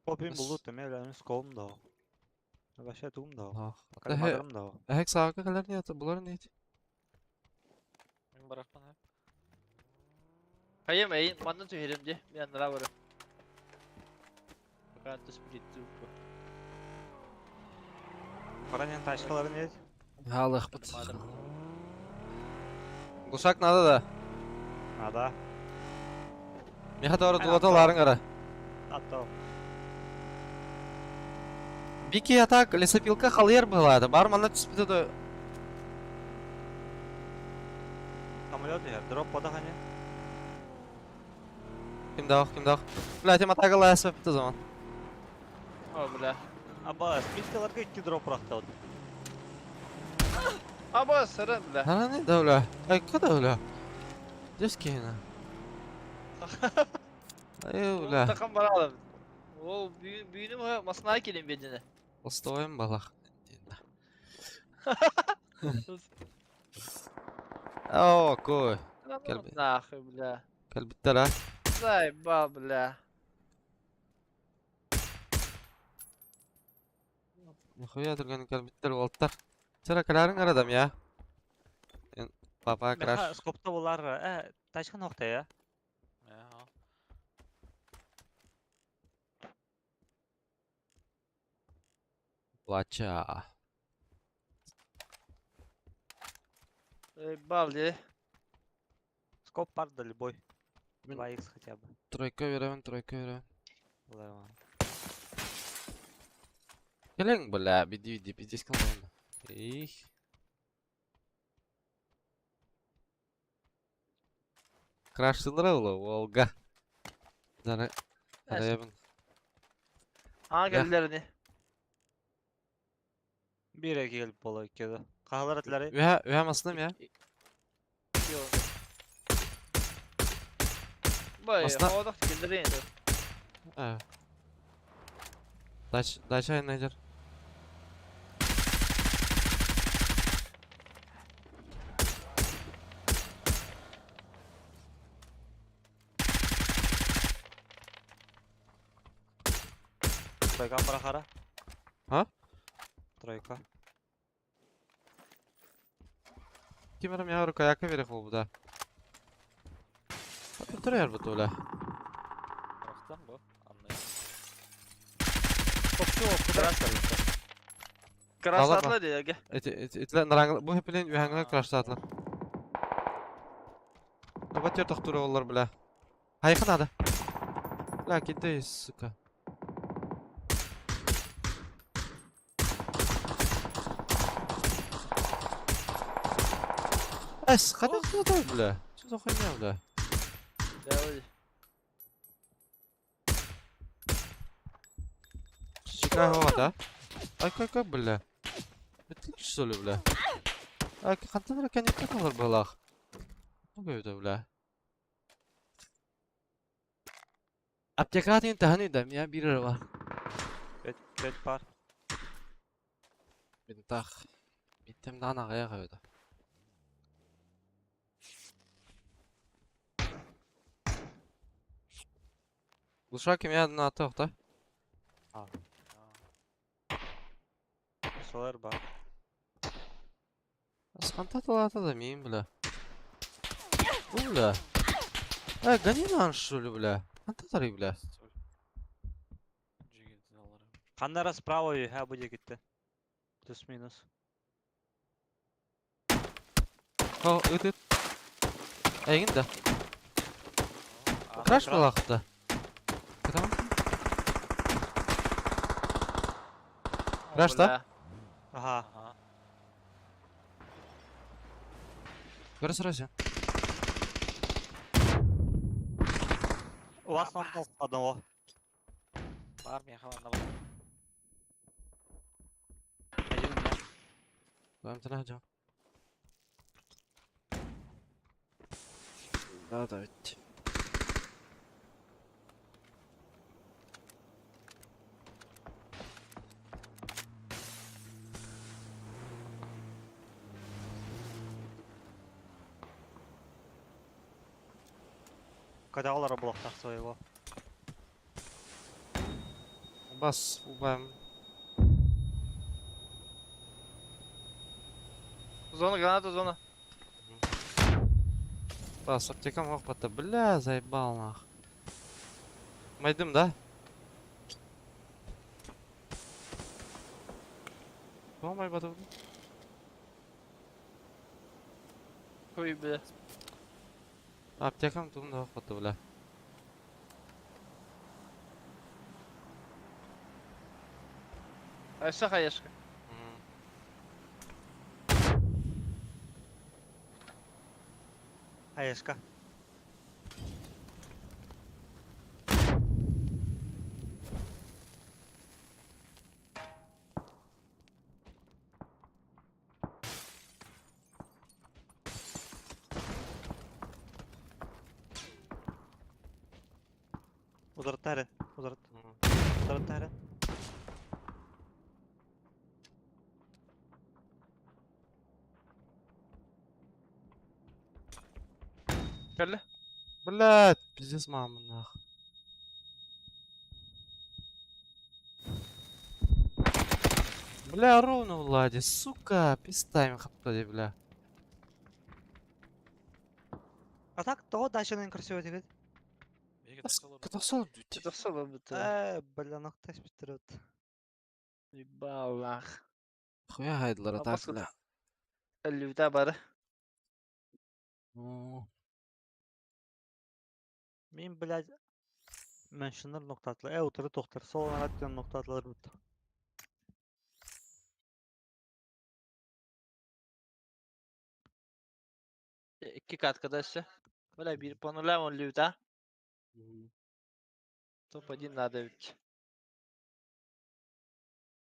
Попин
Бас-
булут, эме сколм да. Вообще тум да.
Ах.
Кальмарым да.
Эхек саака калар не ата булар не.
Мен баракпын.
Хайым эйин, мандан түһерим ди. Мен аннара барам. Пока сплит
Баранин тачкаларын нет.
Аллах бут. Гусак надо да.
Надо.
Миха doğru дулата ларын кара.
Атто.
Бики атак лесопилка халер была да бар мана түспүтө да.
Самолет я, дроп подахане.
Ким дагы ким дагы. Бля тем атага ласа бит zaman.
О, бля.
Аба, спискаларга икки дроп рахталды.
Аба, сырын, бля.
Ана не да бля. Ай куда бля? Дескина. Ай бля.
Такам баралым. О, бүйүнүм масына келем бедине.
Остоем балах. О, кой. Кел бе.
Нахуй, бля.
Калбиттер а.
Заебал, бля.
Нихуя турган калбиттер болттар. Чара каларын карадам я. Эн папа
Меха,
краш.
скопта булар, э, тачка нокта я.
Аха.
Плача.
Заебал, ди.
Скоп бар да любой.
Мен-
2х хотя бы.
Тройка берем, тройка берем.
Булар.
Келең, бля, биди биди пиздец калган. Их. Краштылар ула, Волга. Зара, арайбын.
А,
Да.
келдерини.
Бире келип бола иккеде. Кахалар атлары.
Үһә, үһә масыным я.
Бай,
Масна-
хоодох киллэрин.
Э. Дач, дача найдер.
Тройка барахара.
А?
Тройка.
Кимерем я рукояка верих ол буда. Турар бу тула.
Рахтан бу. Анны.
Красатла диэге.
Эти эти эти нараңы бу хепилен үһәңле краштатлар. Кабат тохтур олар бля. Хайкы надо. Бля, кидай, сука. Эс, хотя бы бля. Что за хуйня, бля?
Дәүл.
Чикаго, да? Ай, как, бля? Это что ли, бля? Ай, хантан ракет не балах. Ну, это, бля. Аптекатын таханы да, меня бирова.
Пять, пять пар.
Бентах. Биттем дана гая гая. Глушак меня на тохта.
Солар бар.
Асханта да мин, бля. У, бля. Э, гони на что ли, бля. Ханта бля.
Жигитин алары.
Ханнара справа ха буде гитте. Плюс-минус.
О, ыт ыт. Эйгин да. Краш балахта. Кытам? Краш, да?
Ага.
Ага.
Көрө сразу.
У вас нокнул одного.
Бар мен хаванда бар.
Один у меня.
Вам тана Да, да, ведь.
Когда олар блоктах своего.
Бас, убаем.
Зона, граната, зона.
Бас, аптекам охпата. Бля, заебал нах. Майдым, да? О, май бата.
Хуй, бля.
Аптекам тум да охпата, бля.
Айса хаешка.
Аешка. Ударттары, ударт, ударттары.
Кэллэ.
Блядь, пиздец мама нах. Бля, ровно Влади, сука, пизда им хапта, бля.
А так то дальше наверное, красиво тебе.
Катасол,
Тохсол бит.
Бля, нокта спиттерет.
Ебалах.
Хуя хайдлар, а так,
Абас-
бля.
Эллюта бары.
Ну,
Мин, блядь, меншинер ноктатлы. Э, утыры токтор. Сол араттан ноктатлар бит.
Икки каткада өссө. Бля, бир понула он люта. Топ-1 надо ведь.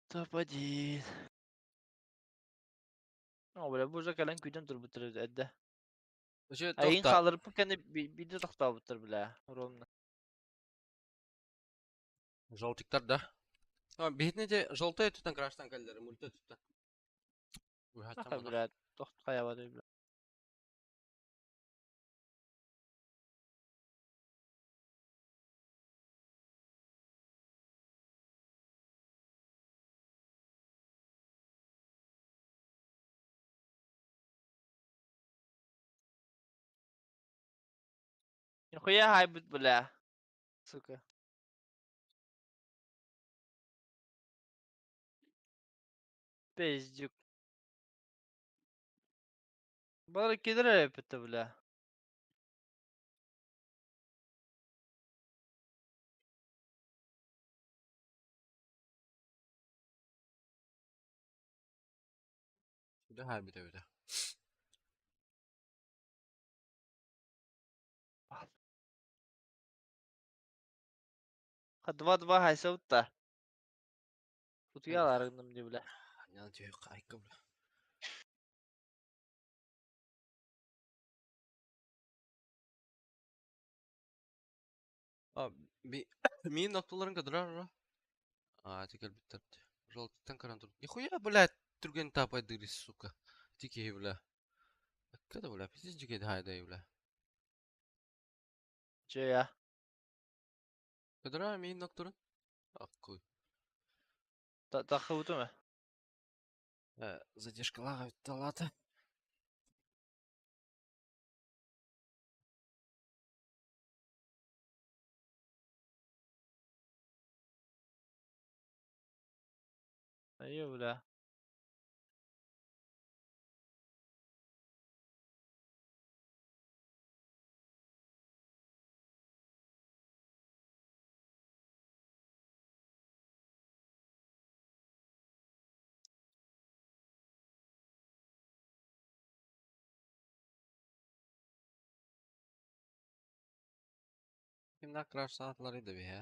Топ-1. О, бля, бу уже кэлэн күүтэн турбуттар эбит эрдэ.
Вообще
Айын
тохта.
хаалларбыт кэннэ биирдэ тохтообуттар бля, ровно.
Желтиктар да. Биһитини те желтый өттүттэн краштан кэллэр, мульта өттүттэн.
Аха бля, тохт хайабадай бля. Нихуя хайбыт бля. Сука. Пиздюк. Бары киирэр эппитэ бля.
Сүдэ хайбыт эбитэ.
Два-два хайсабыт да. Утуйа арыгыным дии бля.
Анньан түһүк хайка бля. А, би мин нокталарын кыдырар А, ити кэлбиттэр. Желтыттан көрөн тур. Нихуя, блядь, түргэн тапайдырыс, сука. Тикиһи, бля. Когда, бля, пиздец дьүкэйди хайдай, бля.
Че я?
Кыдыра мин нокторун? Аккуй.
Тахыбытым э.
Задержкалаах бүттэ
Айы бля.
Кимнәк краш саатылар иде би, ә?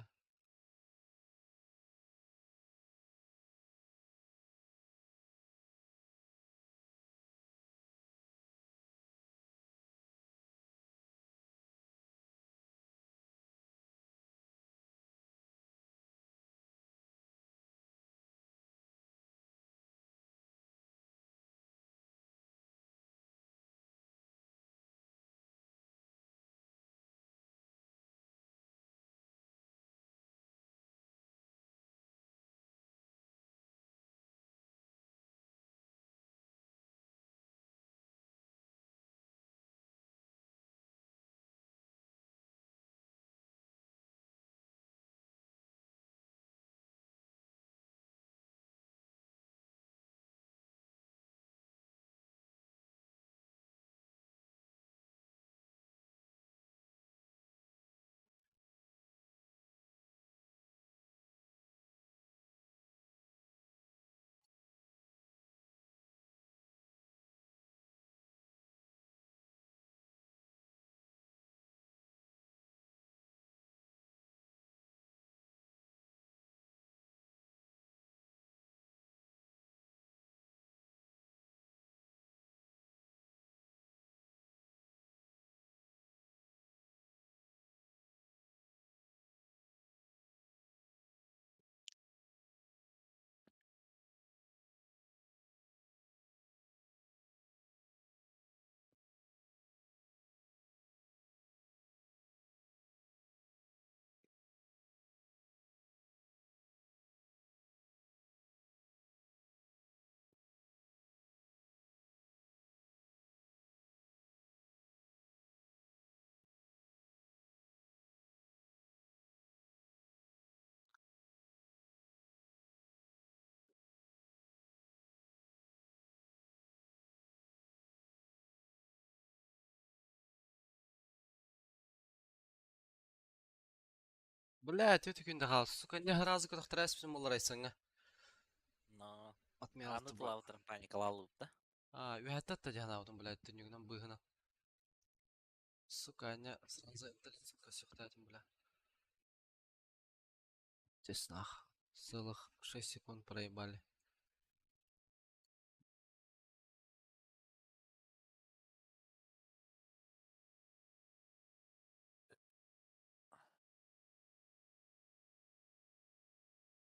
Бля, түтү күндө хал. Сука, не разы көтөхтөр әспсин болар айсаңа.
Но.
Атмай
Аны
алты бу.
тулабытырын паникалалыбыт да.
А, үһәттә та жана блядь, түнүгүнөн быһына. Сука, не сразу сука, сөхтәтим, бля. Теснах. Целых 6 секунд проебали.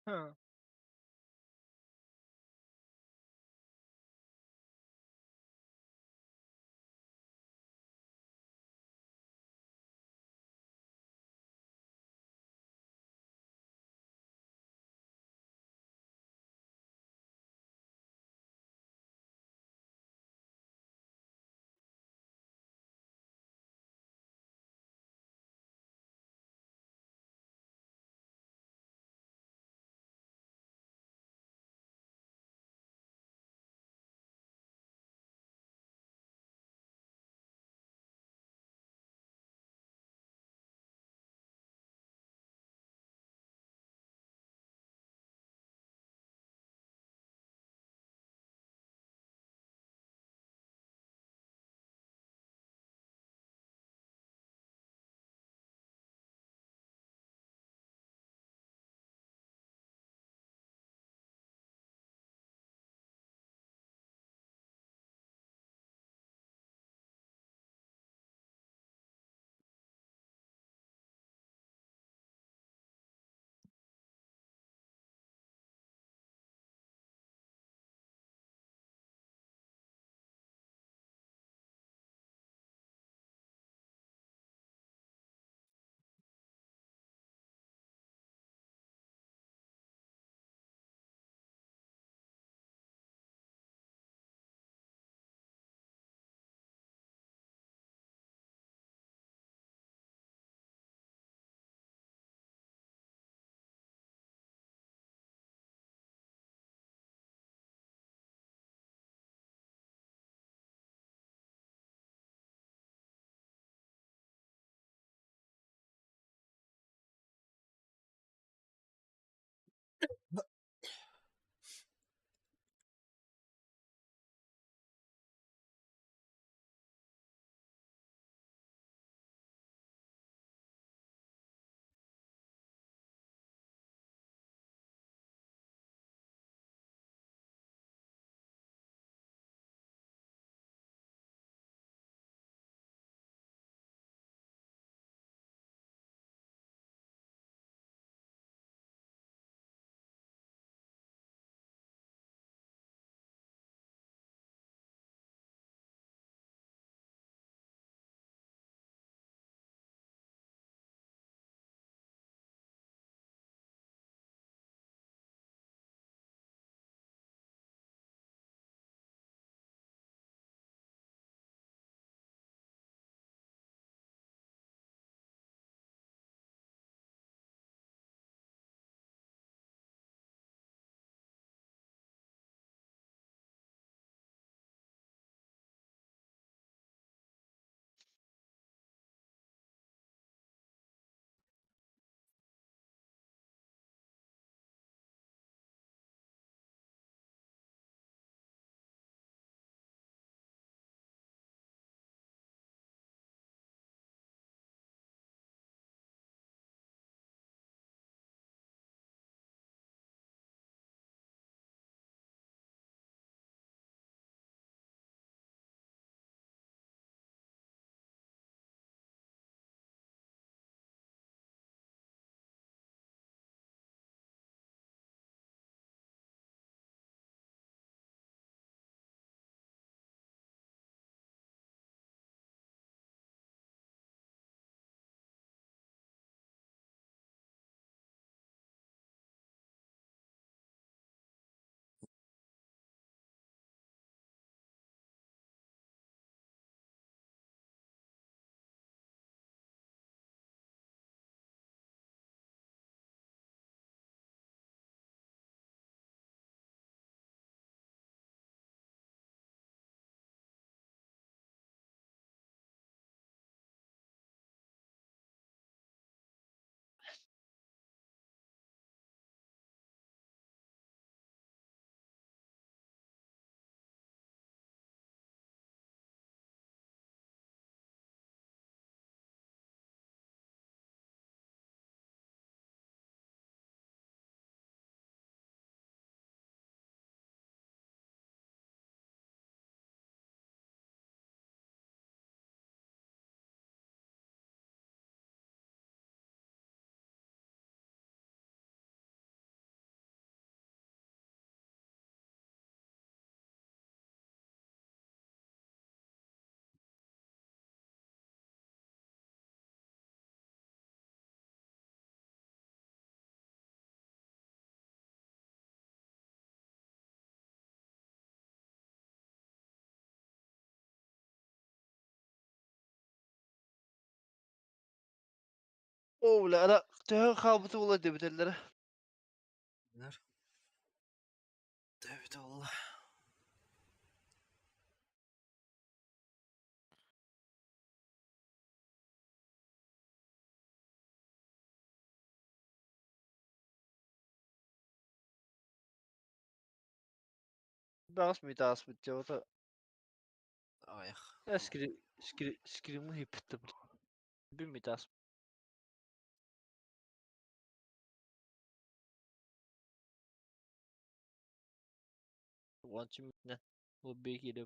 Ха. Оо, бля, ара төһө хаалбыта буолуо диэбитэллэрэ.
Билэр. Төбүтэ буолла.
Баҕас мүөтэ ааспыт дьэ, ото
Аҕыйах.
Э, скри скри скримы иһиппиттэр. Бир мүөтэ ааспыт. Уонча мүнүүтэ. Ол бии киирэ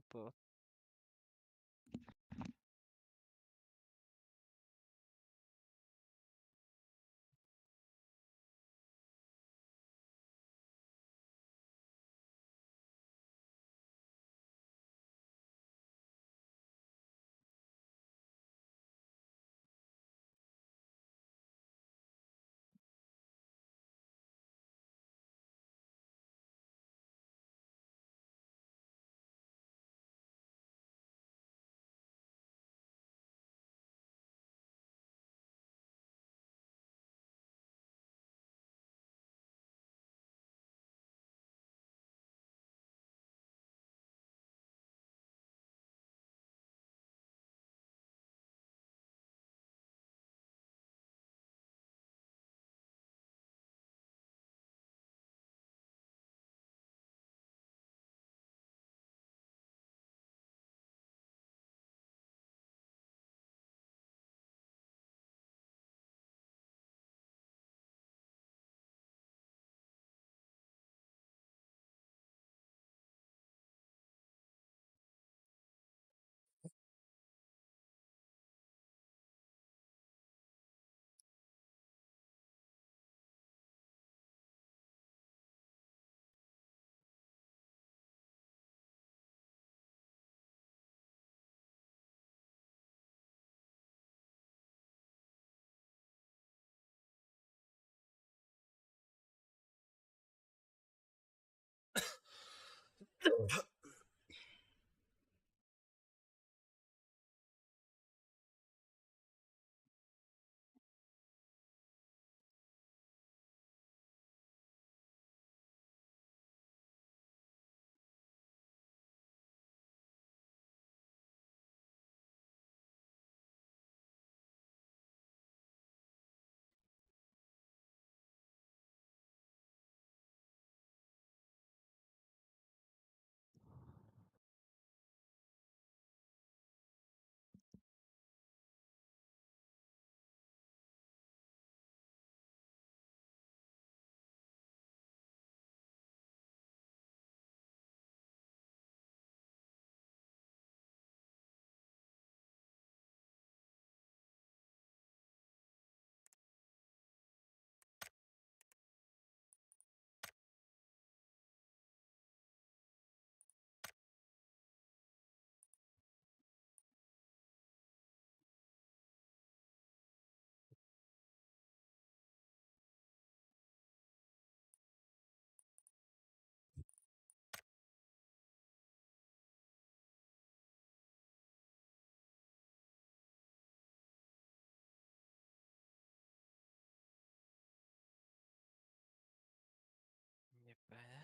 Ньэппээнэ.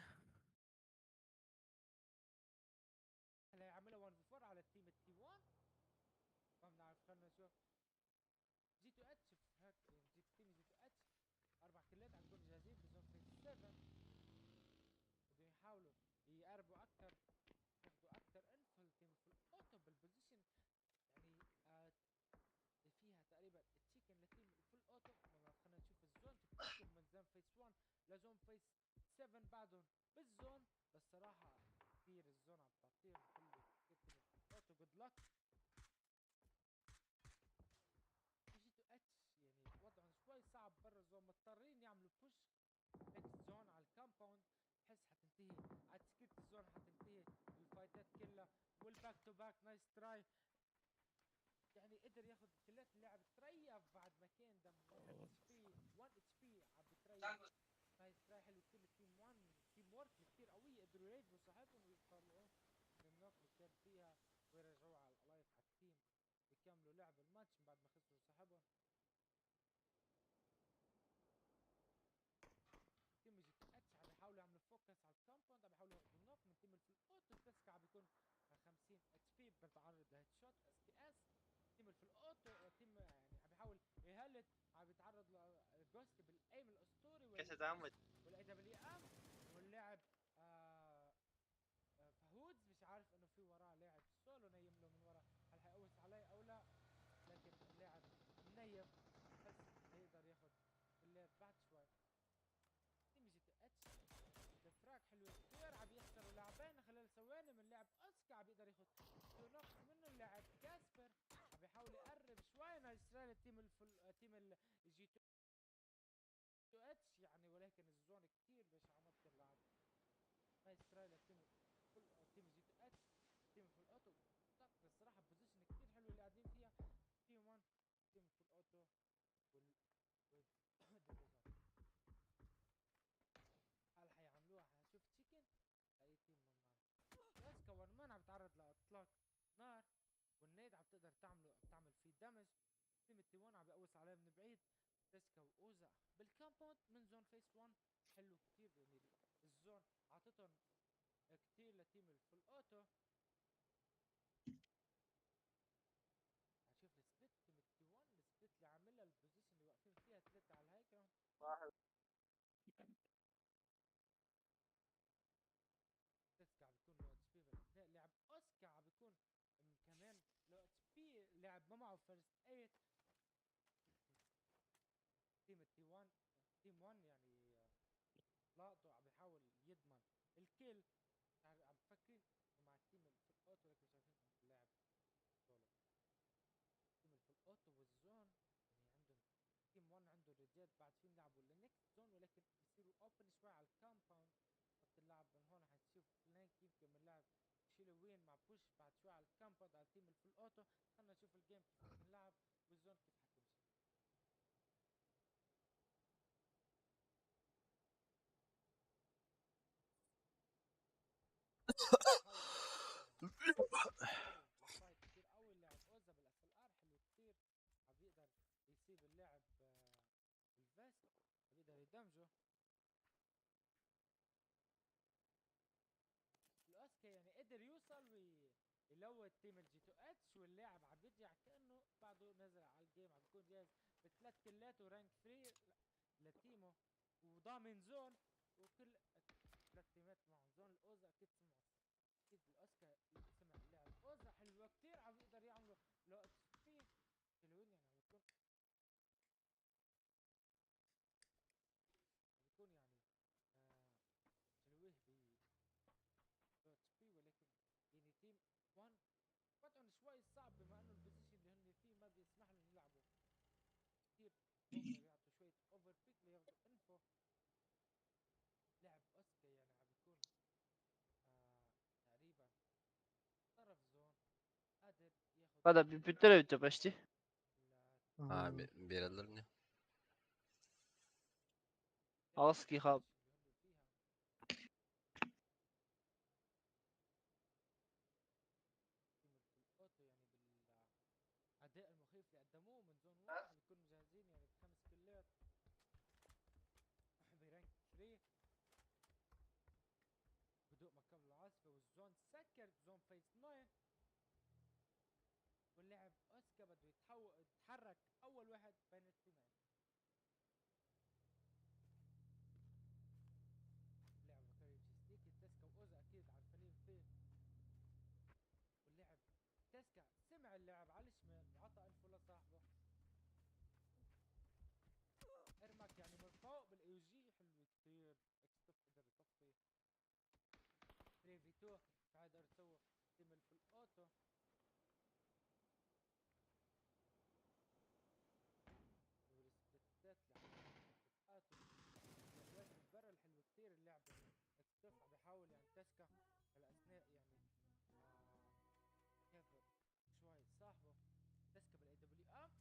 اللي هيعملها 1 في 4 على التيم التي 1. ما بنعرف، خلينا نشوف جي 2 اتش في هاك جي تيم جي 2 اتش. اربع كلات عم يكونوا جاهزين ب zone phase 7، بدهم يحاولوا يقربوا اكثر، ياخذوا اكثر info. team Full Auto بال position يعني فيها تقريبا chicken ل team Full Auto. ما بعرف، خلينا نشوف ال zone كيف من zone phase 1 ل zone phase 7، بعدهم بال zone. بس صراحة كثير ال zone عم تعطيهم حلو كثير team Full Auto. Good luck G2 H. يعني وضعهم شوي صعب برا ال zone، مضطرين يعملوا push next zone على ال compound. بحس حتنتهي على تسكيرة ال zone، حتنتهي الفايتات كلها. وال back to back، nice try. يعني قدر ياخذ كلات اللاعب تريف بعد ما كان دم 1 HP، 1 HP عم بتريف. Nice try، حلو كثير ال team 1. Teamwork كثير قوية، قدروا يريفوا صاحبهم ويطلعوه من ال knock اللي كان فيها ويرجعوه على ال life على ال team، يكملوا لعب الماتش بعد ما خسروا صاحبهم. بيكون 50 HP بتعرض ل headshot SKS. team ال Full Auto team يعني عم بيحاول يهلت، عم بيتعرض لجوست بال aim الاسطوري
كيف تعمد
وال AWM. واللاعب فهودز مش عارف انه في وراه لاعب سولو نايم له من ورا، هل حيقوس عليه او لا؟ لكن اللاعب منيم بس هيقدر ياخذ اللعب بعد شوي. team G2H ال frag حلو كثير، عم يخسروا لاعبين خلال ثواني من لاعب اوسكا، عم بيقدر ياخذ two knocks منه. اللاعب كاسبر عم بيحاول يقرب شوي. nice try ال team ال Full team ال G2H يعني، ولكن ال zone كثير بشعه ما بتلعب. nice try ل team Full team G2H. team Full Auto الصراحه position كثير حلو اللي قاعدين فيها team 1 team Full Auto وال وال zone. هل حيعملوها؟ حنشوف chicken لاي team ما بنعرف. اسكا 1 man عم يتعرض لاطلاق نار، وال nade عم تقدر تعمل فيه damage. team ال T1 عم بيقوص عليه من بعيد. تسكا واوزا بال compound من zone phase 1 حلو كتير، يعني ال zone عطتهم كتير ل team ال Full Auto. هنشوف ال split team ال T1، ال split اللي عاملها، ال position اللي واقفين فيها ثلاثة على ال high ground.
واحد.
تسكا عم بيكون low HP بالاثناء، لاعب اوسكا عم بيكون كمان low HP، لاعب ما معه first aid. team ال T1 team 1 يعني لاقطه، عم بيحاول يضمن ال kill. عم بفكرين مع ال team ال Full Auto، لكن مش عارفين انه اللاعب solo. team ال Full Auto وال zone يعني عندهم team 1 عنده الرجال بعد فيهم يلعبوا ل next zone، ولكن بيصيروا open شوي على ال compound بتلعب من هون. حنشوف flank يمكن من لاعب شيلوين مع push بعد شوي على ال compound على team ال Full Auto. خلينا نشوف ال game كيف حتنلعب وال zone كيف حتمشي. fight كثير قوي، اللاعب اوزا بال SLR حلو كثير، عم بيقدر يصيب اللاعب ال vest، عم بيقدر يدمجه. الاوسكا يعني قدر يوصل وي loot team ال G2H، واللاعب عم بيرجع كانه بعده نزل على ال game، عم بيكون جاهز بثلاث كلات و rank 3 لتيمه وضامن zone، وكل ثلاث تيمات معهم zone. الاوزا اكيد سمعوا، اكيد الاوسكا سمع اللاعب اوزا حلوه كثير، عم يقدر يعملوا low HP حلوين، يعني عم بيكون يعني شلويه ب low HP، ولكن يعني team 1 وضعهم شوي صعب بما انه ال position اللي هن فيه ما بيسمح لهم يلعبوا كثير over، يعطوا شوية over peek لياخذوا info. لعب اوسكا يعني عم بيكون تقريبا طرف zone قادر ياخذ
هذا бүттүрө почти.
Ha, берелер не?
Алский хаб.
يعني بالاداء المخيف اللي قدموه من zone 1 بيكونوا مجهزين يعني بخمس كلات ب rank 3 بدوء ما قبل العاصفة، وال zone سكر zone phase 9، واللاعب اوسكا بده يتحرك اول واحد بين التيمين. لاعب بكر يمشي sneaky، تسكا واوزا اكيد عارفين فيه، واللاعب تسكا سمع اللاعب على الشمال وعطى info لصاحبه. ارمك يعني من فوق بال AUG حلو كثير، اكستوف قدر يطفي 3 v 2، قدر يسوي team ال Full Auto. والسبليتات اللي عم برا الحلو كثير اللعب يعني اكستوف عم بيحاول يعني تسكا بالاثناء يعني كيف شوي صاحبه تسكا بال AWM،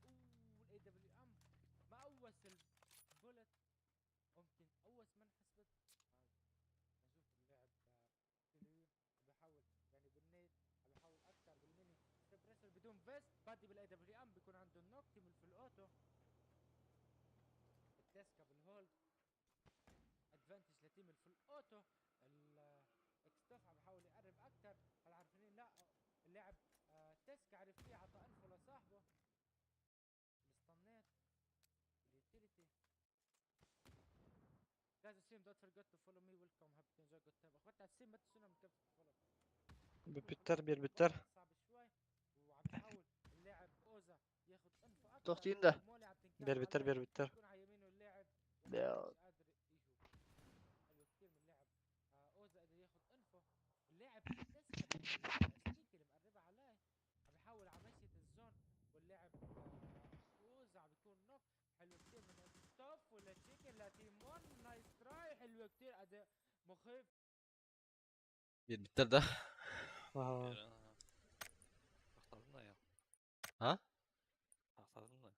وال AWM ما قوس ال bullet، ممكن قوس ما انحسبت. نشوف اللاعب شيلوي عم بيحاول يعني بال nade، عم بيحاول اكثر بال mini suppressor بدون vest، بادي بال AWM بيكون عنده ال knock. team ال Full Auto التاسكا بال hold advantage ل team ال Full Auto. الاكستوف عم بيحاول يقرب اكثر، هل عرفان
Бүппүттэр, биэрбиттэр.
Тохтуйун да.
Биэрбиттэр, биэрбиттэр.
Бля.
Биэрбиттэр да?
Тохтодун да я.
А?
Тохтодун да.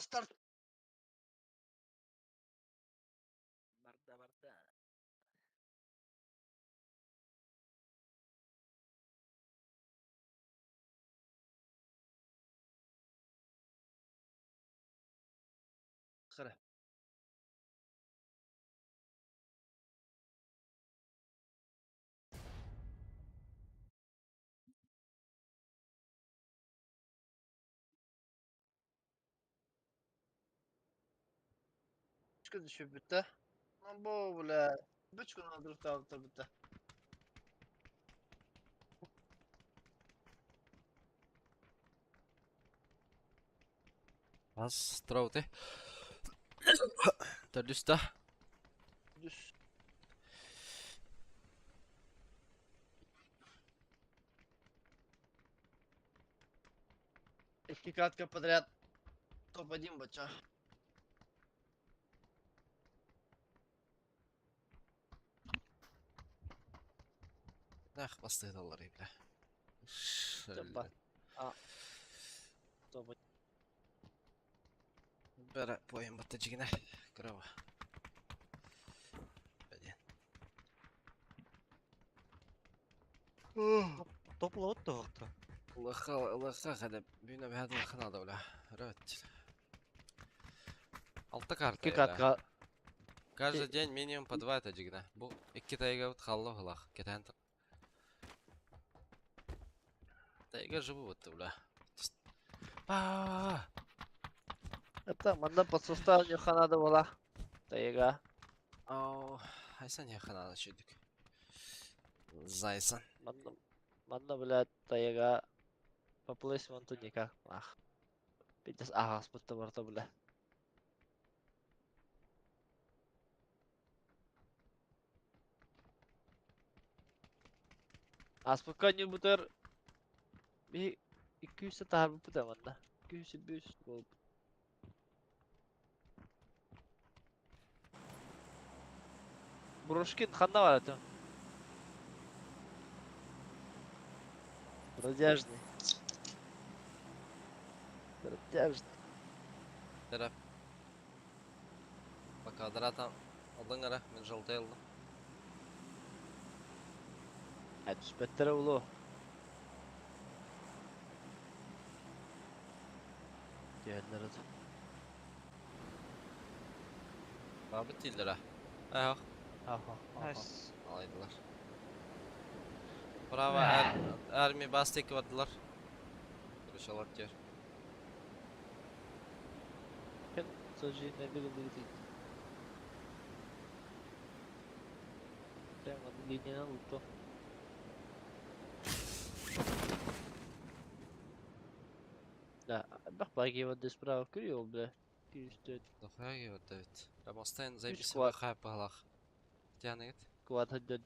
Старт. Барда, барда. Кыра. Үс күн түспүттэ. Бу бля, үч күн алдырыктаабыттар бүттэ.
Аз трауты. Төрдүстэ.
Дүс. Икки катка подряд топ-1 бача.
Ах, бастыдалар бля.
Топ А. Топ
Бәрі бойын батты жигіне. Крава. Бәден.
Топ лот тоқты.
Лыха, лыха қадап. Бүйіне бәді лыхына да уля. Рөт. Алты карта.
Икки катка.
Каждый день минимум по два это жигіне. Бу икки тайга вот халлы хылах. Кетен. Тайга живу вот уля. Ба.
Это манна подсустав не ханада була. Тайга.
Ау, айсан я ханада шүйдік. Зайсан.
Манна, манна, блядь, тайга. По плейсменту никак. Ах. Пиздец, ага, спутта барта, бля. Аспыкка не бутер. Би 200 тахар бу манна. 200 болуп. Брошкин ханна бар это. Бродяжный. Бродяжный.
Терап. Пока дратам. Алдың ара, мен желтый алдым.
Ә түспәттер улу. Diğerleri de.
Бабыт дейдер а. Ах,
Аха, аха.
Найс.
алайдылар. Браво, ар армия бастек бардылар. Крышалар тер.
Сожжение бігін Прямо линия луту. Да, бак баги вот справа крыл, бля. 204
Дохуя вот давид. Рабостайн заебись
квад.
хай палах. Тянет.
квад хаддад.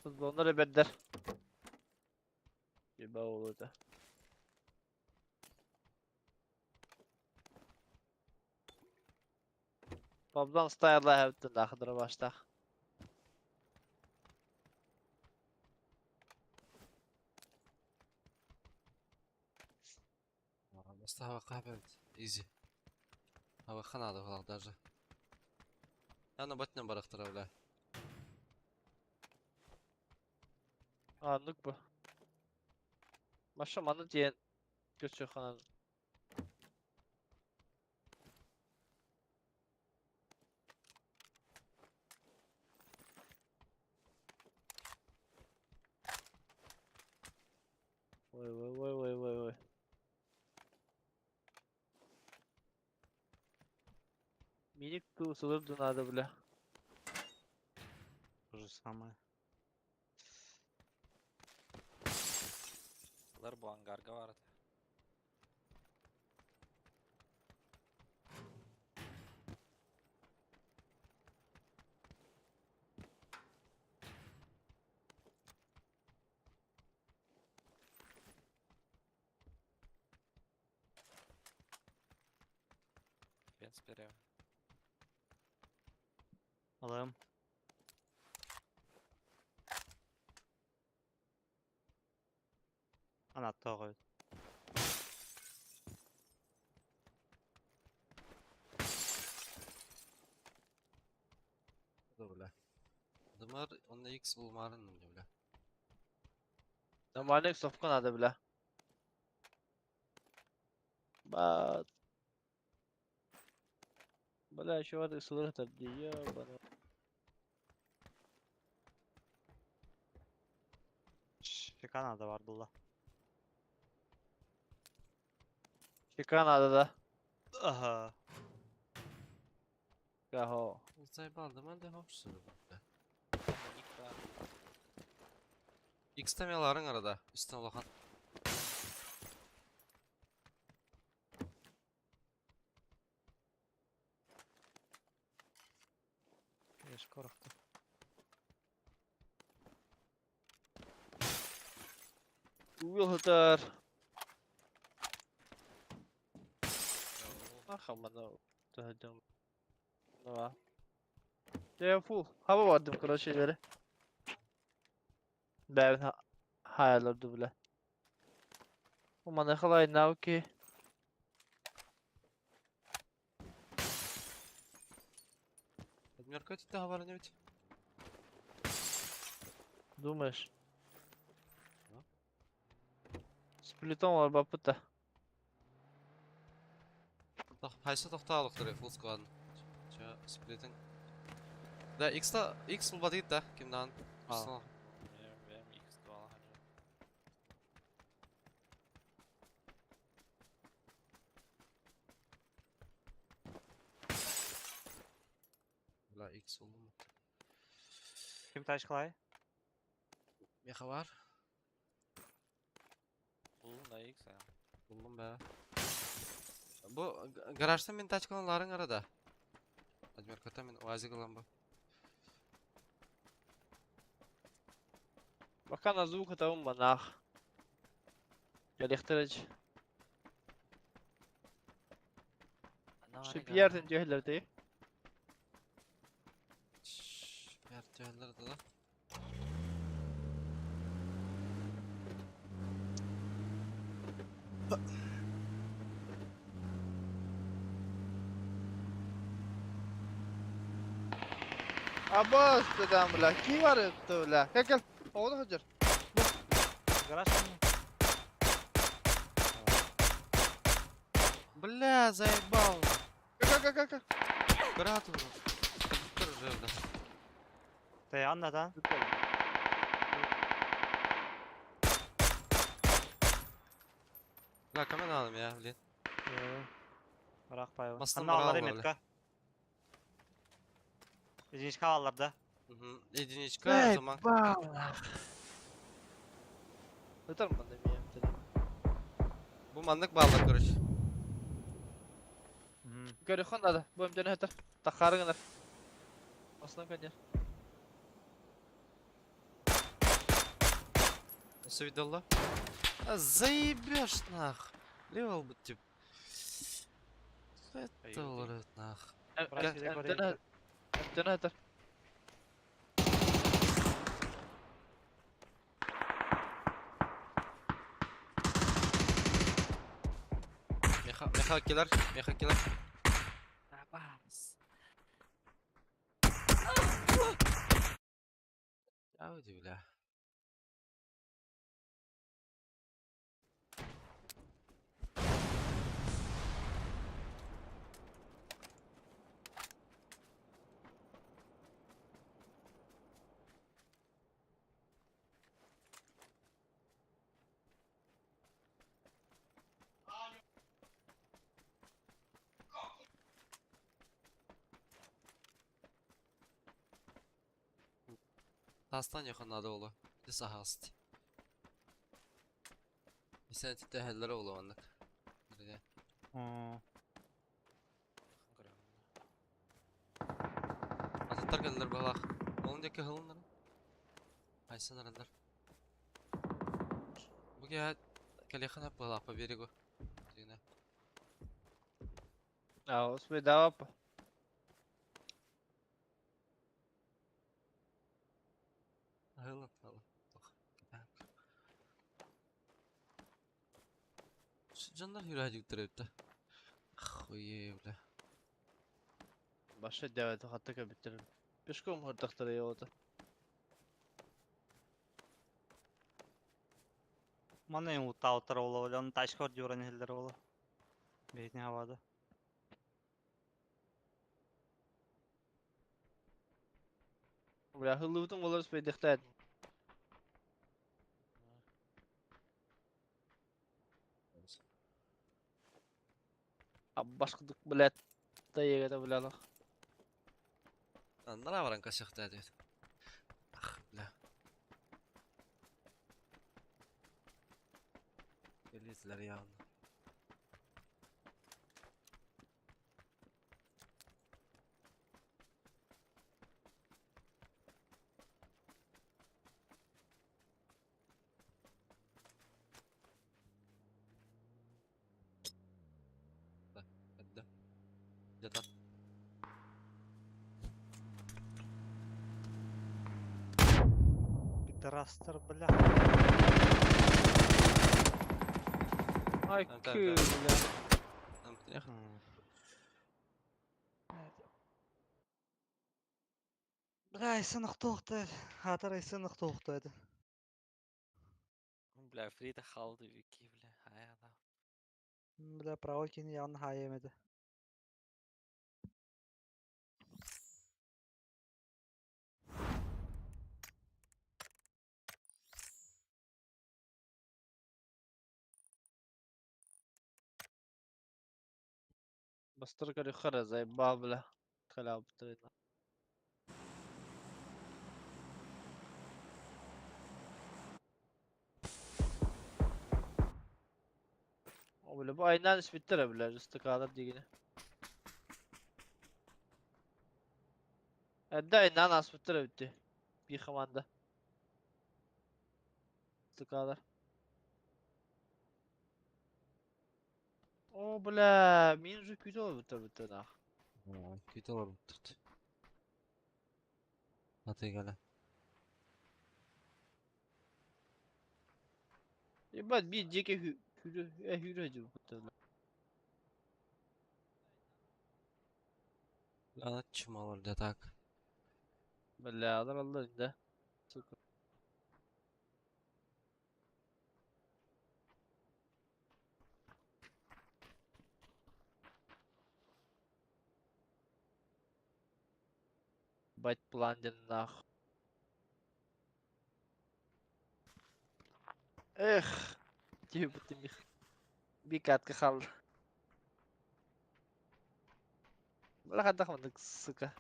Футболнар бәддер. Еба олута. Бабдан стайла хэвтен дахдыр баштах.
Баста хава кабет. Изи. Хава ханады халах даже. Яна батнан барахтыра бля.
Аннык бу. Маша маны диен көчө ханан. Ой ой ой ой ой ой. Миник ту сылып дунады бля.
То же самое.
Лар бу ангарга бар. Венс берем.
Алым. Гранаттаах эбит.
Бля. Дымар, онно X булмарын бля.
Нормальный совка надо, бля. Ба. Бля, еще воды сылыртар дии, ебаный.
Щека надо бар булла.
Щека надо, да?
Ага.
Кого?
Заебал, дымар да хопсы, бля.
Ник бар.
X темеларың арада, үстін улахан.
Еш корохто.
Уилхатар. Ахамана. Тахадым. Два. Я фул. Хаба бардым, короче, ileri. Бэвин хаялар дубля. Умана халай науки.
Адмирка тите хабарын бит.
Думаешь?
Да.
Сплитом var бапыта.
Хайсы тоқталықтыр full squad. Ча сплитинг. Да, X та X булбат ит да, кимдан.
А.
Бэм X дуала хаджа.
Бля, X булмат.
Ким тачкалай?
Меха бар.
Булдум да X а.
Булдум бә. Бу гаражда мен тачкаларың арада. Адмирката мен уазик алам бу.
Пока на звук это монах. Ялихтырыч. Шипьярдын дьөһлөрдей.
Бәр да.
Абас дедам бля. Ки бар это бля. Кел кел. Оғды хажыр.
Гараж ми?
Бля, заебал.
Кел кел кел кел.
Брат уже. Тур уже, бля.
Ты аннадан.
Бля, камен алым я, блин.
Бирок байбы.
Мастан
Анна алар
бара алла,
метка. Единичка алар да.
Мгм. Единичка, заман.
Өтөр мында мен.
Бу маннык баллар, короче.
Көрү надо. Бу эмден өтөр. Тахарыңар. Осынан көнер.
Все видела? А заебешь нах. Левел бы тип. Это олорот нах.
Эмден өтөр.
Меха, меха келер, меха келер.
Абас.
Ауди, бля. Тастан якын надо олу. Дис ахаст. Сен тите хәлләр олу аннык. Бирге. Ататтар келдер балах. Onun деке хылындар. Айсан аралар. Буге келехана балах по берегу. Дигне.
А, успей давап.
Хылын, хылын. Дьоннор хүрээдьиктэр эбит да. Охуе, бля.
Баша дэвэт хатта көбүттэр. Пешком хордахтара йота.
Манна юм уттаабыттар буолуо, бля, ону тачка ордьууран иһэллэр буолуо. Бэйэтин хабаада.
Бля, хыллыбытын болар спейдехтээт. Аббаш кудук, блядь. Тайегата, бля, лох.
Аннара баран косяхта диэт. Ах, бля. Элизлер явно. Да, Где-то.
Пидорастар, бля.
Ай,
Да,
кы,
да.
бля.
Там,
Бля, айсын охтуохта. Хаатар айсын охтуохта это.
Бля, Фрида халды вики, бля. Хайа, да.
Бля, право кини явно хайем это.
Бастыр көрі хара заебал, бля. Халява бутырына. О, бля, бу айнан испиттер, бля, жестокалар дигини. Эдде айнан аспиттер битти. Bir команда. Жестокалар. О, бля, мин уже күйді ол бітті бітті нах.
Күйті олар бұттырды. Аты кәлі.
Ебать, bir жеке хүрі, хүрі жүр бітті.
Ана чумалар да так.
Бля, алар алар инде. Сука. Бать план нах. Эх, типа ты мих. Бикатка хал. Бля, хадах сука.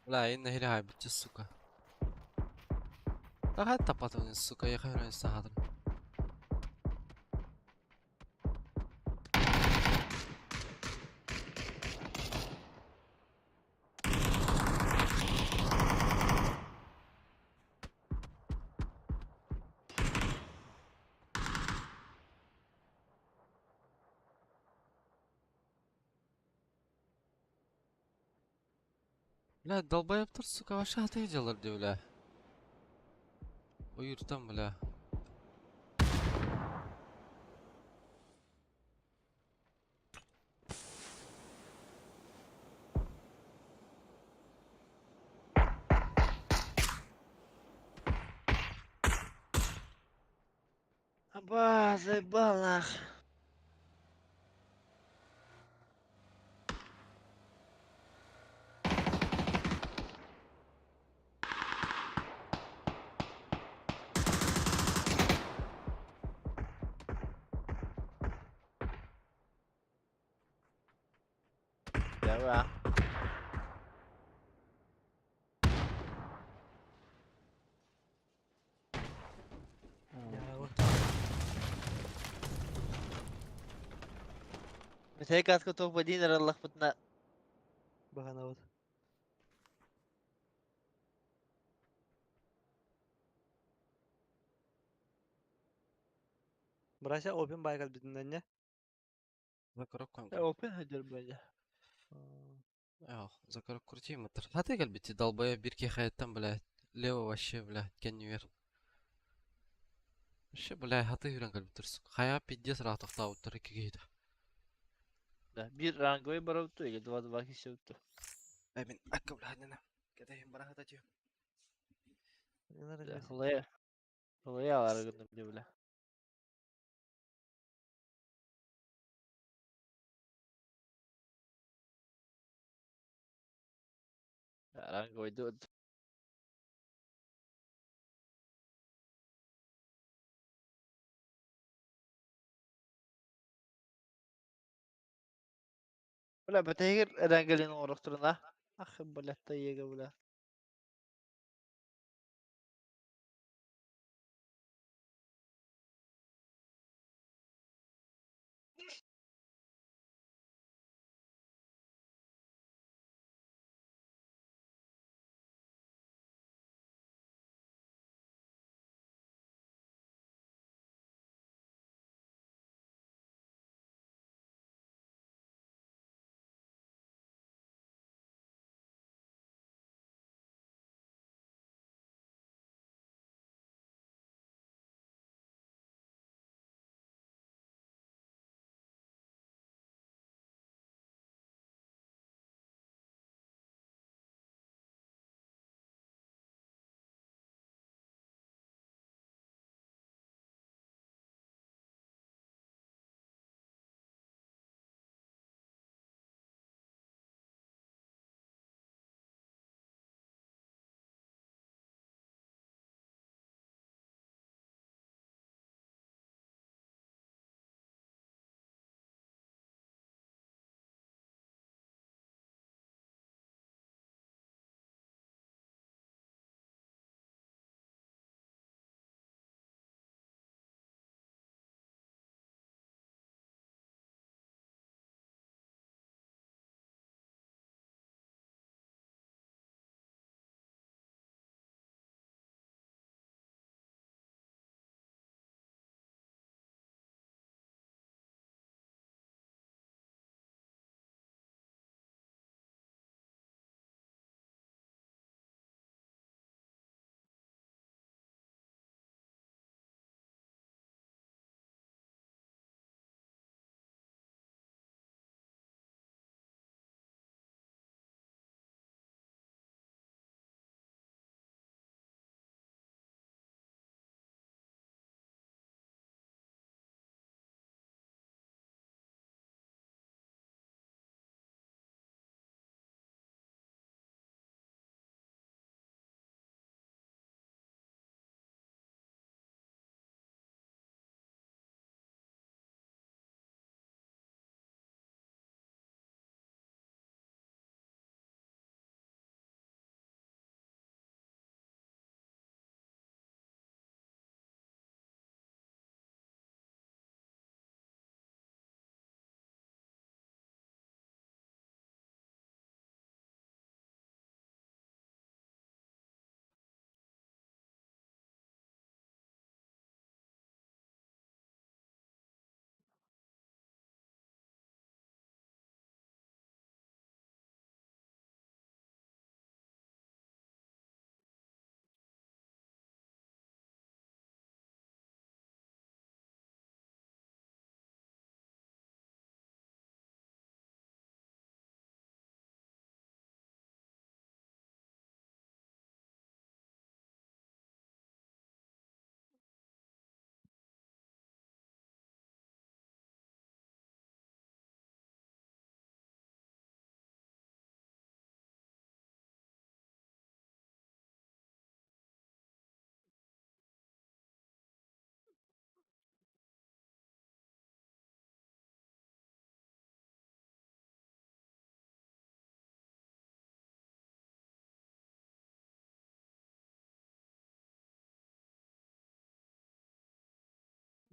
Бля, инна хири хай битче, сука. Тахай тапатывын, сука, я хайран сахадыр. Бля, долбоебтар, сука, вообще отойдёлар дии, бля. Уйуртан, бля.
Аба, заебал нах. Давай. Бүтэйк атка тоқ бадин араллах бутна.
Баганабыт. Брася open байкал битиннен
За коробкам.
Open хөдөр бәле.
Эх, закрути мотор. А ты кэлбити долбоеб бир киһи блядь. Лево вообще, блядь, кэннибэр. Вообще, блядь, хаты үрэн кэлбиттэр. Хайа пиздец ыраах тохтообуттар икки киһитэ.
Да, биир ранговый барабыт или 2-2 киһи сөптө.
Эй, мин акка, блядь, нена. Кэтэһин бара хата түһүм.
Да, Хлоя. Хлоя алары гынным дии, бля. Ранговый дуд. Бля, бэтэгир рангалин оҥорохторуна. Ах, бля, тайыга, бля.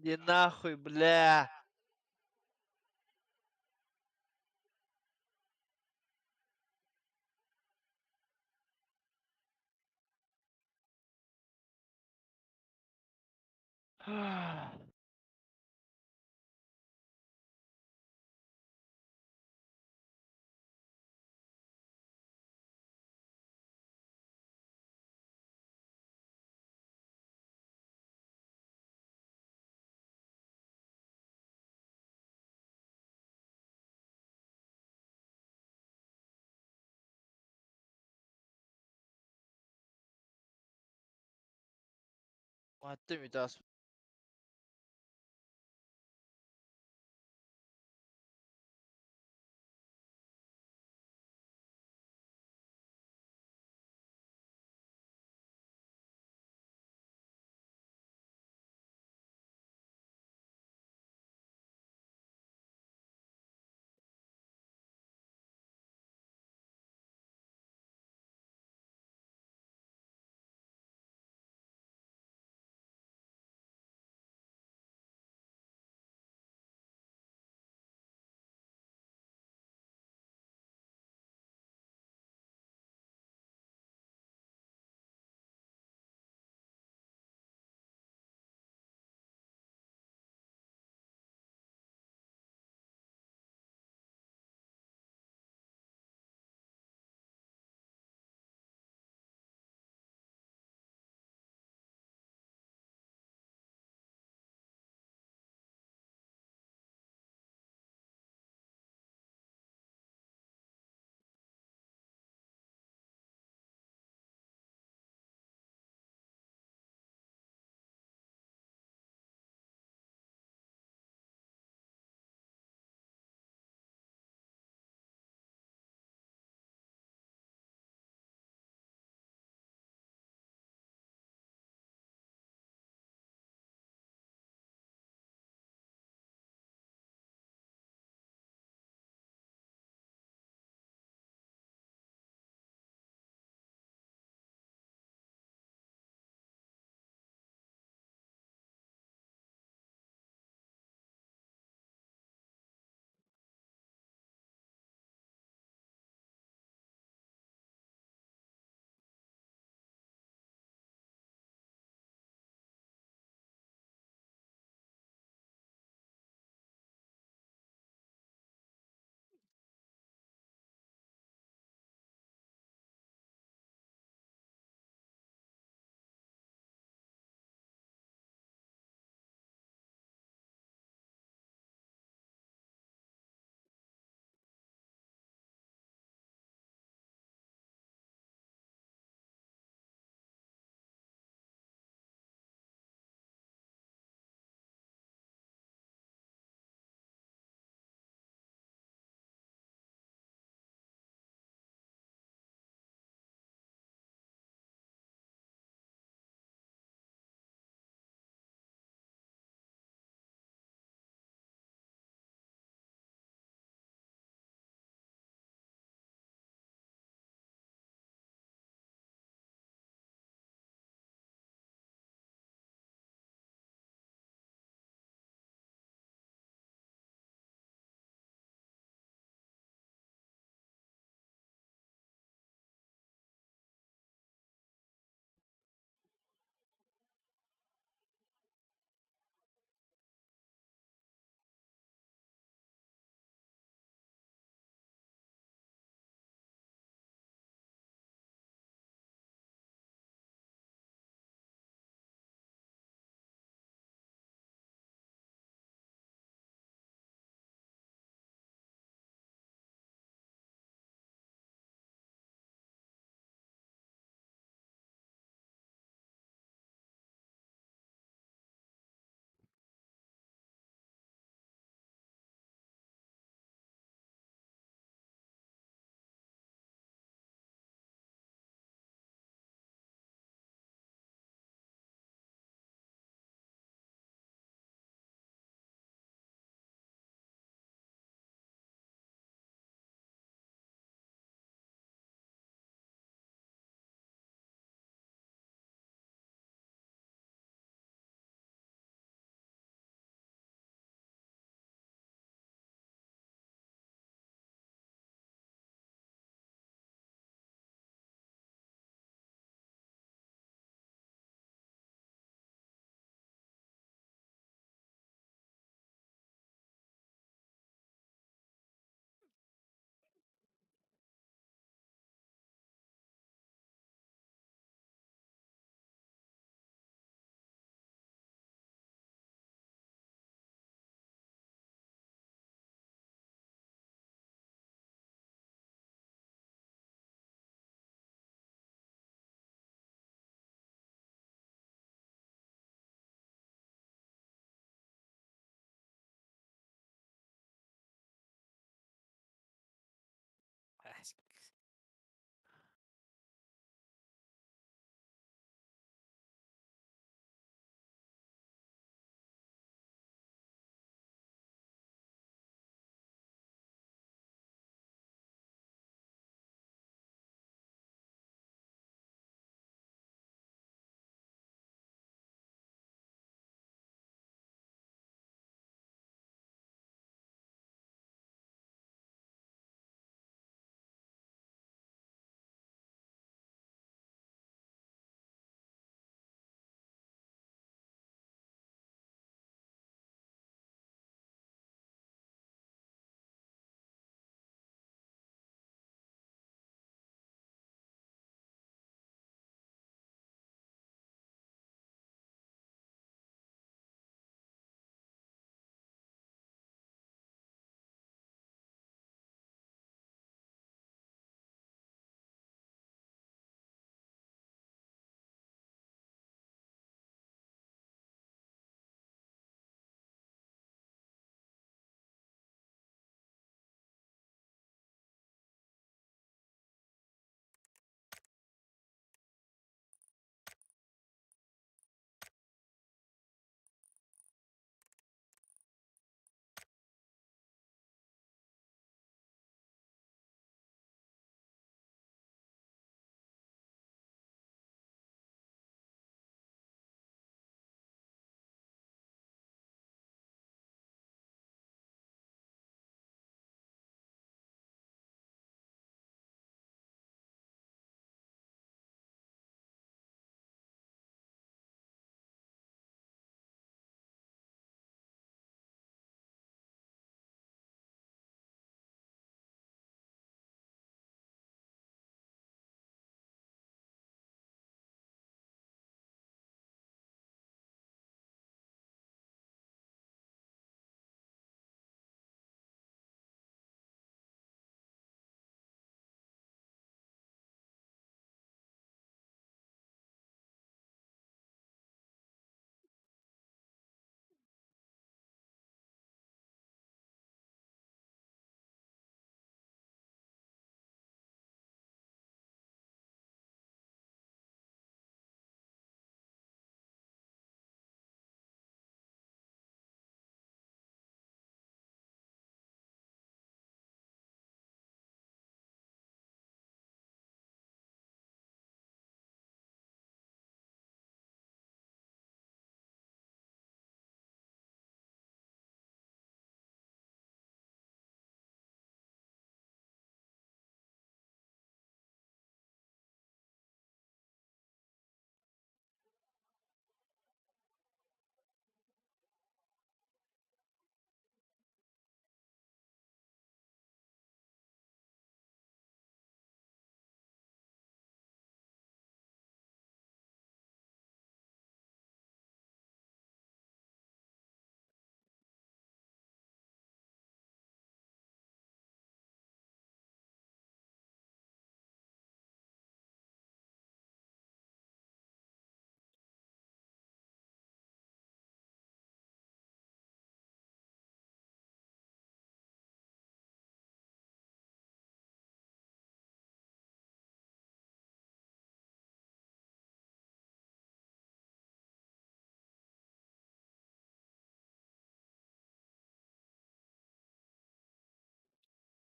Иди нахуй, бля. Маттым үтас.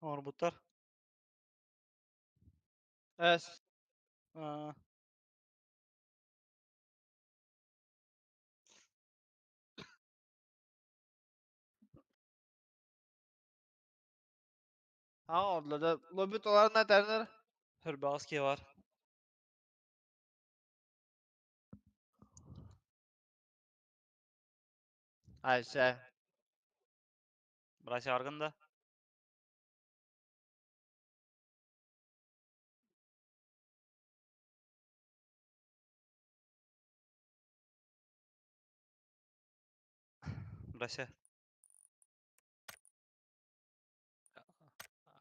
Оҥорбуттар.
Эс.
Аа.
Ha orada da lobi dolarına derler.
Hırbaski var.
Ayşe.
Братья Арганда. Братья.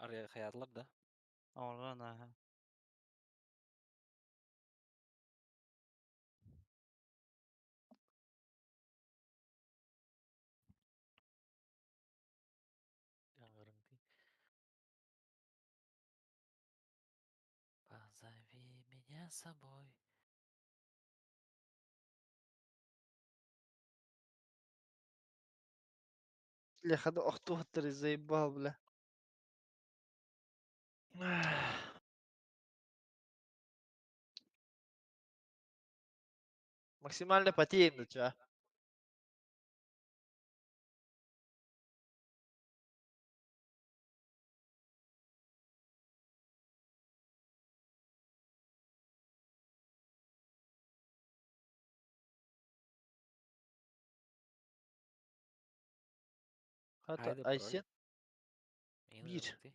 Ария хаятылар да.
Оҥорон, аха.
Позови меня с собой.
Лехада охтуаттыр заебал, бля. Максимально потеем, да чё? Хата
Haydi bro.
Айсен
Мин
Bir.
ырыҥтый.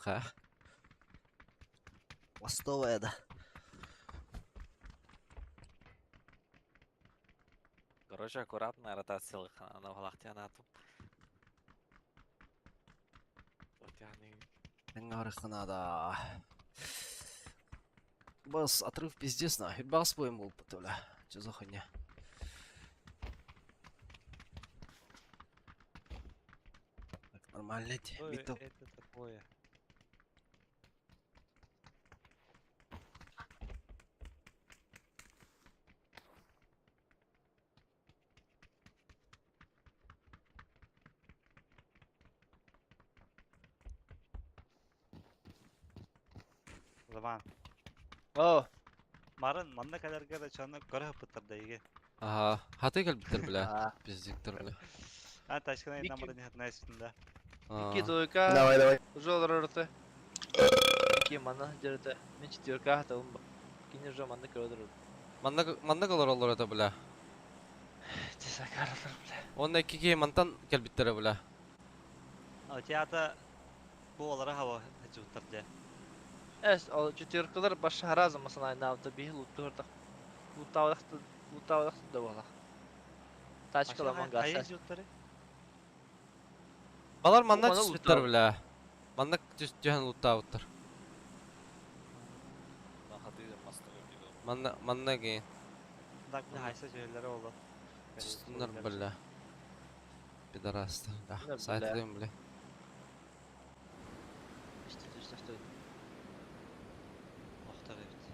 Ха.
Ластовая да.
Короче, аккуратно ротация на Валахтианату.
Надо. Бас, отрыв пиздец нахуй. Бас будем был, бля. Че за хуйня? Так, нормально.
Что
Битл.
это такое? Zaman.
О,
Марын манна каларга да чаны көрө пыттыр иге.
Ага. Хаты кэлбиттэр бля.
а,
Пиздиктер бля.
А тачкана
Микки.
намырын хатнай үстүндө.
Икки
А,
двойка.
Давай, давай.
Уже олорорты. Икки мана жерде. Мен четверка хатабым. Кини уже манна көрөдүр.
Манна манна олороллор это бля.
Тесакарлар бля.
Онна икки мантан кэлбиттэрэ бля.
А театр бу олара хаба жуттар же.
Эс, ол четверкалар баш харазы масана айнаабыта биһи луттуурдах. Луттаабадахты, луттаабадахты да буолах. Тачкаламан
Хайы
гаса.
жуттары?
Балар манна
Мана
түспүттэр
луттаабыт.
бля. Манна түһэн луттаабыттар. Манна манна ген.
Так бу хайсы жерлери болду.
Түстүннэр бля. Пидорастар. Да,
Бля.
сайтлыйм бля.
Иште түстөхтө.
Охтар evet.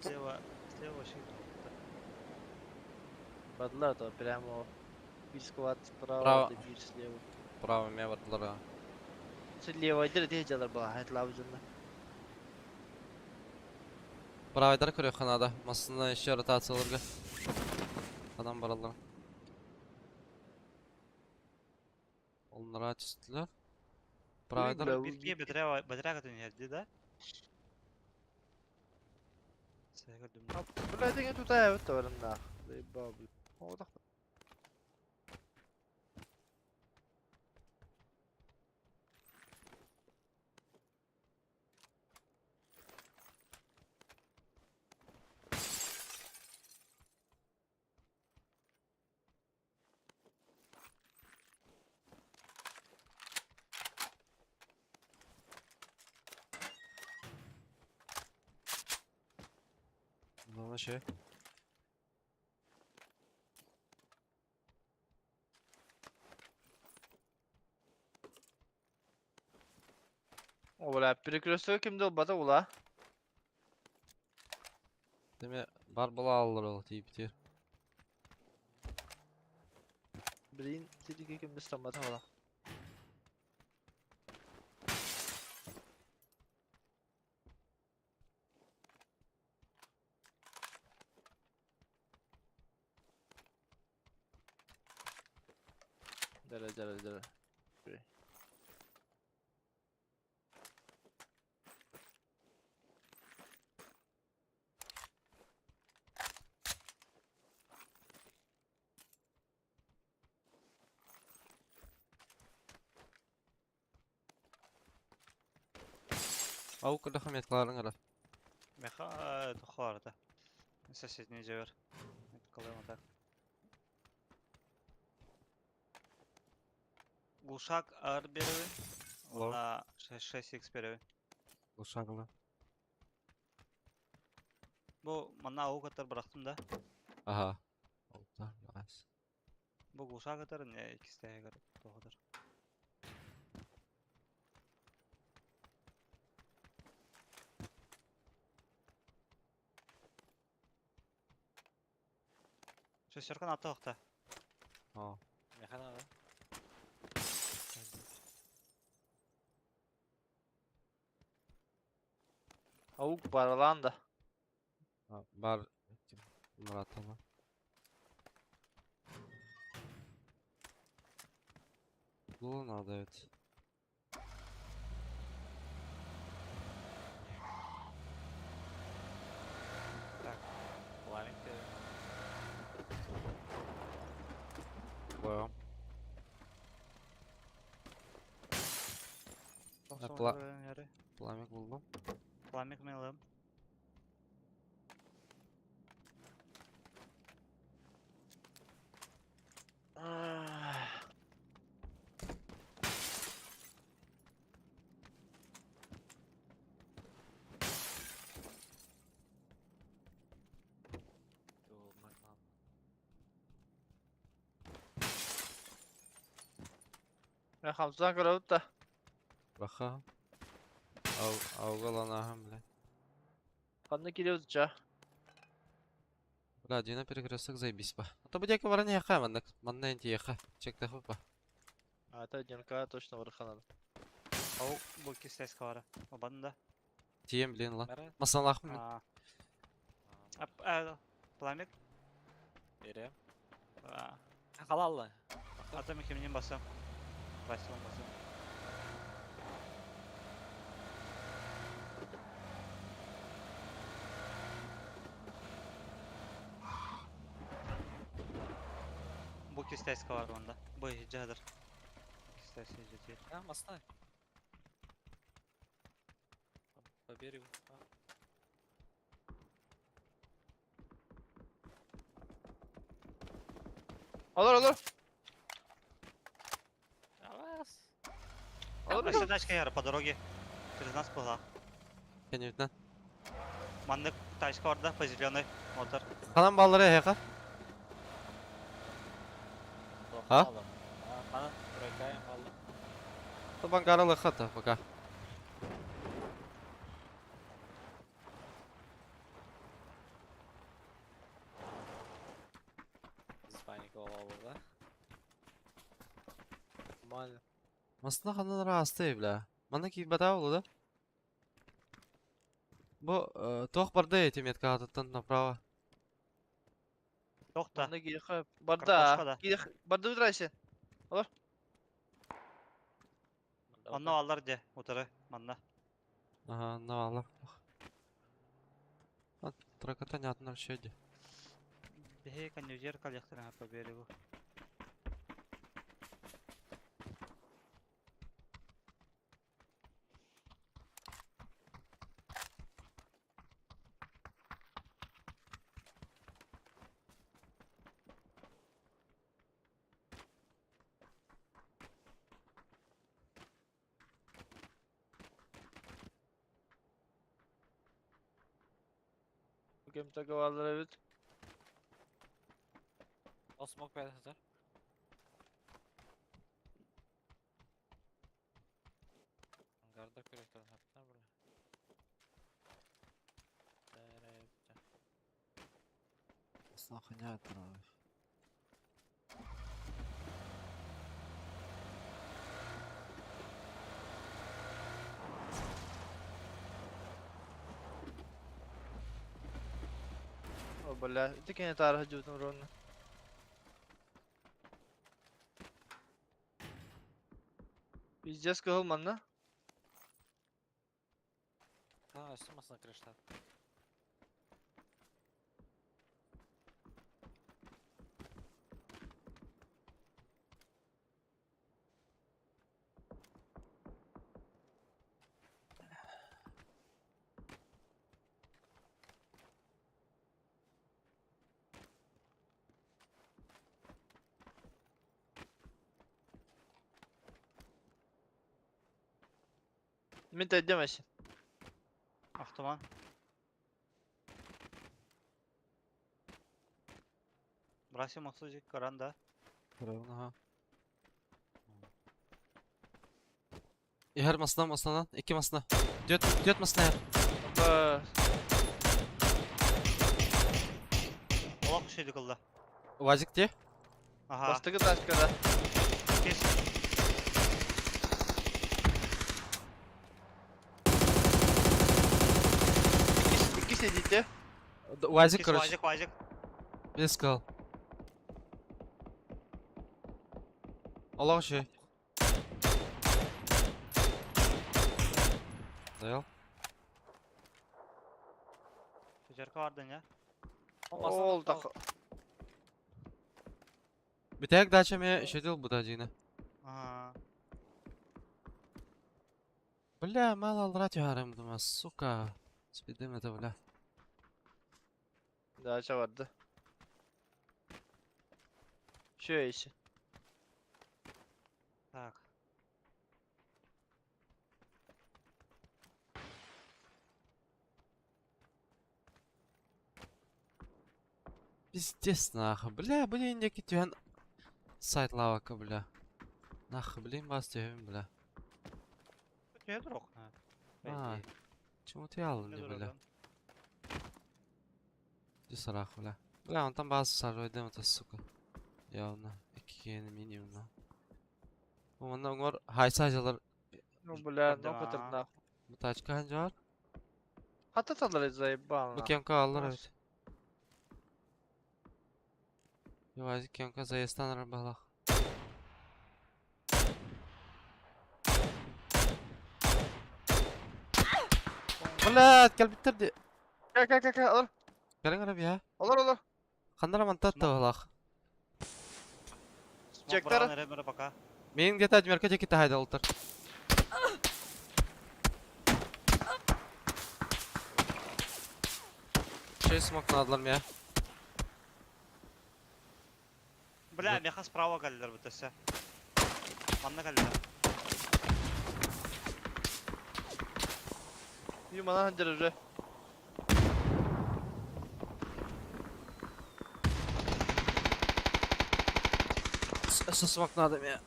Слева, слева вообще
Бадлар то прямо бир склад справа,
Право.
да бир слева.
Право меня бардылар.
Слева идер дие жалар бала хайтлабы жонда.
Правайдар көрө ханада. Масына еще ротацияларга. Адам баралар. Олнара түстүлөр. Правайдар
Бля,
Бирке бедре бедре көтөн да? Сәгер дүм.
Бля деген тута эбит барында. Заебал, бля. Одах.
Мына şey.
О, бля, перекресток кимде ол бата ула.
Деме бар бола алыр ол тиіп тир.
Блин, тириге кимде стамбата ула. Дара, дара, дара.
Ау көрді хаметларың ара.
Меха тухарда. Соседний жер. Калым так. Глушак ар береби.
Лор.
На 6x береби.
Ушагылы.
Бу мана аугатар бырактым да.
Ага. Олтар, nice.
Бу глушак атар не иксте тоғыдыр. Шестеркан аты оқта.
А.
Механа, да?
Аук баралан да.
А, Бар Муратова. Было надо ведь.
Маленькая.
Понял. Пламя буллум.
Пламик мен ылым.
Хамсаан көрөбүт да.
Баха. Ау, аугаланахам, бля.
Ханна кириэбит ча?
Бля, Дина перекресток заебись ба. А то будяка варани яха, манна, манна инти яха. Чек па.
А, это одинка точно варханада.
Ау, бу кистеска бара. Обанда.
Тием, блин, ла. Масалахм.
А, пламик.
Берем.
А,
Халалла.
Ата мен кимнен басам. Басам, басам. Бу кистеска бар онда. Бу жадыр. Кистеска жетер.
А, масна. По берегу.
Алар, алар.
Авас.
Алар.
Өссө тачка яра по дороге. Через нас была.
Конечно.
Маннык тачка барда по зеленой мотор.
Канан баллары яха. А?
Канан пройкаем баллы.
То банкаралы хата пока.
Спаниковал, да?
Нормально.
Масна ханан расты, бля. Мана ки батау да? Бу тох барды эти метка аттан направо.
Тохта.
Манна кириэхэ. Барда. Кириэх. Барда утрайся. Алар.
Онно аллар де, утары, манна.
Ага, ну аллар. А, траката не атнар шеди.
Бехе кондюзер коллекторы по берегу.
Кем таговалар эбит.
Ол смок бәді Ангарда көректерін хаптан бля.
Масна ханя атнар.
О, бля, ты кene тара жутун ронна. Пиздец кыһыл манна.
А, өсті масына крышта.
Мен тәдемәсин.
Автоман. Брасим отсудик, каранда.
Ага. Ихер масна маснанан, iki masna. Дүөт, дүөт масна яр.
Опа.
Олақ шейді кылды.
Вазик те?
Ага.
Бастыгы тачкада.
Кес.
Икки сидите.
Вазик,
Кес,
короче.
Вазик, вазик.
Без сказал. Аллах шей. Даял.
Жерка бардың, я?
Ол так.
Битек дача ме шедил буда дина.
Ага.
Бля, мало алрать харым дума, сука. Спидем это, бля.
Дача барды. Все еще.
Так.
Пиздец, нахуй. Бля, блин, неки түһэн сайт лавака, бля. Нахуй, блин, бас түһэн, бля.
Түһэ турук.
А, чему ты алдың, не, бля. Ди сарах, бля. Бля, он там базу саройдем, это, сука. Явно. Икки минимум. Онна оңор хайса жалар.
Ну, бля,
Да.
ну котыр нахуй.
Бу тачка ханжар.
Хата талар заебал.
Бу кемка алар
Маш.
evet. Yavaş кемка заестан арбалах. Блядь, кэлбиттэр ди.
Кэ кэ кэ кэ олор.
Кэлиҥ эрэ биһэ.
Олор олор.
Ханна эрэ мантан табалаах.
Смок
Чектар.
быран эрэ мөрө пока.
Мин где-то адмерка диэки таһайда олтар. Шей смок наадылар миэ.
Бля, меха справа кэллилэр бүтөссө. Манна кэллилэр.
Юмана ханжар уже.
Смок надо миэ.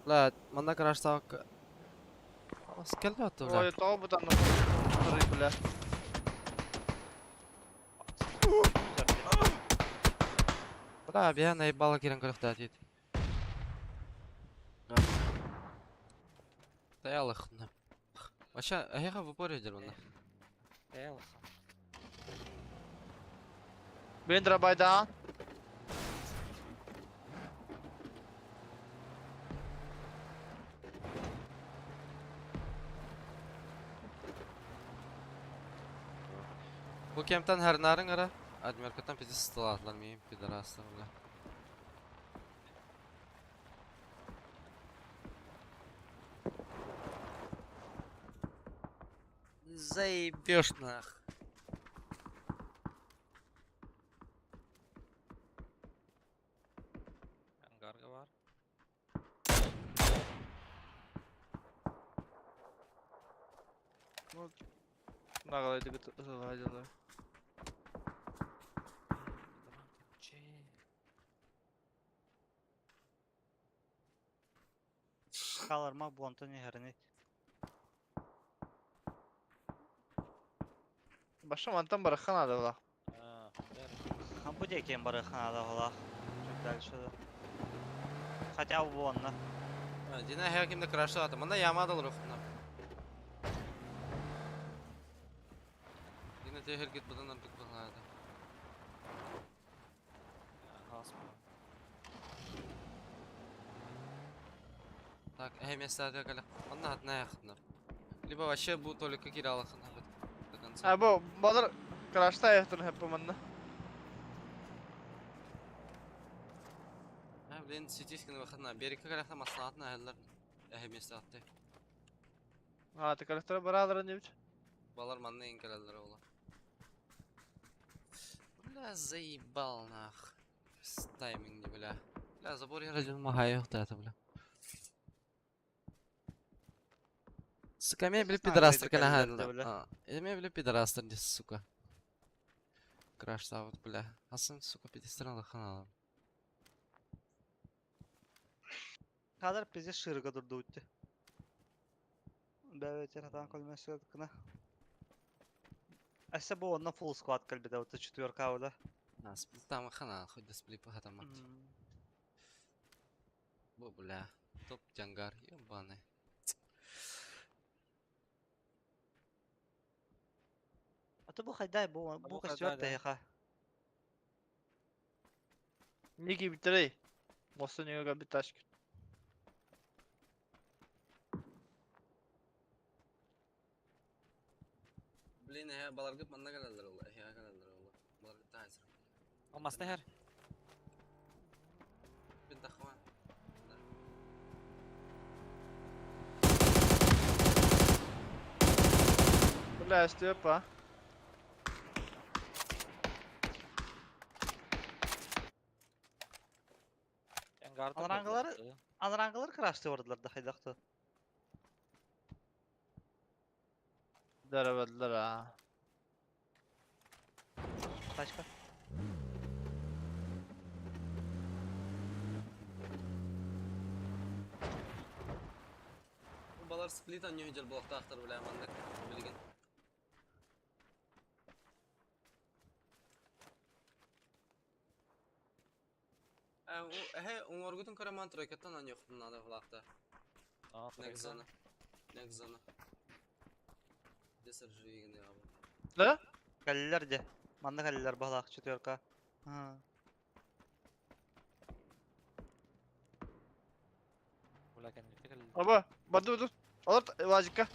Бля, манна караштаакка. Скелле отто, бля.
Ой, тоҕо бутан нахуй. Бля.
Бля, биһэ наебала кирен көрөхтää диит. Таялых. Вообще, эһиэхэ в упоре дер онно.
Бен драбайда.
Бу кемтан хәрнарын ара. Адмеркатан пиздец сталатлар миим пидорастар, бля. Заебешь нах.
Ангарга бар.
Нагалай дигит ылайдылар.
Каларма буонтон иһэрини.
Баша мантан барахан адала.
А бу диэки барыхана да Чуть дальше да. Хотя бы буонна.
Дина хәкимдә крашта ата. Монда яма да рухна. Дина техер гит будан артык булады. Так, әй места кале. Монда атна яхна. Либо вообще бу только киралахна до конца.
А бу балар крашта яхтын хеп манна.
А, блин, ситискин выходна. Берекке калехна маслатна әһелләр. Әһе места атты.
А, ты карактер баралар не бит.
Балар манны инкеләләр ола. Бля, заебал нах. С тайминг не, бля. Бля, забор я родил махаю, это, бля. Сука, меня бля
Знаю,
пидорастер
где
кана
это, бля.
Меня бля пидорастер, здесь, сука. Краш вот, бля. Асан, сука, пидестрал ханал.
Кадр пиздец ширга дурдуутти. Бәбетер хатан көлмөсө кына. Әсә бу онна full squad кэлбитэ вот четверка да.
А, сплитам хана, хоть до сплипа хатамат. Бу, бля. Топ джангар, ебаный.
А то бу хайдай бу бу
бу
костер
хайдай, да.
тэха.
Ники битрей. Моста нього биташки.
Блин, э, баларгып манна калалар ола, э, калалар ола. Баларгып та хәзер.
Алмасты хәр.
Бин дахван.
Бля, Степа.
Алараңгылары Алараңгылар крашты ордылар да хайдакты.
Дарабадылар а.
Тачка.
Балар сплит анньы дьэр буолуохтаахтар бля маннык билигин. Эһэ уҥуоргутун көрө тройкаттан анньыахпын наада булаахта. Next zona. Next zona. Десер живигин яабы.
Да?
Кэллилэр дьэ. Манна кэллилэр баһылаах четверка.
Аба, баду ду. Олор лазикка.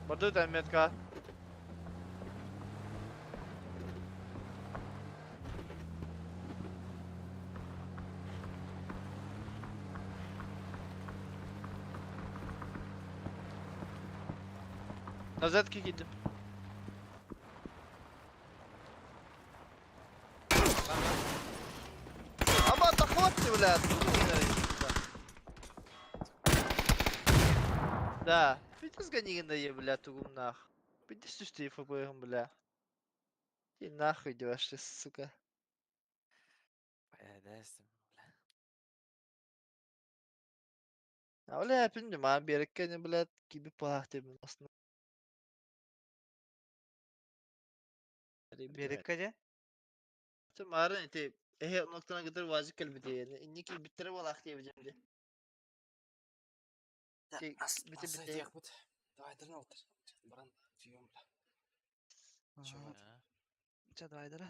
Баду там метка. Назад кидим. Аба, да хватит, блядь. Да. Пиздец гонигин бля, тугум нах. Пиздец түстей фб бля. И нахуй девашься, сука. А бля, пиндем, а береккене, блядь, киби палах тебе астына.
Берекке дьэ.
Марын ити эһэ ноктана кытар вазик кэлбити инни килбиттере буолаах диэбитим ди. Бити бити.
Давай, дырын алтыр. Баран, жием, бля.
Чэ, давай, дара.